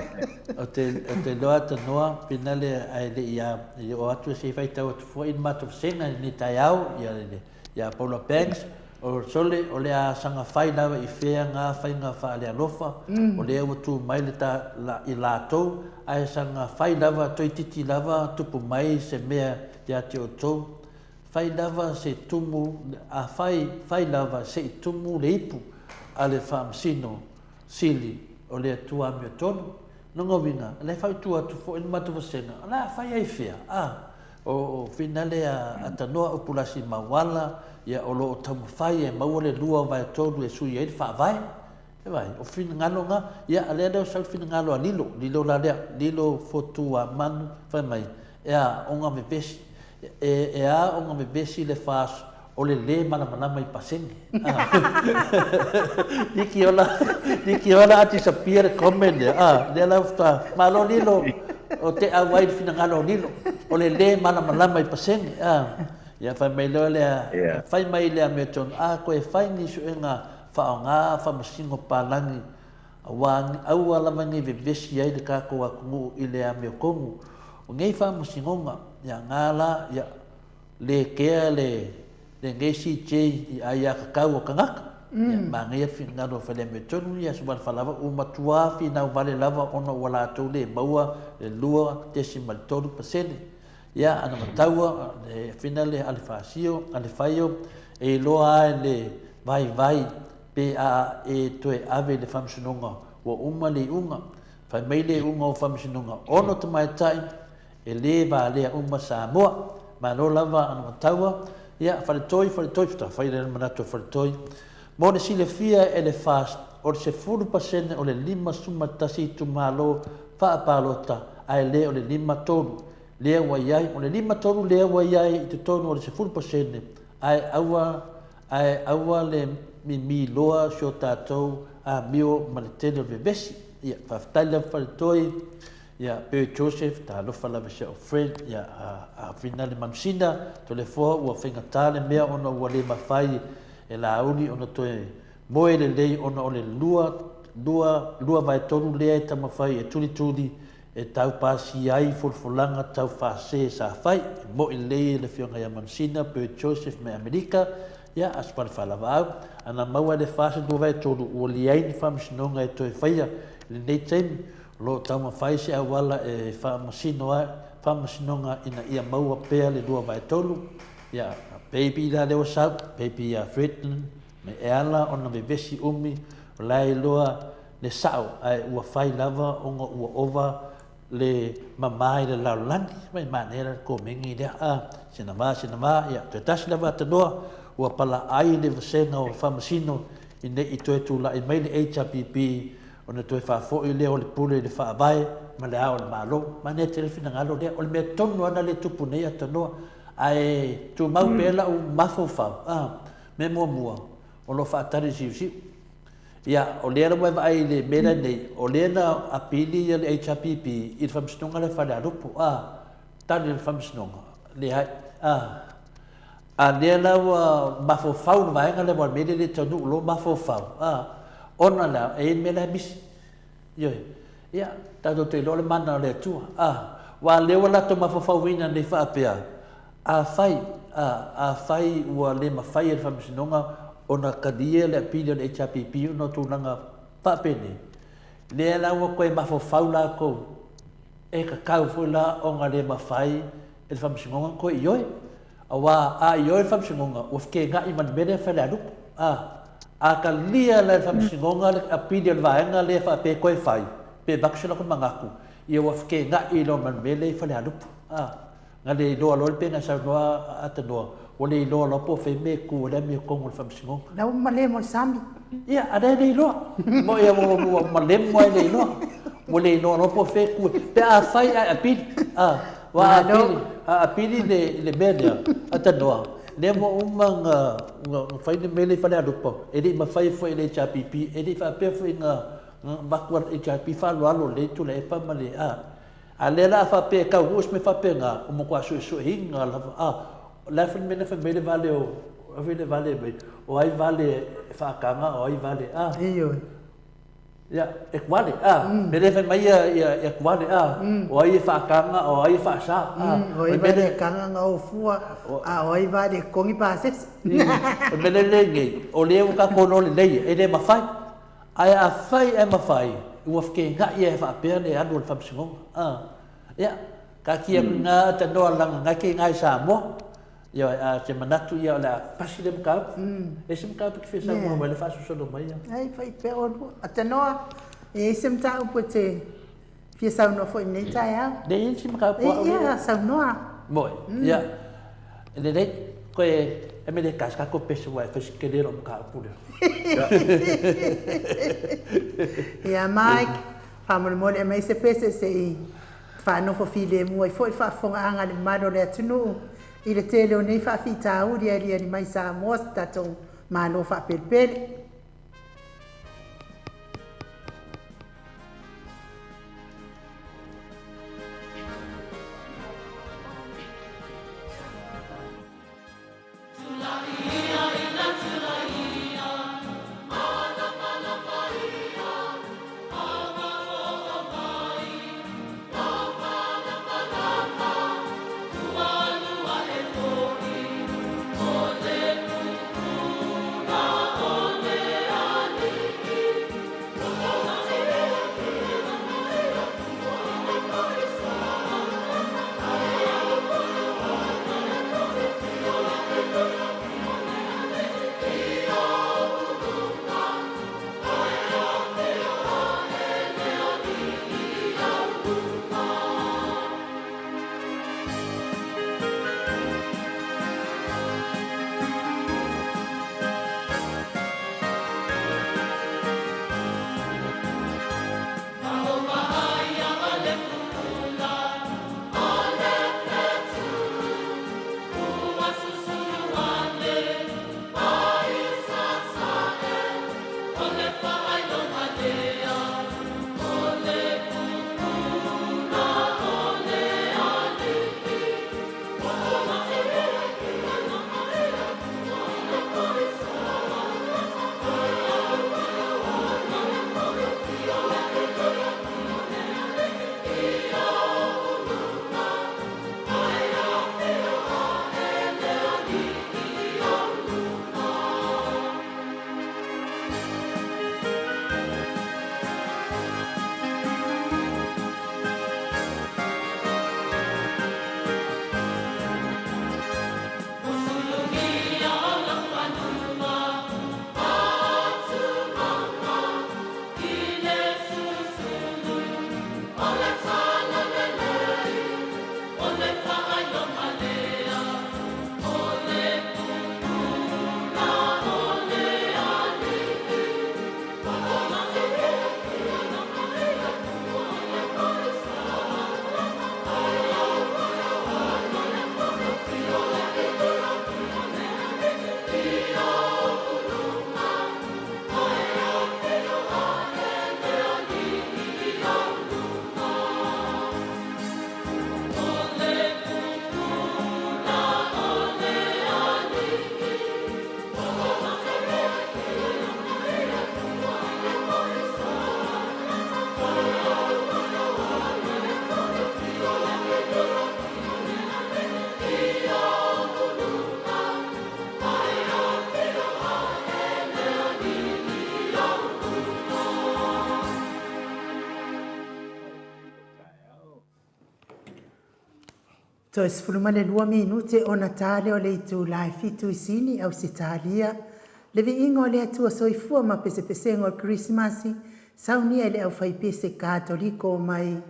ou te, ou te iloa Atanoa, pinale ae le i a, i oo atu se i faitau atu foi i le matou vasega i lenei taeao, ia le, ia Paula Banks, o sole o le a saga fai lava i fea ngā faiga faalealofa, o lea ua tu mai le ta, la, i latou, ae saga fai lava toeitiiti lava tupu mai se mea ia te outou, fai lava se tumu, a fai, fai lava se i tumu le ipu a le Faamasino Sili o le Atua Amiotonu. Lona uiga, o la e fautua atu foi le matou vasega, o le a fai ai fea? A, o, o finale a, a Tanoa Upulasi Mauala, ia o lo o taumafai e maua le 2/3 e sui ai le faavae. E vai, o finagalo na, ia a lea lea o sau le finagalo a Lilo, Lilo la lea, Lilo Fotu a Manu, fai mai, e a, o nga vevesi, e, e a o nga vevesi le fas o le le malamalama i pasene. Liki ola, liki ola a disappear le comment lea, a, lea la faatoa, malo Lilo, o te au ai le finagalo o Lilo, o le le malamalama i pasene, a. Ia fai mai loa lea, fai mai lea mea tonu, a koe fai ni suega Faaaoga faamasino palagi aua aua lava nei vevesi ai le tatou atunuu i le amiotonu. O nei faamasinoga, ia nga la, ia le kea le lenei CJ i aiatatau o tagata. Ia manaia le finagalo o fai le amiotonu ia Sumalefalava ua matua finau vale lava ona ua latou le maua le 2.3%. Ia ana mataua le fina le ale fasio, ale faio, e iloa ai le vaivai pe a e toe ave i le faamasinoga ua uma le iuga. Fai mai le iuga o faamasinoga ono tamaitai e le valea uma Samoa. Malo lava ana mataua. Ia, faletoi, faletoi, faatoa fai lea le manatu o faletoi. Mo le silafia e le FAST, o le 10% o le 51 itumalo faapalota ae le o le 53 lea ua i ai, o le 53 lea ua i ai i totonu o le 10% ae aua, ae aua le, mimi loa si o tatou amio ma le tele o le vevesi. Ia, faafetai lava Faletoi, ia, Perry Joseph, talofa lava i si a'u friend, ia, a, a Vina le Manusina, Toleafoa, ua faigata le mea ona ua le mafai e Laauli ona toe moe lelei ona o le lua, lua, lua vaetolu lea e taumafai e tulituli e tau pasia ai folafolaga tau fase sa fai. E mo'i lelei e le Afioga ia Manusina, Perry Joseph mai Amerika, Ia, a Sipali Faalavaau, ana maua e le FAS le 2/3, ua leai ni faamasinoga e toe faia i lenei taimi. O lo o taumafai se auala e faamasino ai faamasinoga ina ia maua pea le 2/3. Ia, a baby la lea ua sau, baby ia Fredlyn, me e ala ona vevesi umi, o la e iloa le sao, ae ua fai lava ona ua ova le mama i le lalolagi, mai manaia la le komeni lea, a, sina va, sina va, ia, toe tasi lava atanoa, ua palaai le vasega o Faamasino i ne i toe tulai mai le HRPP ona toe faafoi lea o le pule i le Faavae ma le Ao o le Malo. Manaia tele le finagalo lea. O le mea tonu lava lena lea e tupu nei atanoa, ae tumau pea lau mafaufau, a, mea muamua, o lo o faatali le siusiu. Ia, o lea la ua e vaai i le mea lea nei, o lea na apili ia le HRPP i le Faamasinoga lea Falealupo, a, tali a le Faamasinoga, leai, a. A lea la ua mafaufau le vaega lea, aua o le mea lea e le taunuu loa mafaufau, a, ona la, e i ai le mea la e misi. Ioe. Ia, tatou te iloa le mana o le Atua, a, aua o lea ua latou mafaufauina nei faapea, Afai, a, afai ua le mafai e le Faamasinoga ona talia le apili a le HRPP ona o tulaga faapenei, lea la ua toe mafaufau latou, e tatau foi la ona le mafai e le Faamasinoga ona toe ioe. Aua a ioe le Faamasinoga, ua fekega'i ma le mea lea e Falealupo. A, a talia la e le Faamasinoga le apili a le vaega lea faapea e toe fai, pe avatu se latou manatu, ia ua fekega'i loa ma le mea lea i Falealupo. A. Na le iloa loa le pei na saunoa Atanoa, ua le iloa loa po o fea mea e tu ai le amiotonu o le faamasinoga. La ua malemo le sami. Ia, a lea e le iloa. Mo ia ua malemo lava e le iloa. Ua le iloa loa po o fea e tu ai. Pe afai ae apili, a, ua apili, a apili le, le mea lea, Atanoa, lea ua uma ona, ona fai le mea lea i Falealupo, e le i mafai foi e le HRPP, e le i faapea foi na, na avatu e le HRPP faaaloalo lelei Tuilaepa ma le, a, A lea la a faapea e taunuu se mea faapena, ua matua suesueina lava. A, o le a foi le mea na fai mai le vale o, o ai foi le vale mai, o ai vale e faataga, o ai vale, a. Ioe. Ia, e tuale, a. Mm. Mea lea fai mai ia, ia, ia tuale, a. Mm. O ai e faataga, o ai e faasa, a. Mm. O ai vale e kaga nga o fua, a o ai vale e kongi pasese. O le mea lea nei, o lea ua tatou iloa lelei, e le mafai. Ae afai ae mafai, ua fekegaʻi ae faapea le alu o le faamasinoga. A, ia, taatia atu ina tanoa laga nai ke ina i Samoa. Ioe, a te manatu ia o le a pasi lea mataupu. E se mataupu e te fia saunoa mai le faasolosolo mai ia. Ai, fai pea olua. A tanoa, e i ai se mataupu e te fia saunoa foi i lenei taeao? Le i ai se mataupu au. Ia, saunoa. Moe, ia, lelei, koe e mele ka se tatou pese ua e fai se tele lou mataupu lea. Ia Mike, faamolemole aumai se pese se i faanofo filemu ai foi le faafofogaaga a le mamalu o le atunuu i le tele o nei faafitauli e aliali mai i Samoa si tatou Malo faapelepele. Toe 12 minute ona ta lea o le itula e fitu i Sini, Ausetalia. Le viiga o le Atua Soifua ma pesepesega o le Kerisimasi, saunia e le aufaipese Katoliko mai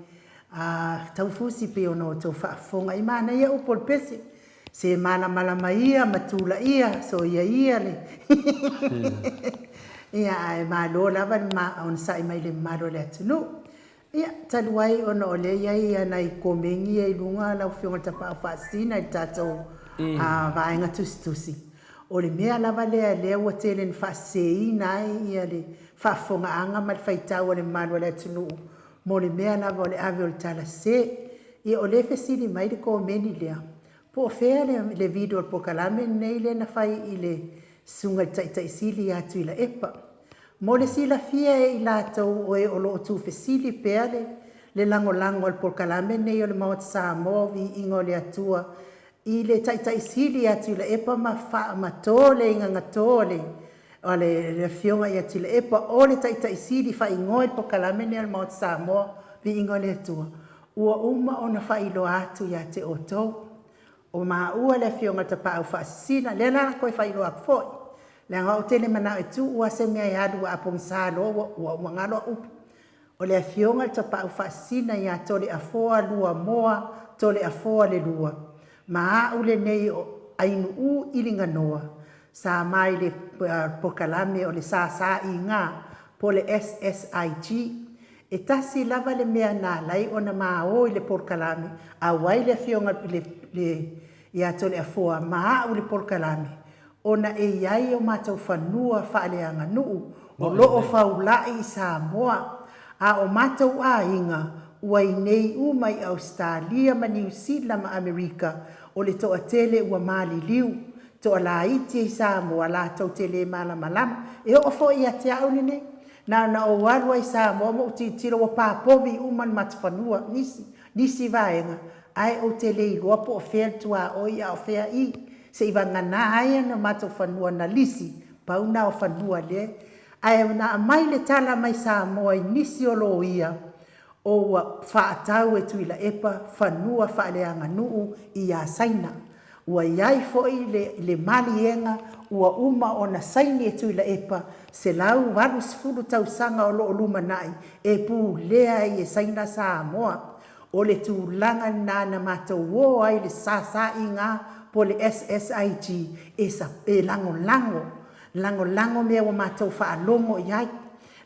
a Taufusi pei ona outou faafofoga i manaia upu o le pese. Se malamalama ia ma tulaia, soia ia le Ia, ae malo lava le onosai mai i le mamalu o le atunuu. Ia, talu ai ona o lea e i ai nai komeni ia i luga lau Afioga i le Tapaau Faasisina i le tatou vaega tusitusi, o le mea lava lea lea ua tele ina faaseseina ai le faafofogaaga ma le faitau a le mamalu o le atunuu mo le mea lava o le ave o le tala sese. Ia, o lea e fesili mai le komeni lea, po o fea le video o le polokalame lenei lea na fai i le Susuga i le Taitai Sili ia Tuilaepa. Mo le silafia e i latou o e o lo o tuufesili pea le lagolago a le polokalame lenei o le Maota Samoa o Viiga o le Atua i le Taitai Sili ia Tuilaepa ma ma to le igagato a le a le Afioga ia Tuilaepa o le Taitai Sili faaigoa i le polokalame lenei o le Maota Samoa o Viiga o le Atua, ua uma ona faailoa atu ia te outou. O maua le Afioga i le Tapaau Faasisina, lea la toe faailoa atu foi, leaga ou te le manao e tuu lava se mea e alu a pogisa loa ua ua galo au upu. O le Afioga i le Tapaau Faasisina ia Toleafoa Luamoa Toleafoa le Lua, ma au lenei o Ainu'u Iliganoa, sa ma i le polokalame o le SSIG po o le SSIG. E tasi lava le mea na ala ai ona ma o i le polokalame, auai le Afioga i le, le, ia Toleafoa ma au i le polokalame, ona e i ai o matou fanua faaleaganuu o lo o faula'i i Samoa, a o matou aiga ua i nei uma i Ausetalia ma Niu Sila ma Amerika, o le toatele ua maliliu, toalaiti i Samoa latou te le malamalama. E oo foi ia te au lenei, Na ona ou alu lava i Samoa ma ou tilotilo ua papovi uma le matafanua, nisi, nisi vaega, ae ou te le iloa po o fea le tuaoi a o fea i, seivagana ai ona matou fanua na lisi, pau na o fanua lea. Ae na aumai le tala mai Samoa i nisi o loia, o ua faatau e Tuilaepa fanua faaleaganuu ia Saina. Ua i ai foi le le maliega ua uma ona saini e Tuilaepa 180 tausaga o lo o lumanai e pulea ai e Saina Samoa. O le tulaga lena na matou o ai le SSIG po le SSIG e e lagolago, lagolago mea ua matou faalogo i ai.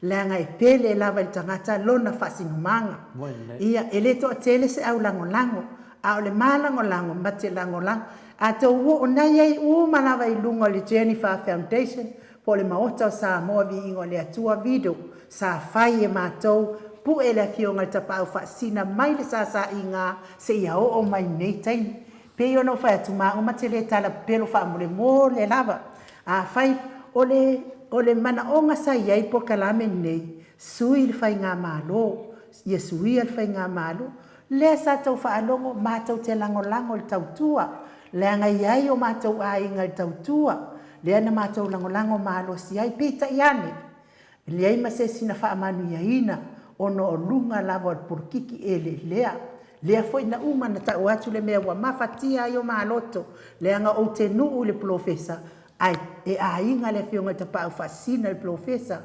Leaga e pele lava i le tagata lona faasinomaga. Ia, e le toatele se au lagolago, a o le ma lagolago, ma te lagolago. A tou oo nei ai uma lava i luga o le Jennifer Foundation po o le Maota o Samoa Viiga o le Atua video sa fai e matou, pue le Afioga i le Tapaau Faasisina mai le SSIG seia oo mai i lenei taimi. Pei ona ou fai atu, maua ma te le tala pepelo faamolemole lava. Afai o le o le manaoga sa i ai polokalame lenei, sui le faigamalo, ia suia le faigamalo, lea sa tou faalogo matou te lagolago i le tautua, leaga e i ai o matou aiga i le tautua, lea na matou lagolago malosi ai. Peitai ane, E leai ma se isi na faamanuiaina ona o luga lava o le polokiki eleelea. Lea foi na uma na tau atu le mea ua mafatia ai o ma loto, leaga ou te nuu i le polofesa, ae e aiga le Afioga i le Tapaau Faasisina i le polofesa.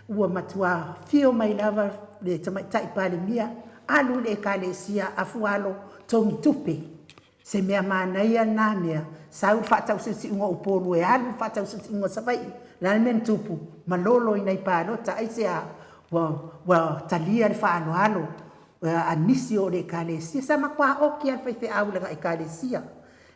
Ua matua afio mai lava le Tamaitai Palemia, alu i le Ekalesia Afualo, togi tupe. Se mea manaia lena mea, sau le faatausiusiuga o Upolu e alu le faatausiusiuga o Savaii. O le a le mea na tupu? Malolo i nai palota, aisea? Ua, ua talia le faaaloalo a nisi o le Ekalesia. Sa matua oki lava le faifeau i lana Ekalesia.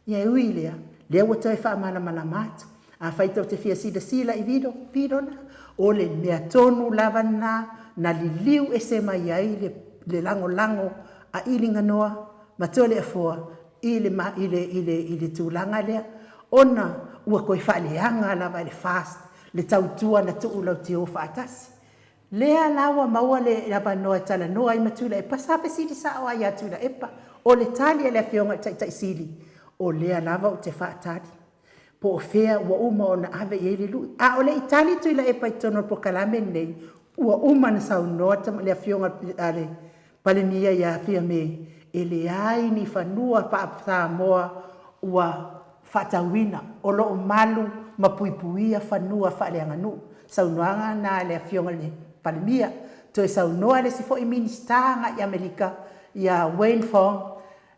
Ia e ui i lea, lea ua toe faamalamalama atu. Afai tou te fia silasila i video, video na. O le mea tonu lava lena na liliu ese mai ai le, le lagolago a Iliganoa ma Toleafoa i le, i le, i le, i le tulaga lea, ona ua toe faaleaga lava e le FAST le tautua na tuu lautio faatasi. Lea la ua maua le avanoa e talanoa ai ma Tuilaepa, sa fesili sao lava ia Tuilaepa. O le tali a le Afioga i le Taitai Sili, o lea lava ou te faatali. Po o fea ua uma ona ave i ai le lui. A o le i tali Tuilaepa i totonu o le polokalame lenei, ua uma ona saunoa le Afioga a le Palemia ia Fiame. E leai ni fanua faa-Samoa ua faatauina, o lo o malu ma puipuia fanua faaleaganuu. Saunoaga na a le Afioga i le Palemia. Toe saunoa le isi foi Minisita agai Amerika ia Wayne Fong,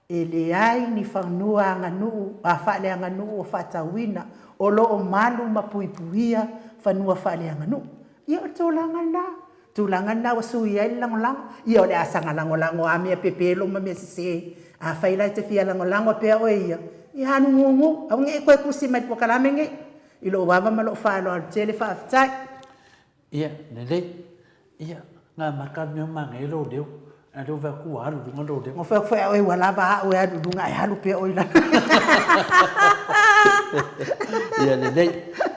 e leai ni fanua aganuu a faaleaganuu o faatauina, o lo o malu ma puipuia fanua faaleaganuu. Ia o le tulaga lena. Tulaga lena ua sui ai le lagolago. Ia o le a saga lagolago lava mea pepelo ma mea sese. Afai la e te fia lagolago pea oe ia, ia alu gugu, aua ne i e toe tusi mai i le polokalame lenei. I lou ava ma lou faaaloalo tele, faafetai. Ia, lelei. Ia, na amata le mea o manaia lou leo, a o lea ua vaai atu ua alu i luga lou leo. Ua fai atu foi a oe ua lava au e alu i luga ae alu pea oe i lalo. Ia lelei,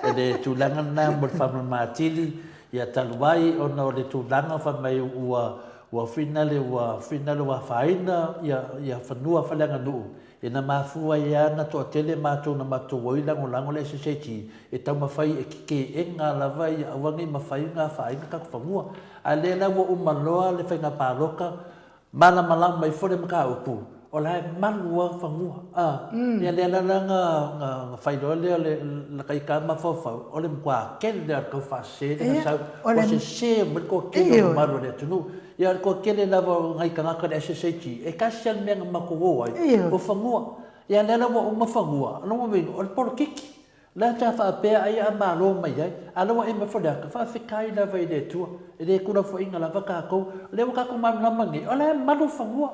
o le tulaga lena mo le faamalamalama atili, ia talu ai ona o le tulaga fai mai ua ua finale ua finale ua afaina ia ia fanua faaleaganuu, Ia na mafua ai lava na toatele matou na matou ai lagolago le SSAG e taumafai e kekeega lava ia aua nei mafai ona afaina tatou fanua. A lea la ua uma loa le faiga palota, malamalama mai foi le mataupu, o la e malu lava fanua. A, ia lea la na na fai loa lea o le lata ita mafaufau, o le matua tele lava o le tau faasese lea na sau, ua sese mai le toatele o le mamalu o le atunuu. Ia o le toatele lava o nai tagata o le SSAG, e tasi lava le mea na matou o ai, o fanua. Ia lea la ua uma fanua, o lona uiga, o le polokiki. O lea sa faapea ai a malo mai ai, a o lea ua ema ifo le ata, faafetai lava i le Atua, e le tuulafoaiina lava tatou. O lea ua tatou malamalama nei, o la e malu fanua.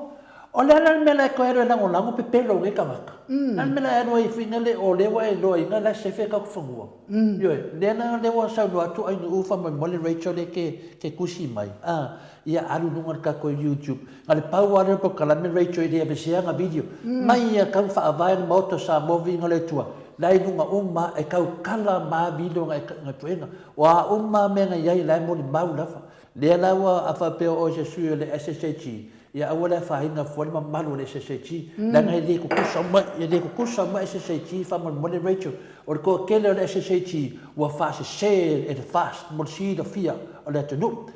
O le a la le mea la e toe alu e lagolago pepelo o nei tagata? O le a le mea la e alu ai foi lea o lea ua e iloaina la e sefe tatou fanua? Ioe, lea la lea ua saunoa atu Ainuu faamolemole Rachel e ke ke tusi mai a, ia alu i luga o le tatou YouTube. Na o le pau lava lea o le polokalame Rachel e le aveesea ana video. Mai ia tau faavae le Maota o Samoa viiga o le Atua, la e i luga uma e tautala ma video na e puega. O a uma mea na i ai la e molimau lava. Lea la ua a faapea o oe se sui o le SSAG, Ia aua le afaina fua le mamalu o le SSAG, leaga e le tutusa uma, e le tutusa uma SSAG faamolemole Rachel. O le toatele o le SSAG ua faasese e le FAST mo le silafia o le atunuu.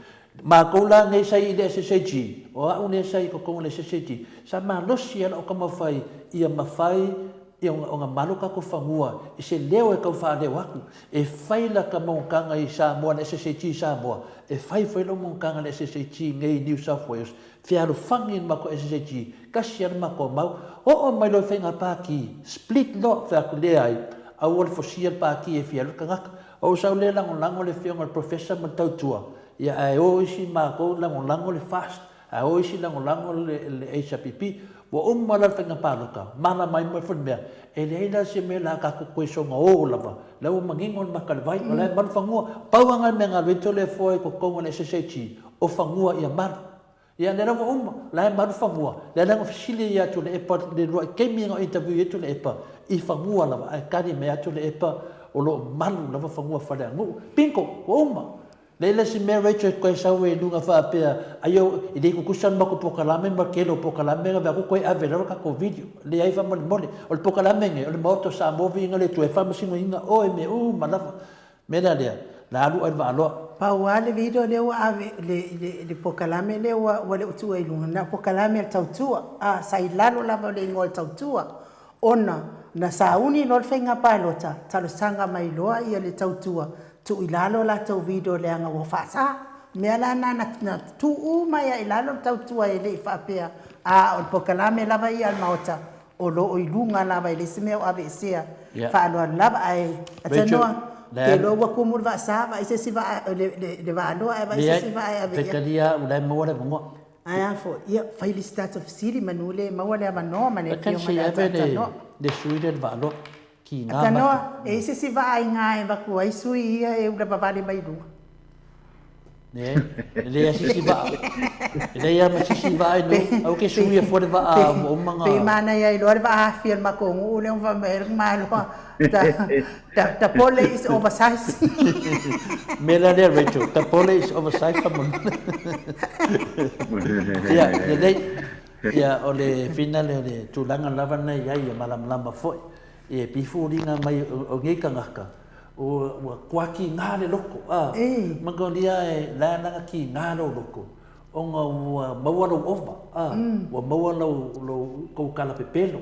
Matou la nei sa i le SSAG, o au lea sa i totonu o le SSAG, sa malosi lava lau taumafai ia mafai ia ona malu tatou fanua i se leo e tau faaleo atu. E fai lata monotaga i Samoa, le SSAG i Samoa, E fai foi lau monotaga i le SSAG nei i New South Wales, fealofani le matou SSAG, tasi lava le matou mau, oo mai loa i faiga pati, split loa, fai atu, leai, aua le fosia le pati e fia alu le tagata. Ou sau lea lagolago le afioga i le Professor ma le tautua, ia ae o isi matou lagolago le FAST, Ae o isi lagolago le HRPP, ua uma la le faiga palota, malama ai mai foi le mea, e leai la se mea la tatou toe soona o lava, la ua manino le maka i le vai, o la e malu fanua. Pau lava na le mea na alu ai Toleafoa i totonu o le SSAG, o fanua ia malu. Ia lea la ua uma, la e malu fanua, lea la na fesili ia Tuilaepa i le uluai taimi na interview ai Tuilaepa i fanua lava, ae tali mai lava Tuilaepa o lo o malu lava fanua faaleaganuu. Bingo! Ua uma. Leai la se mea Rachel e toe sau ai i luga faapea ai o e le tutusa le matou polokalame ma le tele o polokalame na avea toe ave i lalo tatou video. Leai faamolemole. O le polokalame lenei o le Maota o Samoa viiga le Atua e faamasinoina oe i mea uma lava. O le mea la lea, la alu oe i le Vaaloa. Pau lava le video lea ua ave, le polokalame lea ua le o tuua i luga, na o polokalame a le tautua, a, sa i lalo lava o le igoa o le tautua. Ona na sauni loa le faiga palota, talosaga mai loa ia le tautua tuu i lalo latou video leaga ua faasa. O mea la na na tuu uma ai i lalo le tautua e le i faapea a o le polokalame lava ia a le Maota o lo o i luga lava e leai se mea o aveesea faaaloalo lava ae Atanoa te iloa ua tumu le vaasa vaai se isi vaa le vaaloa ae vaai se isi vaa e ave i ai. Faitalia au la e maua le avanoa. Ae a foi, ia, fai le isi tatou fesili manu le maua le avanoa ma le afioga ia Tanoa. Le sui lea le vaaloa, ki ngā Tanoa, e i se isi vaa i ngā e vaku ai sui ia e ula vavale mai lua. Ne, e le asisi vaa. E le ia ma sisi vaa i nu, au ke sui e fua le vaa ua uma ngā. Pe mana ia iloa le vaa hafia le makongu le uma mai le maloa. The, the pole is oversized. Me la lea, Rachel. The pole is oversized fa mona. Ia, lelei. Ia, o le finale o le tulaga lava na i ai ia malamalama foi. E pifulinga mai o nei tagata, ua, ua kua kīnā le loko. A, Mongolia e la langa kīnā lou loko. Ona ua maua lou ova, a, ua maua lou, lou, kou kala pepelo,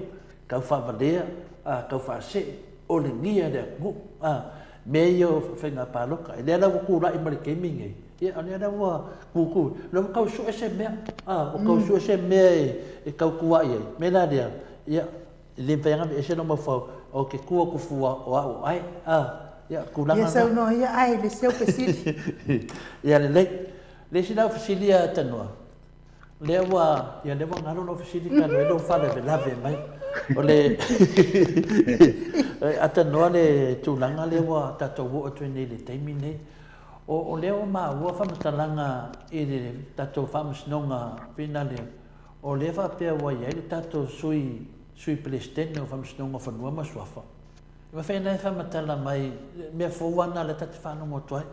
kau faavalea, a, kau faasee, olegia e le atunuu, a, mea ia o faiga palota. E lea la ua tulai ma le taimi nei, ia, o lea la ua kūkū, o lea ua tau sue se mea, a, ua tau sue se mea e, e tautua'i ai. Mea la lea, ia, e le mafai lava ona aveese lou mafaufau, ou te tu atu fua o au o ʻae, a, ia, tulaga na. Ia saunoa ia ʻae i le isi au fesili. Ia lelei. Le isi lau fesili ia Tanoa, lea ua, ia lea ua galo lau fesili talu ai lou faalavelave mai. O le, a Tanoa le tulaga lea ua tatou oo atu ai nei i le taimi nei, o, o lea ua maua faamatalaga i le tatou faamasinoga finale, o lea faapea ua i ai le tatou sui, sui Peresetene o Faamasinoga o Fanua ma Suafa. E mafai ona e faamatala mai, mea fou lava lena lea ta te faalogo atu ai.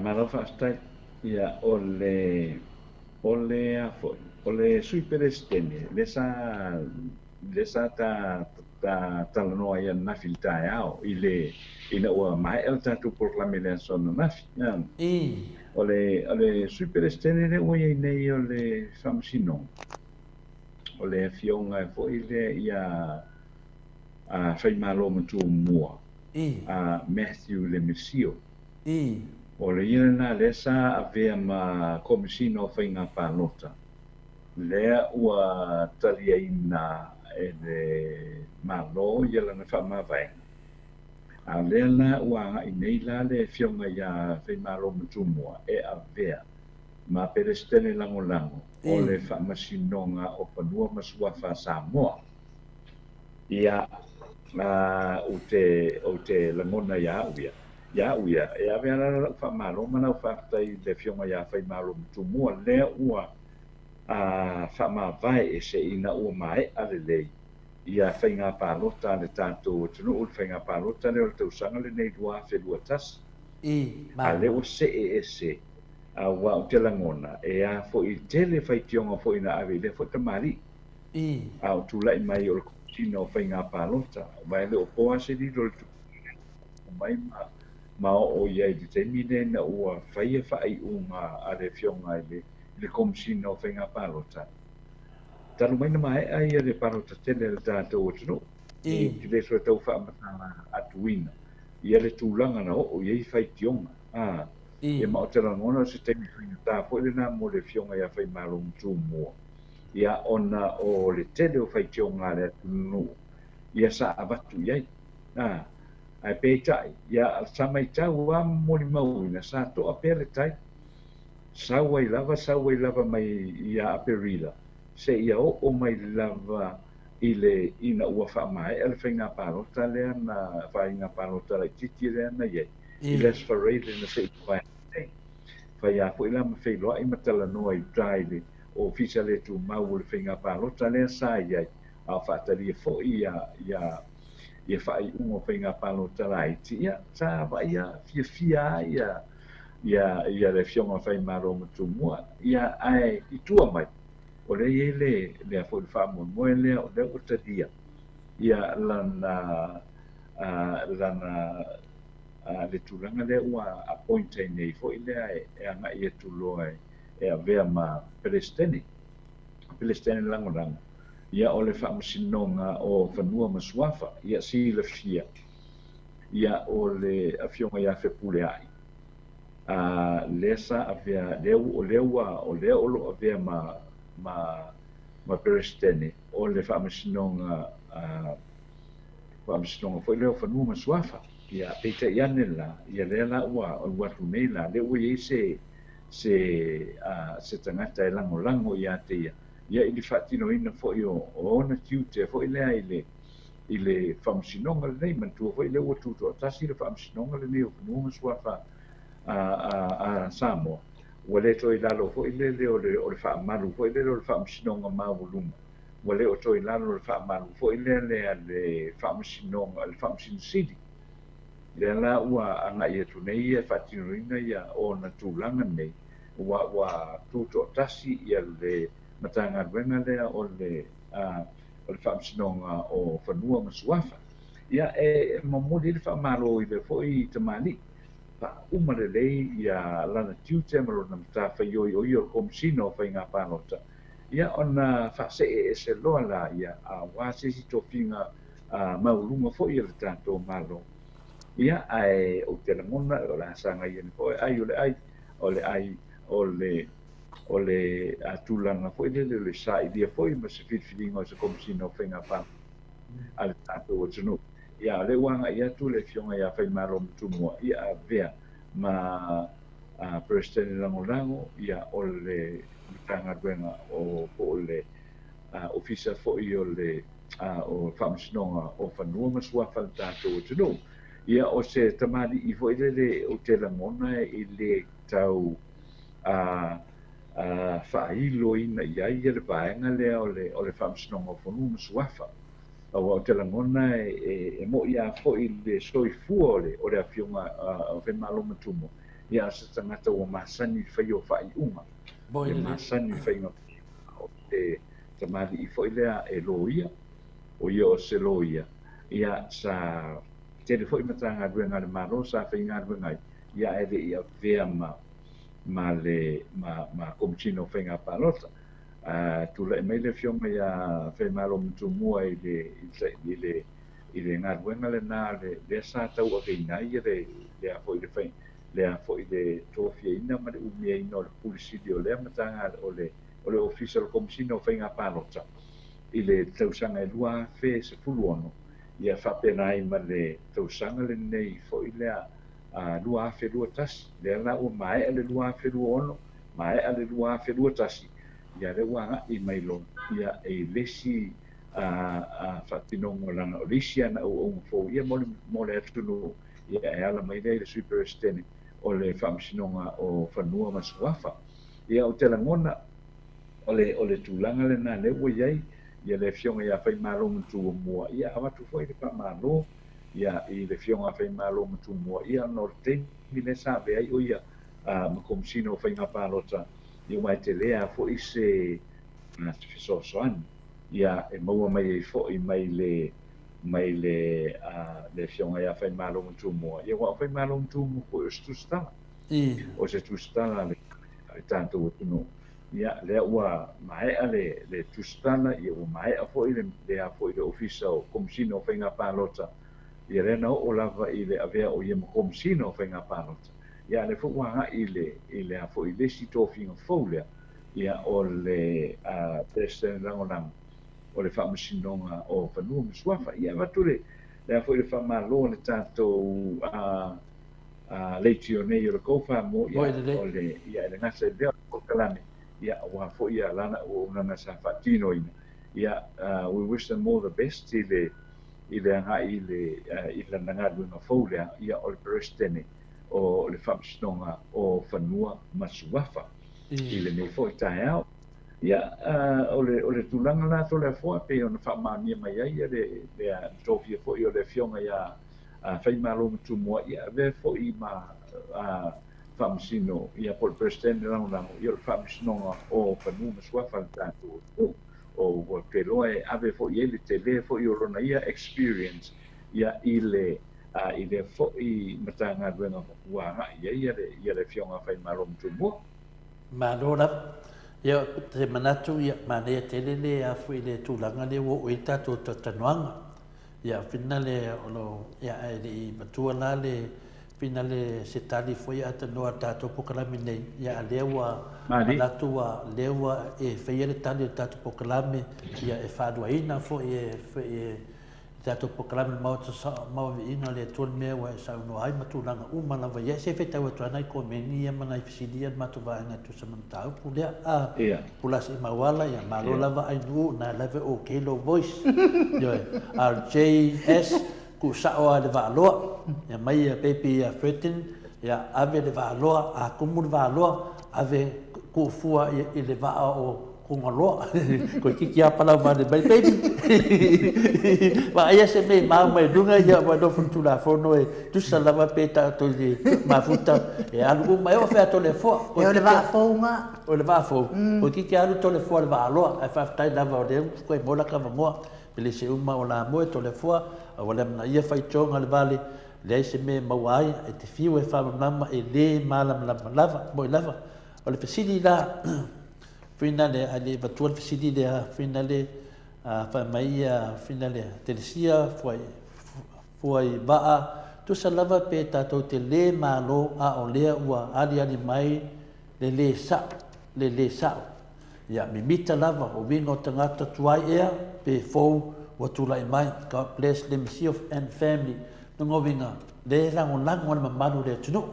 Malo faafetai. Ia, o le, o le a foi, o le Sui Peresetene, lea sa, lea sa ta, ta talanoa ai ananafi i le taeao, i le, ina ua maea le tatou polokalame i le aso ananafi. O le, o le Sui Peresetene lea ua i ai nei o le Faamasinoga, o le Afioga foi lea ia Faimalomatumua. A Matthew Lemesio. O le ia lena lea sa avea ma Komesina o Faiga Palota, lea ua taliaina e le Malo ia lana faamavaega. A o lea la ua agai nei la le Afioga ia Faimalomatumua e avea ma Peresetene Lagolago o le Faamasinoga o Fanua ma Suafa a Samoa. Ia, ou te, ou te lagona ia au ia, ia au ia, e ave ala lau faamalo ma lau faafetai i le Afioga ia Faimalomatumua lea ua faamavae ese ina ua maea lelei ia faiga palota a le tatou atunuu, le faiga palota lea o le tausaga lenei 2021. A lea ua see ese, aua ou te lagona, e a foi, tele faitioga foi na ave i lea foi tamalii. A o tulai mai o le Komesina o Faiga Palota, aua e le o po lava se lilo i le tulaga lea na tupu mai ma ma oo i ai i le taimi lea ina ua faia faaiuga a le Afioga i le i le Komesina o Faiga Palota. Talu mai na maea ia le palota tele a le tatou atunuu, ou te le toe tau faamatala atuina ia le tulaga na oo i ai faitioga. A, ia ma ou te lagona o se taimi faigata foi lena mo le Afioga ia Faimalomatumua. Ia, ona o le tele o faitioga a le atunuu, ia sa avatu i ai. A, ae peitai, ia, sa maitau lava ma molimauina, sa toa pea le tai. Sau ai lava, sau ai lava mai ia Aperila, seia oo mai lava i le, ina ua faamaea le faiga palota lea na, faiga palota laitiiti lea na i ai, i le Aso Faraile na se i mavae atu nei. Fai lava foi la ma feiloai ma talanoa i uta i le Ofisa le Tumau o le Faiga Palota lea sa i ai, a o faatalia foi ia, ia, ia faaiuga o Faiga Palota laiti, ia, sa vaaia fiafia ai ia, ia, ia le Afioga Faimalomatumua, ia, ae i tua mai, o lea e i ai le, lea foi le faamoemoe lea, o lea ua talia ia lana, a, lana, a, le tulaga lea ua appoint ai nei foi lea e, e agai atu loa e, e avea ma Peresetene, Peresetene Lagolago, ia o le Faamasinoga o Fanua ma Suafa, ia silafia, ia o le Afioga ia Fepuleai, a lea sa avea, lea, o lea ua, o lea o lo o avea ma, ma, ma Peresetene o le Faamasinoga, a, Faamasinoga foi lea o Fanua ma Suafa. Ia, peitai ane la, ia lea la ua alu atu nei la, lea ua i ai se, se, a, se tagata e lagolago ia te ia, ia i le faatinoina foi o, o ona tiute foi lea i le, i le Faamasinoga lenei. Manatua foi lea ua tutoatasi le Faamasinoga lenei o Fanua ma Suafa a, a, a Samoa, ua le toe i lalo foi lele o le, o le faamalu foi lele o le Faamasinoga Maualuga, ua le o toe i lalo o le faamalu foi lea le a le Faamasinoga, le Faamasino Sili. Lea la ua agai atu nei ia e faatinoina ia ona tulaga nei, ua ua tutoatasi ia le Matagaluega lea o le o le Faamasinoga o Fanua ma Suafa. Ia e momoli ai le faamalo i lea foi tamalii. faauma lelei ia lana tiute ma lona matafaioi o ia o le Komesina o Faiga Palota, ia ona faasee ese loa laia aua se isi tofiga maualuga foi a le tatou Malo. Ia, ae ou te lagona o le a sagai ane foi ai o le ai, o le ai o le o le tulaga foi lele o le sailia foi ma se filifiliga o se Komesina o Faiga Palota a le tatou atunuu. Ia, o lea ua agai atu le Afioga ia Faimalomatumua ia avea ma Peresetene Lagolago ia o le Matagaluega o po o le Ofisa foi o le o Faamasinoga o Fanua ma Suafa a le tatou atunuu. Ia, o se tamalii foi lele ou te lagona e le tau faailoina i ai le vaega lea o le Faamasinoga o Fanua ma Suafa. Aua ou te lagona e mo'i lava foi le soifua o le Afioga o Faimalomatumua, ia o se tagata ua masani i le faia o faaiuga, e masani i le faiga o faaiuga, o se tamalii foi lea e loia, o ia o se loia, ia sa tele foi Matagaluega a le Malo sa faigaluega ai, ia ae le i avea ma ma le ma ma Komesina o Faiga Palota. A tulai mai le Afioga ia Faimalomatumua i le i le i le galuega lena lea sa tauaveina ai le lea foi le fai lea foi le tofiaina ma le umiaina o le Pule Sili o lea Matagaluega o le o le Ofisa o le Komesina o Faiga Palota i le tausaga e 2016, ia faapena ai ma le tausaga lenei foi lea 2021, lea la ua maea le 2026, maea le 2021, ia lea ua agai mai loa ia i le isi faatinoga leaga o le isi ana auauga fou ia mo le atunuu, ia e ala mai lea i le Sui Peresetene o le Faamasinoga o Fanua ma Suafa. Ia ou te lagona o le o le tulaga lena lea ua i ai ia le Afioga ia Faimalomatumua, ia avatu foi le faamalo ia i le Afioga a Faimalomatumua ia ona o le taimi lea sa avea ai o ia ma Komesina o Faiga Palota, ia aua e tele lava foi se fesoasoani ia e maua mai ai foi mai le mai le le Afioga ia Faimalomatumua, ia aua o Faimalomatumua foi o se tusitala. O se tusitala a le tatou atunuu. Ia lea ua maea le le tusitala, ia ua maea foi le le a foi le Ofisa o Komesina o Faiga Palota, ia lea na oo lava i le avea o ia ma Komesina o Faiga Palota. Ia a lea foi ua agai i le i le a foi le isi tofiga fou lea, ia o le Peresetene Lagolago o le Faamasinoga o Fanua ma Suafa. Ia avatu le le a foi le faamalo a le tatou leitio nei o le Kofa mo ia o le ia e le gata i lea o le polokalame ia aua foi ia lana auaunaga sa faatinoina ia we wish them all the best i le i le agai i le i lana galuega fou lea ia o le Peresetene o le Faamasinoga o Fanua ma Suafa i lenei foi taeao. Ia o le o le tulaga la Toleafoa pei ona faamaonia mai ai le le tofia foi o le Afioga ia Faimalomatumua, ia avea foi ma Faamasino, ia po o le Peresetene Lagolago, ia o le Faamasinoga o Fanua ma Suafa a le tatou atunuu. Ou te iloa e ave foi i ai le tele foi o lona ia experience ia i le i lea foi Matagaluega ua agai i ai ia le Afioga a Faimalomatumua. Malo lava. Ia, ou te manatu, ia, manaia tele le a foi le tulaga lea ua oo i ai le tatou talatalanoaga. Ia, finale o lo, ia, ae le i matua la le finale se tali foi a tanoa a tatou polokalame nei, ia, a lea ua manatu ua, lea ua e faia le tali o le tatou polokalame, ia, e faaluaina foi e, foi e le tatou polokalame Maota Sao Viiga o le Atua le mea ua e saunoa ai ma tulaga uma lava i ai. Se i faitau atu lava nai komeni ia ma nai fesili ia a le matou vaega e tusa ma le mataupu lea. A Pulasi i Mauala, ia malo lava Ainuu, na lava e okay lou voice. Ioe. A o le JS, tuu sao lava i le Vaaloa. Ia mai ia baby ia Fredin, ia ave le Vaaloa, a tumu le Vaaloa, ave tuu fua i le vaa o Kogaloa. Toeitiiti lava palau vale mai, baby. Vaaia se mea i mau mai luga ia ua nofo le Tulafono e tusa lava pe tatou i le mafuta e alu uma e oo fea Toleafoa. E o le vaa fou ga. O le vaa fou. Toeitiiti alu Toleafoa i le Vaaloa ae faafetai lava o lea ua toe maua laka avanoa. Pelese uma o la moe Toleafoa aua le amanaia faitioga le vale. Leai se mea e maua ai, e te fiu e faamalamalama e le malamalama lava, moi lava. O le fesili la, finale, a le avatua le fesili lea, finale, fai mai ia, finale, Telesia, fuai, fuai vaa, tusa lava pe tatou te le malo a o lea ua aliali mai le le sa'o, le le sa'o. Ia, mimita lava o uiga o tagata tuai ea pe fou ua tulai mai. God bless Lemesio and family. Lona uiga, le lagolago a le mamalu o le atunuu.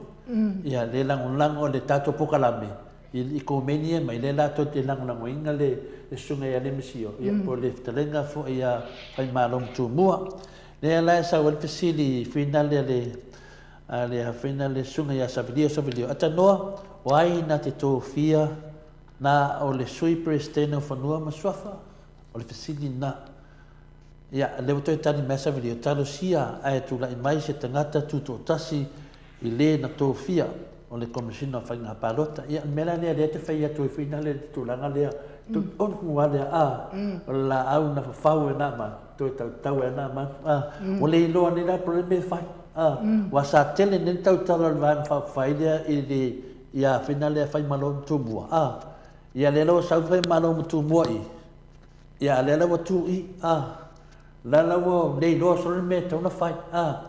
Ia, le lagolago a le tatou polokalame i komeni ia mai, lea latou te lagolagoina le susuga ia Lemesio, ia, po o le fetalaiga foi ia Faimalo ma Tumua. Lea la e sau ai le fesili finale a le a le afina le susuga ia Savilio Savilio, Atanoa, o ai na te tofia na o le Sui Peresetene o Fanua ma Suafa? O le fesili na. Ia, lea ua toe tali mai a Savilio, Talosia ae tulai mai se tagata tutoatasi i le na tofia o le Komesina o Faiga Palota. Ia, o le mea la lea, lea te fai atu ai foi na le tulaga lea, tonu lava lea, a, o le laau na fafau e Naamanu, toe tautau e Naamanu, a, ua le iloa nei la po o le mea e fai. A, ua sa tele nei le tautala o le Vaega Faaupufai lea i le, ia fina lea Faimalo ma Tumua, a, ia lea la ua sau Faimalo ma Tumua i, ia a lea la ua tu i, a, la la ua le iloa solo le mea e tatau ona fai, a,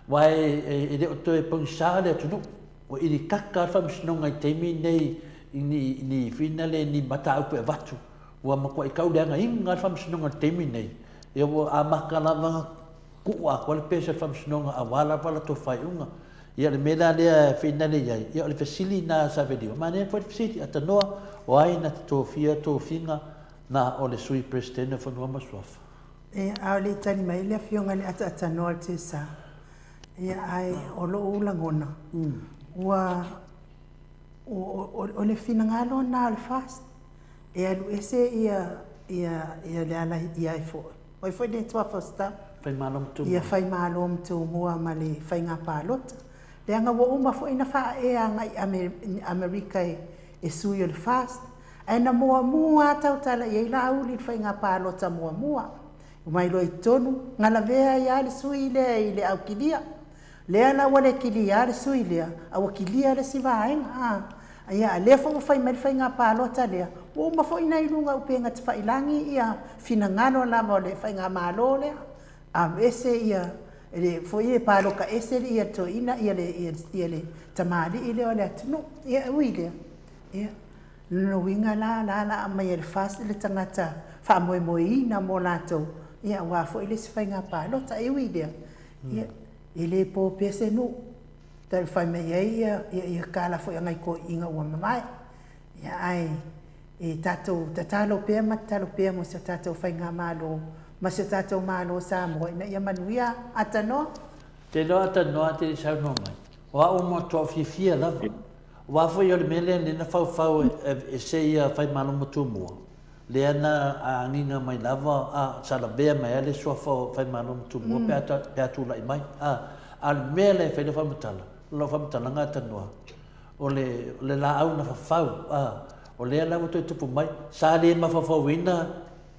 aua e, e, e le o toe pogisa le atunuu, ua ilikaka le faamasinoga i taimi nei i ni, ni fina lea ni mataupu e avatu, ua matuai tauleagaina le faamasinoga i le taimi nei, ia ua amata lava Tuu atoa le pese a le Faamasinoga aua lava latou faaiuga. Ia o le mea la lea e finale i ai, ia o le fesili na a Savelio, manaia foi le fesili, Atanoa, o ai na te tofia tofiga na o le Sui Peresetene o Fanua ma Suafa? Ia, a o le i tali mai le Afioga i le Ataatanoa o le TSA, ia, ae o lou lagona, ua, o le finagalo lena o le FAST, e alu ese ia, ia, ia le ala i ai foi. O ai foi le tuafa o Star? Faimalo ma Tumua. Ia Faimalo ma Tumua ma le faiga palota. Leaga ua uma foi na faaea agai i Amerika e sui o le FAST. Ae na muamua lava tautala i ai Laauli i le faiga palota muamua. Ua mailoa i totonu, na lavea ai lava le sui lea i le au kilia. Lea la ua le kilia le sui lea, a ua kilia le isi vaega. A, ia, a lea foi ua fai mai le faiga palota lea, ua uma foi na i luga upega tafailagi ia finagalo lava o le faigamalo lea. Aveese ia, le, foi e paloka ese le ia toeaina, ia le, ia, ia le tamalii lea o le atunuu. Ia, e ui i lea, ia, lona uiga la, la la aumai e le FAST le tagata faamoemoeina mo latou, ia, aua foi le isi faiga palota. E ui i lea, ia, E le po pea se nuu. Talu fai mai ai ia, ia, ia kala foi a nai toeaiina ua mavae. Ia, ae e tatou tatalo pea ma tatalo pea mo si o tatou faigamalo ma si o tatou Malo o Samoa ina ia manuia Atanoa. Te iloa Atanoa te le i saunoa mai. O au matua fiafia lava. Aua foi o le mea lea na faufau e se ia Faimalo ma Tumua. Lea na agiga mai lava a sa lavea mai ai le suafa o Faimalo ma Tumua pe a pe a tulai mai. A, a o le mea lea e fai lau faamatala, lau faamatalaga Tanoa, o le, o le laau na fafau, a, o lea la ua toe tupu mai, sa le mafaufauina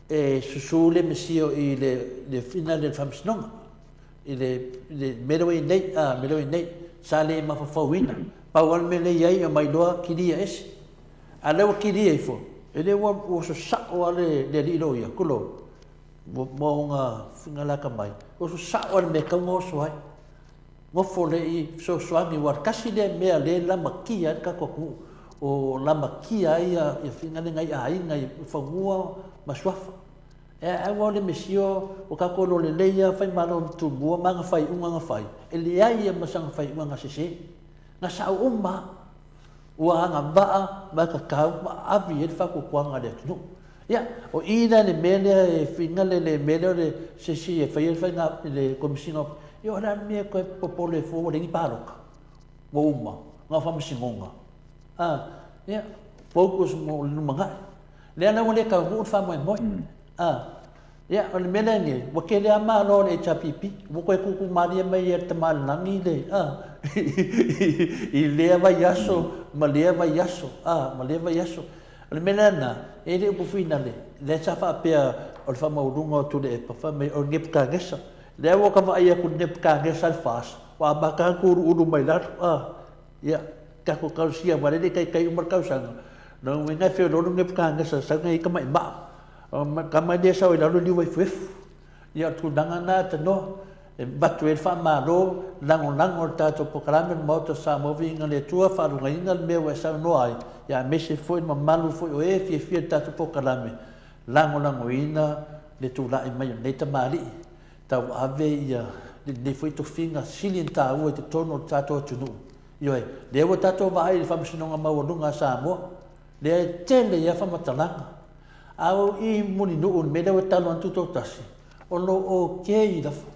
e susu le Mesia i le, le fina lea i le faamasinoga, i le, i le mea lea ua i ai nei, a, mea lea ua i ai nei, sa le mafaufauina. Pau lava le mea lea e i ai, omai loa kilia ese. A lea ua kilia ifo, e le ua oso sa'o a le le alii loia, tulou, ma ona fingalaka mai, oso sa'o a le mea e tatau ona oso ai. Nofo lea i fesoasoani, aua tasi lea mea lea e lamatia ai le tatou atunuu, o lamatia ai ia ia finagale nai aiga i fanua ma suafa. E aua o le mesio o tatou iloa lelei lava Faimalo na tumua ma ana faaiuga na fai, e leai lava ma sana faaiuga na sese. Na sa'o uma lava. Ua agavaa ma tatau ma avi ai le faatuatuaga a le atunuu. Ia, o i la le mea lea e finagale le mea lea o le se isi e faia le faiga le Komesina o ia o le a le mea e toe popole ai fua ua leai ni palota. Ua uma, na o faamasinoga. A, ia, focus mo le lumanai. Lea la ua le taunuu le faamoemoe. A, Ia, o le mea lea nei, ua tele lava malo a le HRPP, ua toe tuutuu malie mai e le Tama a le Lagi le, a, i lea vaiaso ma lea vaiaso, a, ma lea vaiaso. O le mea la lena, e le upu finale, lea sa faapea o le faamaualuga o Tuilaepa, fai mai o le Nebuchadnezzar. Lea ua ta vaai atu i le Nebuchadnezzar le FAST. Ua amata lava ona tuuluulu mai lalo, a, ia, tatou talosia aua o lea e le i taitai uma le tausaga. Lona uiga e feoloolo Nebukadnesa sau na i ai tamai maa, o le tama lea e sau ai lalo e liu efuefu. Ia o le tulaga lena tanoa e avatu ai le faamalo, lagolago i le tatou polokalame o le Maota o Samoa Viiga i le Atua, faalugaina le mea ua e saunoa ai, ia aemaise foi le mamalu foi o e fiafia i le tatou polokalame, lagolagoina le tulai mai o lenei tamalii, tauave ia lenei foi tofiga sili ona taua i totonu o le tatou atunuu. Ioe, lea ua tatou vaai i le Faamasinoga Maualuga a Samoa, lea e tele ai lava faamatalaga. A o i Mulinuu i le mea lea ua talo atu Tutoatasi, o lo o ok lava.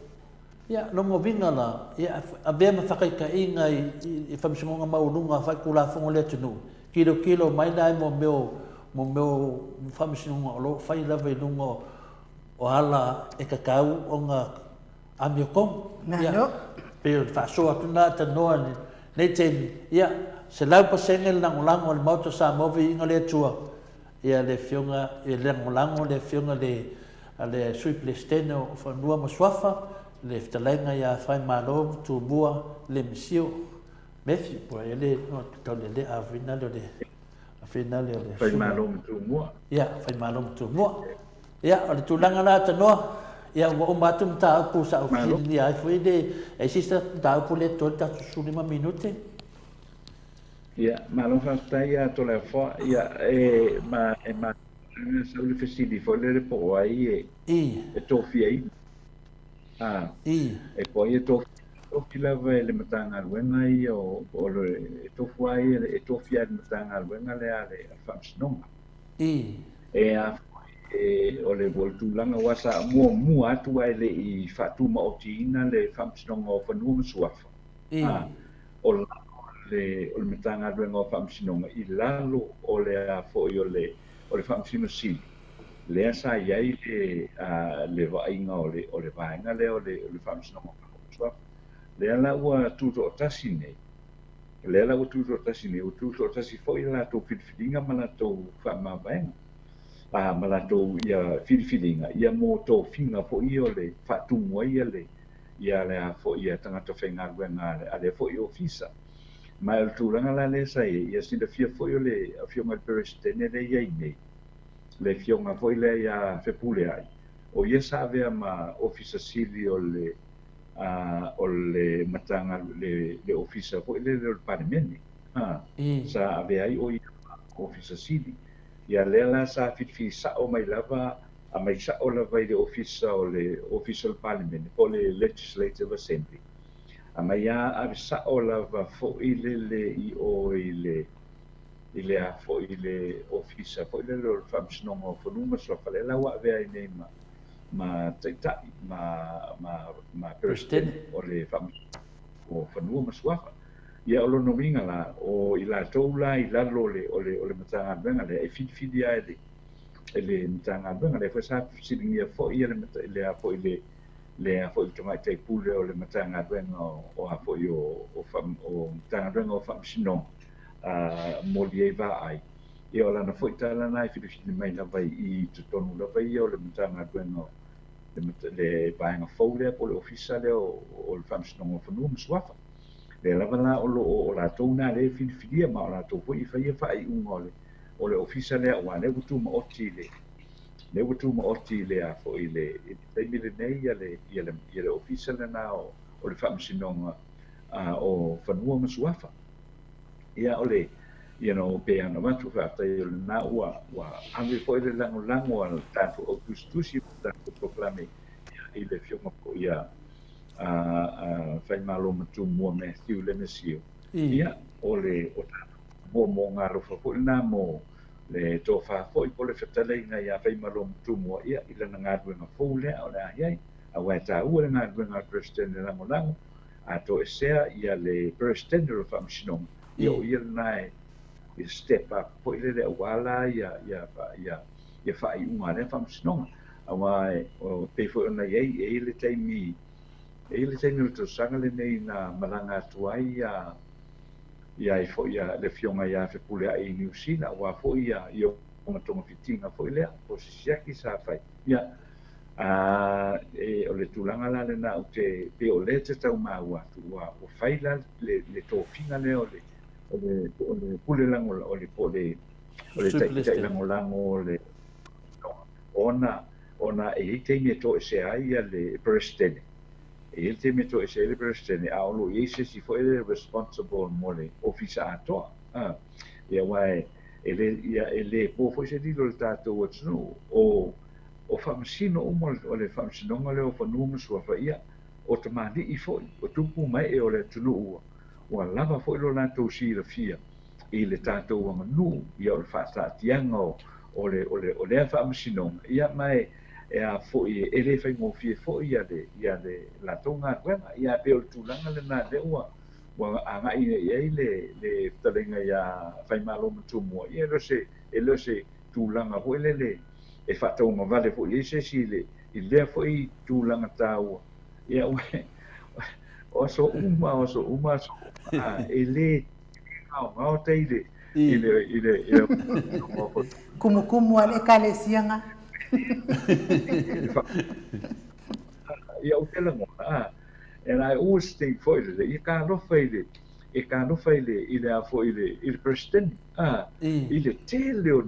Ia, lona uiga la, ia avea ma faataitaiga i Faamasinoga Maualuga Faitulafono a le atunuu, tilotilo mai la i mea o mo mea o faamasinoga o lo o fai lava i luga o ala e tatau ona amiotonu. Ia, pei o le faasoa atu lena tanoa i lenei taimi, ia, 100% le lagolago a le Maota o Samoa Viiga le Atua, ia le Afioga, e lagolago le Afioga i le Sui Peresetene o Fanua ma Suafa, le Fetalaiga ia Faimalo Tumua Lemisio Matthew, po o le tau le avina le o le finale o le Faimalo ma Tumua. Ia, Faimalo ma Tumua. Ia, o le tulaga la tanoa, ia ua uma atu mataupu sa ou fesiligia ai foi le, e isi sa mataupu le totoe le tatou 15 minute. Ia, malo faafetai ia Toleafoa. Ia, e ma e ma sau le fesili foi lele po o ai e, e tofiaina. A, e po o ai e tofia, tofi lava e le Matagaluega ia o, o le, e tofu ai e tofia e le Matagaluega lea a le Faamasinoga. E a foi, e, o le, o le tulaga aua sa muamua atu ae le i faatumaotiina le Faamasinoga o Fanua ma Suafa. A, o lalo le, o le Matagaluega o Faamasinoga i lalo o le a foi o le, o le Faamasino Sili, lea sa i ai le, le vaaiga o le, o le vaega lea o le, o le Faamasinoga o Fanua ma Suafa. Lea la ua tutoatasi nei, lea la ua tutoatasi nei, ua tutoatasi foi le latou filifiliga ma latou faamavaega, a, ma latou ia filifiliga ia mo tofiga foi ia o le faatumu ai ia le, ia le a foi ia tagata faigaluega a lea foi Ofisa. Ma o le tulaga la lea sa i ai, ia silafia foi o le Afioga i le Peresetene lea e i ai nei, le Afioga foi lea ia Fepuleai, o ia sa avea ma Ofisa Sili o le o le Matagaluega, le Ofisa foi lele o le Palemene, sa avea ai o ia ma Ofisa Sili. Ia lea la sa filifili sao mai lava, aumai sao lava i le Ofisa o le Ofisa o le Palemene po o le Legislative Assembly, aumai lava ave sao lava foi lele i o i le i le a foi i le Ofisa foi lele o le Faamasinoga o Fanua ma Suafa, lea la ua avea ai nei ma ma Taitai ma ma ma Peresetene o le Faamasinoga o Fanua ma Suafa. Ia o lona uiga la, o i latou la i lalo o le o le o le Matagaluega lea e filifili lava e le e le Matagaluega. Lea foi sa fesiligia foi le le a foi le le a foi le Tamaitai Pule o le Matagaluega o a foi o o o Matagaluega o Faamasinoga a momoli ai vaai. Ia o lana foi tala lena e filifili mai lava i totonu lava ia o le Matagaluega le le vaega fou lea po o le Ofisa lea o le Faamasinoga o Fanua ma Suafa. Lea lava la o lo o latou na lea e filifilia ma o latou foi e faia faaiuga o le o le Ofisa lea aua lea ua tumaoti i le lea ua tumaoti i le a foi i le i le taimi lenei ia le ia le ia le Ofisa lena o o le Faamasinoga o Fanua ma Suafa. Ia o le you know pei ona avatu faafetai o lena ua ua ave foi le lagolago a le tatou au tusitusi ma le tatou polokalame i le Afioga foi ia a Faimalomatumua Matthew Lemesio. Ia o le o tatou moomooga alofa foi lena mo le tofa foi po o le fetalaiga ia Faimalomatumua ia i lana galuega fou lea o le a i ai. Aua e taua le galuega a le Peresetene Lagolago, a toesea ia le Peresetene o le Faamasinoga, ia o ia lena e step up foi lele aua la ia ia ia ia faaiuga a lea Faamasinoga. Aua e pei foi ona i ai, e i ai le taimi, e i ai le taimi o le tausaga lenei na malaga atu ai ia ia ai foi ia le Afioga ia Fepuleai i Niu Sila, aua foi ia ia ona togafitiga foi lea, po o se siaki sa fai. Ia, A e, o le tulaga la lena ou te, pei o lea te tau maua atu, ua, ua fai la le, le tofiga lea o le, o le, o le pule lago, o le, po o le, o le taitai lagolago o le, ona, ona e i ai taimi e toesea ai ia le Peresetene. E i ai le taimi e toesea ai le Peresetene, a o lo o i ai se isi foi lea responsible mo le Ofisa atoa. A, ia, aua e, e le, ia, e le po foi se lilo i le tatou atunuu, o, o faamasino uma o le Faamasinoga lea o Fanua ma Suafa, ia, o tamalii foi, o tupu ma ee o le atunuu ua, ua lava foi lo latou silafia i le tatou aganuu, ia, o le faataatiaga o, o le, o le, o lea Faamasinoga, ia, ma e, e a foi, e le faigofie foi ia le, ia le latou galuega. Ia, ae pei o le tulaga lena lea ua, ua agai i ai le, le fetalaiga iā Faimalo ma Tumua, ia, e le o se, e le o se tulaga foi lele e faatauagavale foi i ai se isi i le, i lea foi tulaga taua. Ia, o aso uma, o aso uma, aso uma, e le gaogao tai i le, i le, i le, i le, Kumukumu a le Ekalesia nga. Ia, ou te lagona, a, and I always think foi lele, ia ka alofa i le, e ka alofa i le, i le a foi i le, i le Peresetene, a, i le tele o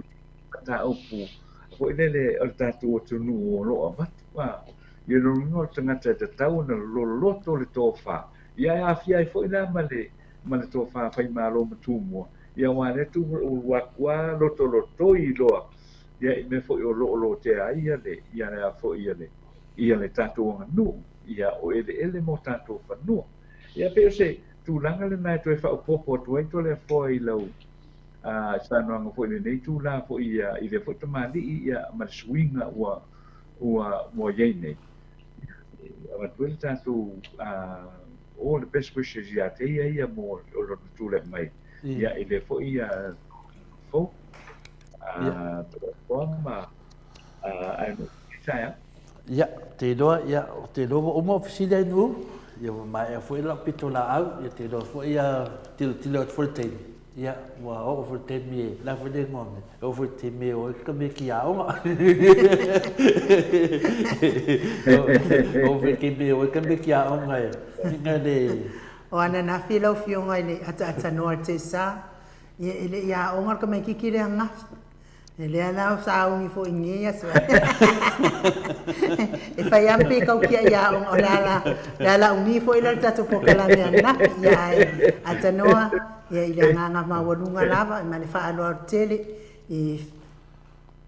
mataupu foi lele o le tatou atunuu o lo o avatu, a, ia lona uiga o le tagata e tatau ona loloto le tofa, ia e aafia ai foi la ma le, ma le tofa Faimalo ma Tumua, ia aua lea tu ua atu lava lotolotoi loa, ia i mea foi o lo o lotea ai ia le, ia le a foi ia le, ia le tatou aganuu, ia o eleele ma o tatou fanua. Ia pei o se tulaga lena e toe faaopoopo atu ai Toleafoa i lau saunoaga foi i lenei itula foi ia, i lea foi tamalii ia ma le suiga ua ua ua i ai nei. E avatu ai le tatou all the best wishes ia te ia ia mo lona tulai mai ia i lea foi fou. Toleafoa ma ae Ia, te iloa, ia, te iloa ua uma o fesili ai nuu, ia ua maea foi lau pito laau, ia te iloa foi ia tilotilo atu foi le taimi, ia ua oo foi le taimi e, la foi le igoa mea, e oo foi le taimi e o ai ka mea ki aoga. Oo foi le taimi e o ai ka mea ki aoga e, inga le... O ananafi lau Afioga i le ataatanoa o le Tesa, ia e le i aoga le tamaititi lea ananafi. E lea la o sauni foi i nei aso. E fai lava pe kau kiaʻi aoga, o le ala, le ala umi foi lea o le tatou polokalame ananafi. Ia ae atanoa ia i le agaga maualuga lava ma le faaaloalo tele e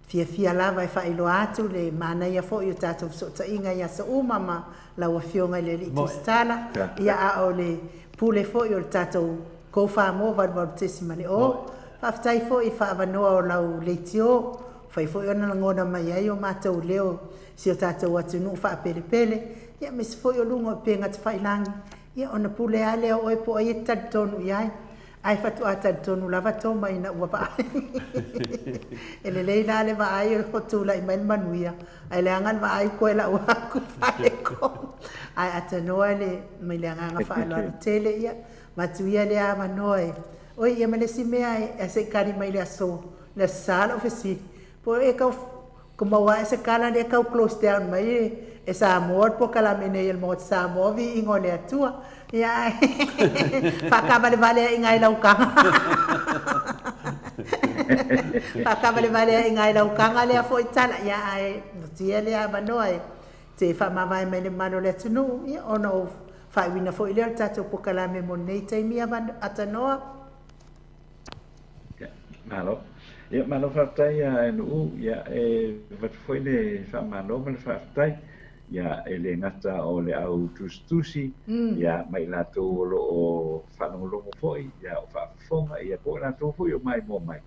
fiafia lava e faailoa atu le manaia foi o tatou fesootaiga i aso uma ma lau Afioga i le Alii Tusitala, ia a o le pule foi o le tatou Go Whāmō 88.0. Faafetai foi i faaavanoa o lau leitio, fai foi ona lagona mai ai o matou leo i si o tatou atunuu faapelepele, ia aemaise foi o luga o upega tafailagi, ia ona pule lava lea o oe po o ai e te talitonu i ai. Ae faatoa talitonu lava Toma ina ua vaai. E lelei la le vaai o tulai mai le manuia, ae leaga le vaai koe lau aku faletonu. Ae atanoa le mai le agaga faaaloalo tele ia, avatu ia lea avanoa e Oi, ia ma le isi mea e se i kali mai le aso, le aso Sa lau fesili, po o e kau maua ae se kala lea e tau close down mai e Samoa le polokalame nei a le Maota Samoa, viiga o le Atua. Ia, ae faakavalevale ai i ina i lau taga. Faakavalevale ai i ina i lau taga lea foi tala. Ia, ae matua lea avanoa e te faamavae mai le mamalu o le atunuu, ia, ona o faaiuina foi lea o le tatou polokalame mo lenei taimi atanoa. Ia, malo. Ia, malo faafetai ia Nuu. Ia, e avatu foi le faamalo ma le faafetai. Ia, e le gata o le au tusitusi, ia, ma i latou o lo o faalogologo foi, ia, o faafofoga, ia, po o i latou foi o maimoa mai.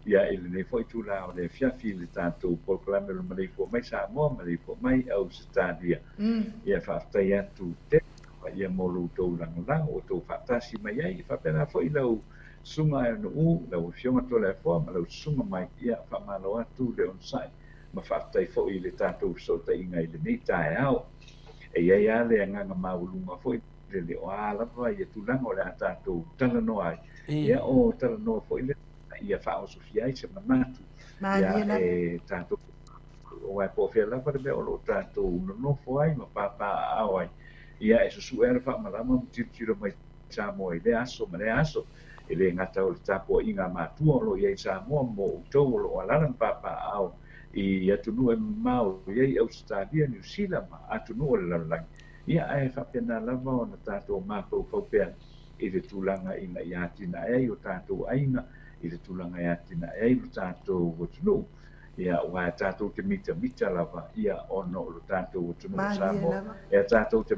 Ia, i lenei foi itula o le afiafi i le tatou polokalame o le Maleifua Mai Samoa, Maleifua Mai Ausetalia. Ia, faafetai atu tele ia mo lo outou lagolago ua outou faatasi mai ai. E faapena foi lau Susuga Aeonuu, lau Afioga Toleafoa ma lau Susuga Mike, ia, faamalo atu le onosai ma faafetai foi i le tatou fesootaiga i lenei taeao. E i ai lava le agaga maualuga foi lele o a lava ia tulaga o le a tatou talanoa ai, ia o talanoa foi lea ia faaosofia ai se manatu, ia e tatou. Aua po o fea lava le mea o lo o tatou nonofo ai ma papaaao ai, ia e susue lava le faamalama ma tilotilo mai Samoa i lea aso ma lea aso. E le gata o le tapuaiga a matua o lo o i ai i Samoa mo outou o lo o alaala ma papaaao i atunuu e mamao e i ai Ausetalia, Niu Sila ma atunuu o le lalolagi, ia ae faapena lava ona tatou mafaufau pea i le tulaga ina ia atinae ai o tatou aiga, i le tulaga e atinae ai lo tatou atunuu. Ia, aua e tatou te mitamita lava, ia, ona o lo tatou atunuu o Samoa, e tatou te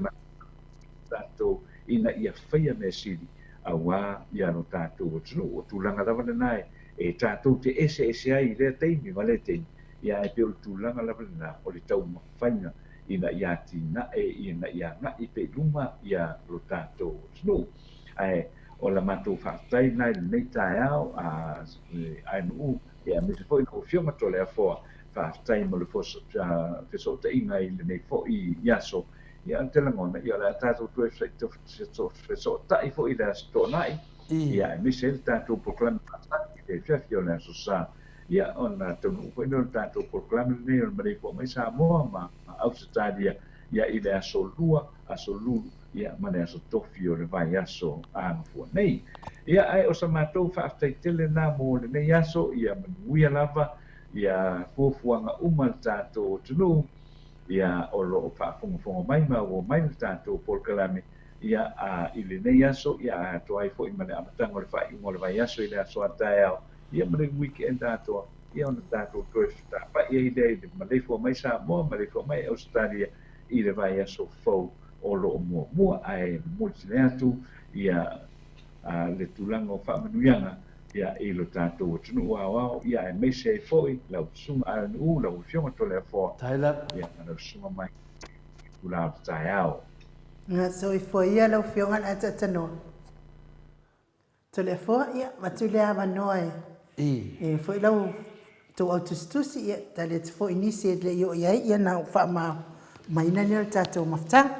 tatou ina ia faia mea sili aua ia lo tatou atunuu. O tulaga lava lena e tatou te eseese ai i lea taimi ma lea taimi, ia ae pei o le tulaga lava lena o le taumafaiga ina ia atinae, ina ia agai pea i luma ia lo tatou atunuu. Ae o la matou faafetai lena i lenei taeao a ANU, ia aemaise foi lau Afioga Toleafoa, faafetai mo le fesootaiga i lenei foi aso. Ia, ou te lagona, ia o le a tatou toe fesootai foi i le Aso Toonai, ia, aemaise ai le tatou polokalame faatasi i le afiafi o le Aso Sa. Ia, ona taunuu foi lea o le tatou polokalame lenei o le Maleifua Mai Samoa ma Ausetalia, ia, i le Aso Lua, Aso Lulu, ia, ma le Aso Tofi o le vaiaso a gafua nei. Ia, ae o sa matou faafetai tele lena mo lenei aso, ia manuia lava, ia fuafuaga uma a le tatou atunuu. Ia, o lo o faafogafoga mai ma ua mai le tatou polokalame, ia, a, i lenei aso, ia, a atoa ai foi ma le amataga o le faaiuga o le vaiaso i le aso a taeao, ia, ma le weekend atoa, ia, ona tatou toe fetapai ai lea i le maleifua mai Samoa, maleifua mai Ausetalia i le vaiaso fou o lo o muamua. Ae momoli tele atu, ia, a, le tulaga o faamanuiaga, ia, i lo tatou atunuu aoao, ia, aemaise ai foi lau Susuga Alanuu, lau Afioga Toleafoa, ia, ma lau Susuga Mike i tula o le taeao. Nga soifua ia lau Afioga le Ataatanoa. Toleafoa, ia, avatu le avanoa e e foi lau tou au tusitusi, ia, tali atu foi nisi e le i oo i ai, ia, na ou faamamaina lea o le tatou mafutaga.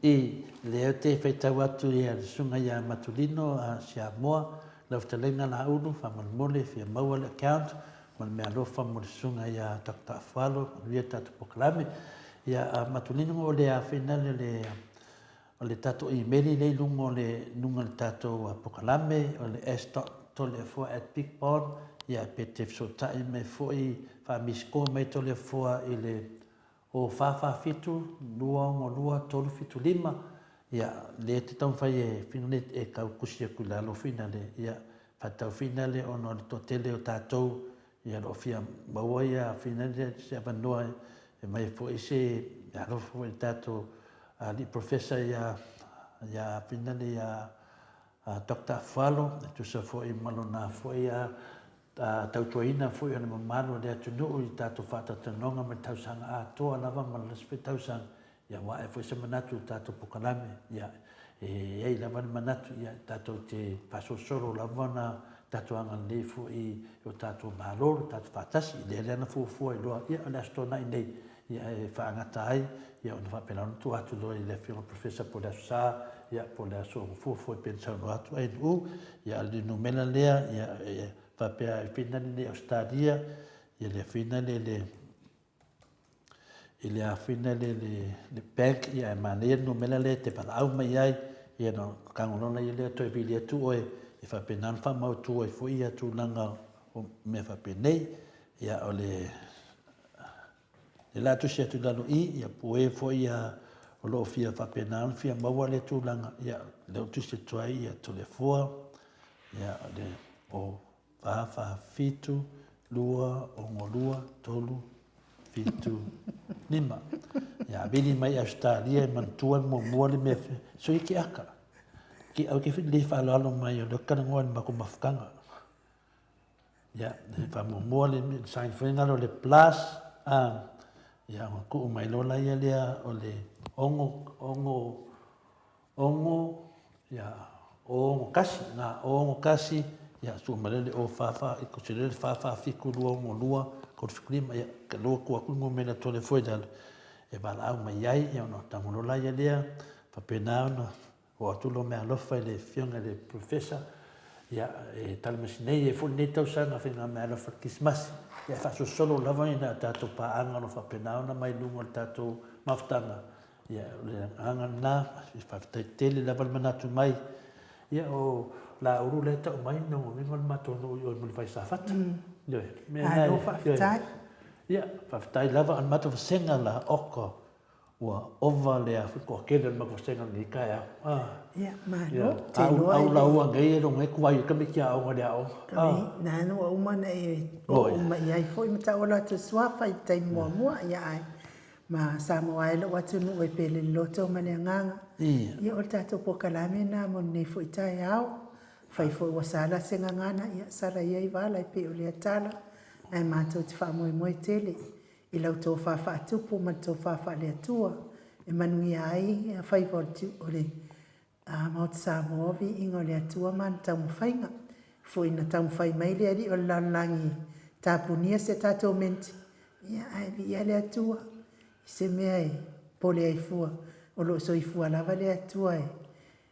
I lea ou te faitau atu i le Susuga ia Matulino a Siamoa, lau fetalaiga Laulu, faamolemole e fia maua le account ma le meaalofa mo le Susuga ia Doctor Afualo, manuia le tatou polokalame. Ia a Matulino o le afina le le o le tatou imeli lea i luga o le luga o le tatou polokalame o le s.toleafoa@bigpond, ia pe te fesootai mai foi faa-missed mai Toleafoa i le O fa fa fitu, lua ono lua, tolu fitu lima, ia, lea te taumafai e finale e tau tusi atu i lalo finale, ia, faatau finale ona o le toatele o tatou, ia, o lo o fia maua ia finale se avanoa e aumai ai foi se alofa foi i le tatou alii professor ia, ia finale ia Doctor Afualo, e tusa foi ma lona foi A tautuaina foi o le mamalu o le atunuu i tatou faatalatalanoaga ma le tausaga atoa lava ma le isi foi tausaga, ia ua ae foi se manatu i le tatou polokalame, ia e i ai lava le manatu, ia tatou te faasolosolo lava ona tatou agalelei foi i o tatou Malo, lo tatou faatasi, lea lea na fuafua ai loa, ia o le Aso Toonai nei, ia e faagata ai, ia ona faapena ona tuu atu loa i le Afioga i le Professor po o le Aso Sa, ia po o le aso fuafua e pei ona saunoa atu ANU, ia a o le numera lea, ia e faapea e fina lenei Ausetalia, ia le fina le le i le afina le le le bank, ia e manaia le numera lea e te valaau mai ai, ia ona tago loa lea toe vili atu oe, e faapena ona faamautu ai foi ia tulaga o mea faapenei. Ia o le E la tusi atu i lalo i, ia po e foi ia o lo o fia faapena ona fia maua lea tulaga, ia lea ua tusi atu ai ia Toleafoa, ia o le o 4 4 7 2 6 2 3 7 5. Ia vili mai Australia e manatua le muamua le mea sui ke aka. Ke au ke le faaaloalo mai o le talanoa i le matou mafutaga. Ia, e faamuamua le sign foi lea o le plus, a, ia, ona tuu mai loa laia lea o le ono, ono, ono, ia, ono kasi, na, ono kasi, ia, tuu mai loa le o fa fa, i kusi le fa fa fitu lua ono lua, tolu fitu lima, ia, ka lua tuu atu le numera tole foi lalo, e valaau mai ai, ia, ona tago loa laia lea, faapena ona Oo atu lou meaalofa i le Afioga i le Professor. Ia, e talimasi nei e foi lenei tausaga faigameaalofa i le Kerisimasi, ia e faasolosolo lava ina a tatou paaga o lo o faapena ona mai luga o le tatou mafutaga. Ia, o le agaga lena, faafetai tele lava le manatu mai. Ia, o Laulu lea e tau mai, lona uiga o le matou nuu i o i Mulivai Safata. Ioe, mea lena e. Malo faafetai. Ia, faafetai lava, o le matou vasega la, oka, Ua ova le afi toatele o le matou vasega i lenei taeao. Ia, malo. Te iloa e. Au laua nei e logo ai kuai tamaiti aoga i le aoga. Oi, na ua uma ona e oo uma i ai foi ma tauala atu suafa i le taimi muamua, ia ae ma Samoa e lou atunuu e pele le loto ma le agaga. Ia, o le tatou polokalame lena mo lenei foi taeao. Afai foi ua sala se gagana, ia sala ia i vala e pei o lea tala, ae matou te faamoemoe tele i lau tofa faatupu ma le tofa faale-Atua e manuia ai faiva o le Maota Samoa, viiga o le Atua ma ana taumafaiga. Foi ina taumafai mai le Alii o le lalolagi e tapunia si a tatou menti, ia ae viia le Atua i se mea e pole ai fua, o lo o soifua lava le Atua e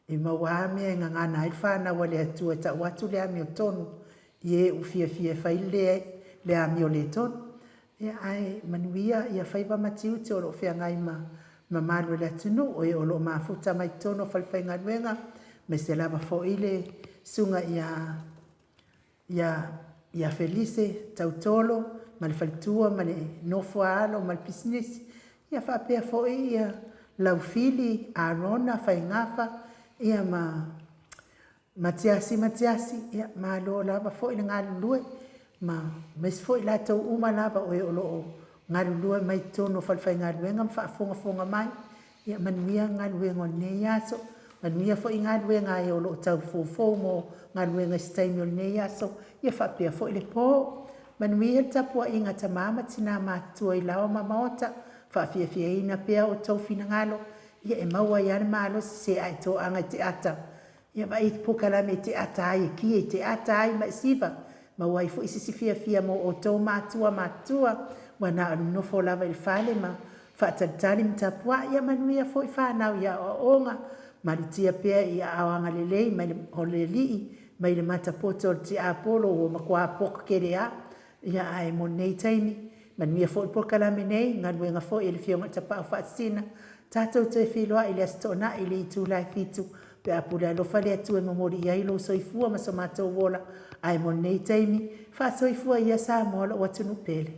E maua a mea e gagana ai le fanau a le Atua e tau atu le amiotonu i e ua fiafia e fai le le amio le tonu. Ia, ae manuia ia faiva ma tiute o lo o feagai ma mamalu o le atunuu, o e o lo o mafuta mai totonu o falefaigaluega, aemaise lava foi le susuga ia ia ia Felise Tautolo ma le faletua ma le nofo a alo ma le pisinisi, ia faapea foi ia Laufili, Arona, Faigafa, ia ma Matiasi Matiasi, ia malo lava foi le galulue ma aemaise foi latou uma lava o e o lo o galulue mai totonu o falefaigaluega ma faafogafoga mai. Ia manuia galuega o lenei aso, manuia foi galuega a e o lo o tau foufou mo galuega i se taimi o lenei aso, ia faapea foi le po. Manuia le tapuaiga a tama ma tina matutua i laoa ma maota, faafiafiaina pea outou finagalo, ia e maua ai lava le malosi se ae toaga i te ata Ia vaai i polokalame e te ata ai, e ki e te ata ai ma e siva, maua ai foi se isi fiafia mo outou matua matutua, ua na o le nofo lava i le fale ma faatalitali ma tapuai. Ia manuia foi fanau i aoaoga, malutia pea i aao agalelei mai le o le Alii, mai le matapoto o le tiapolo ua matua poto tele a. Ia ae mo lenei taimi, manuia foi le polokalame nei, galuega foi e le Afioga i le Tapaau Faasisina, tatou toe feiloai i le Aso Toonai i le itula e 7, pe a pule alofa le Atua e momoli i ai lou soifua ma so matou ola, ae mo lenei taimi, faasoifua ia Samoa lou atunuu pele.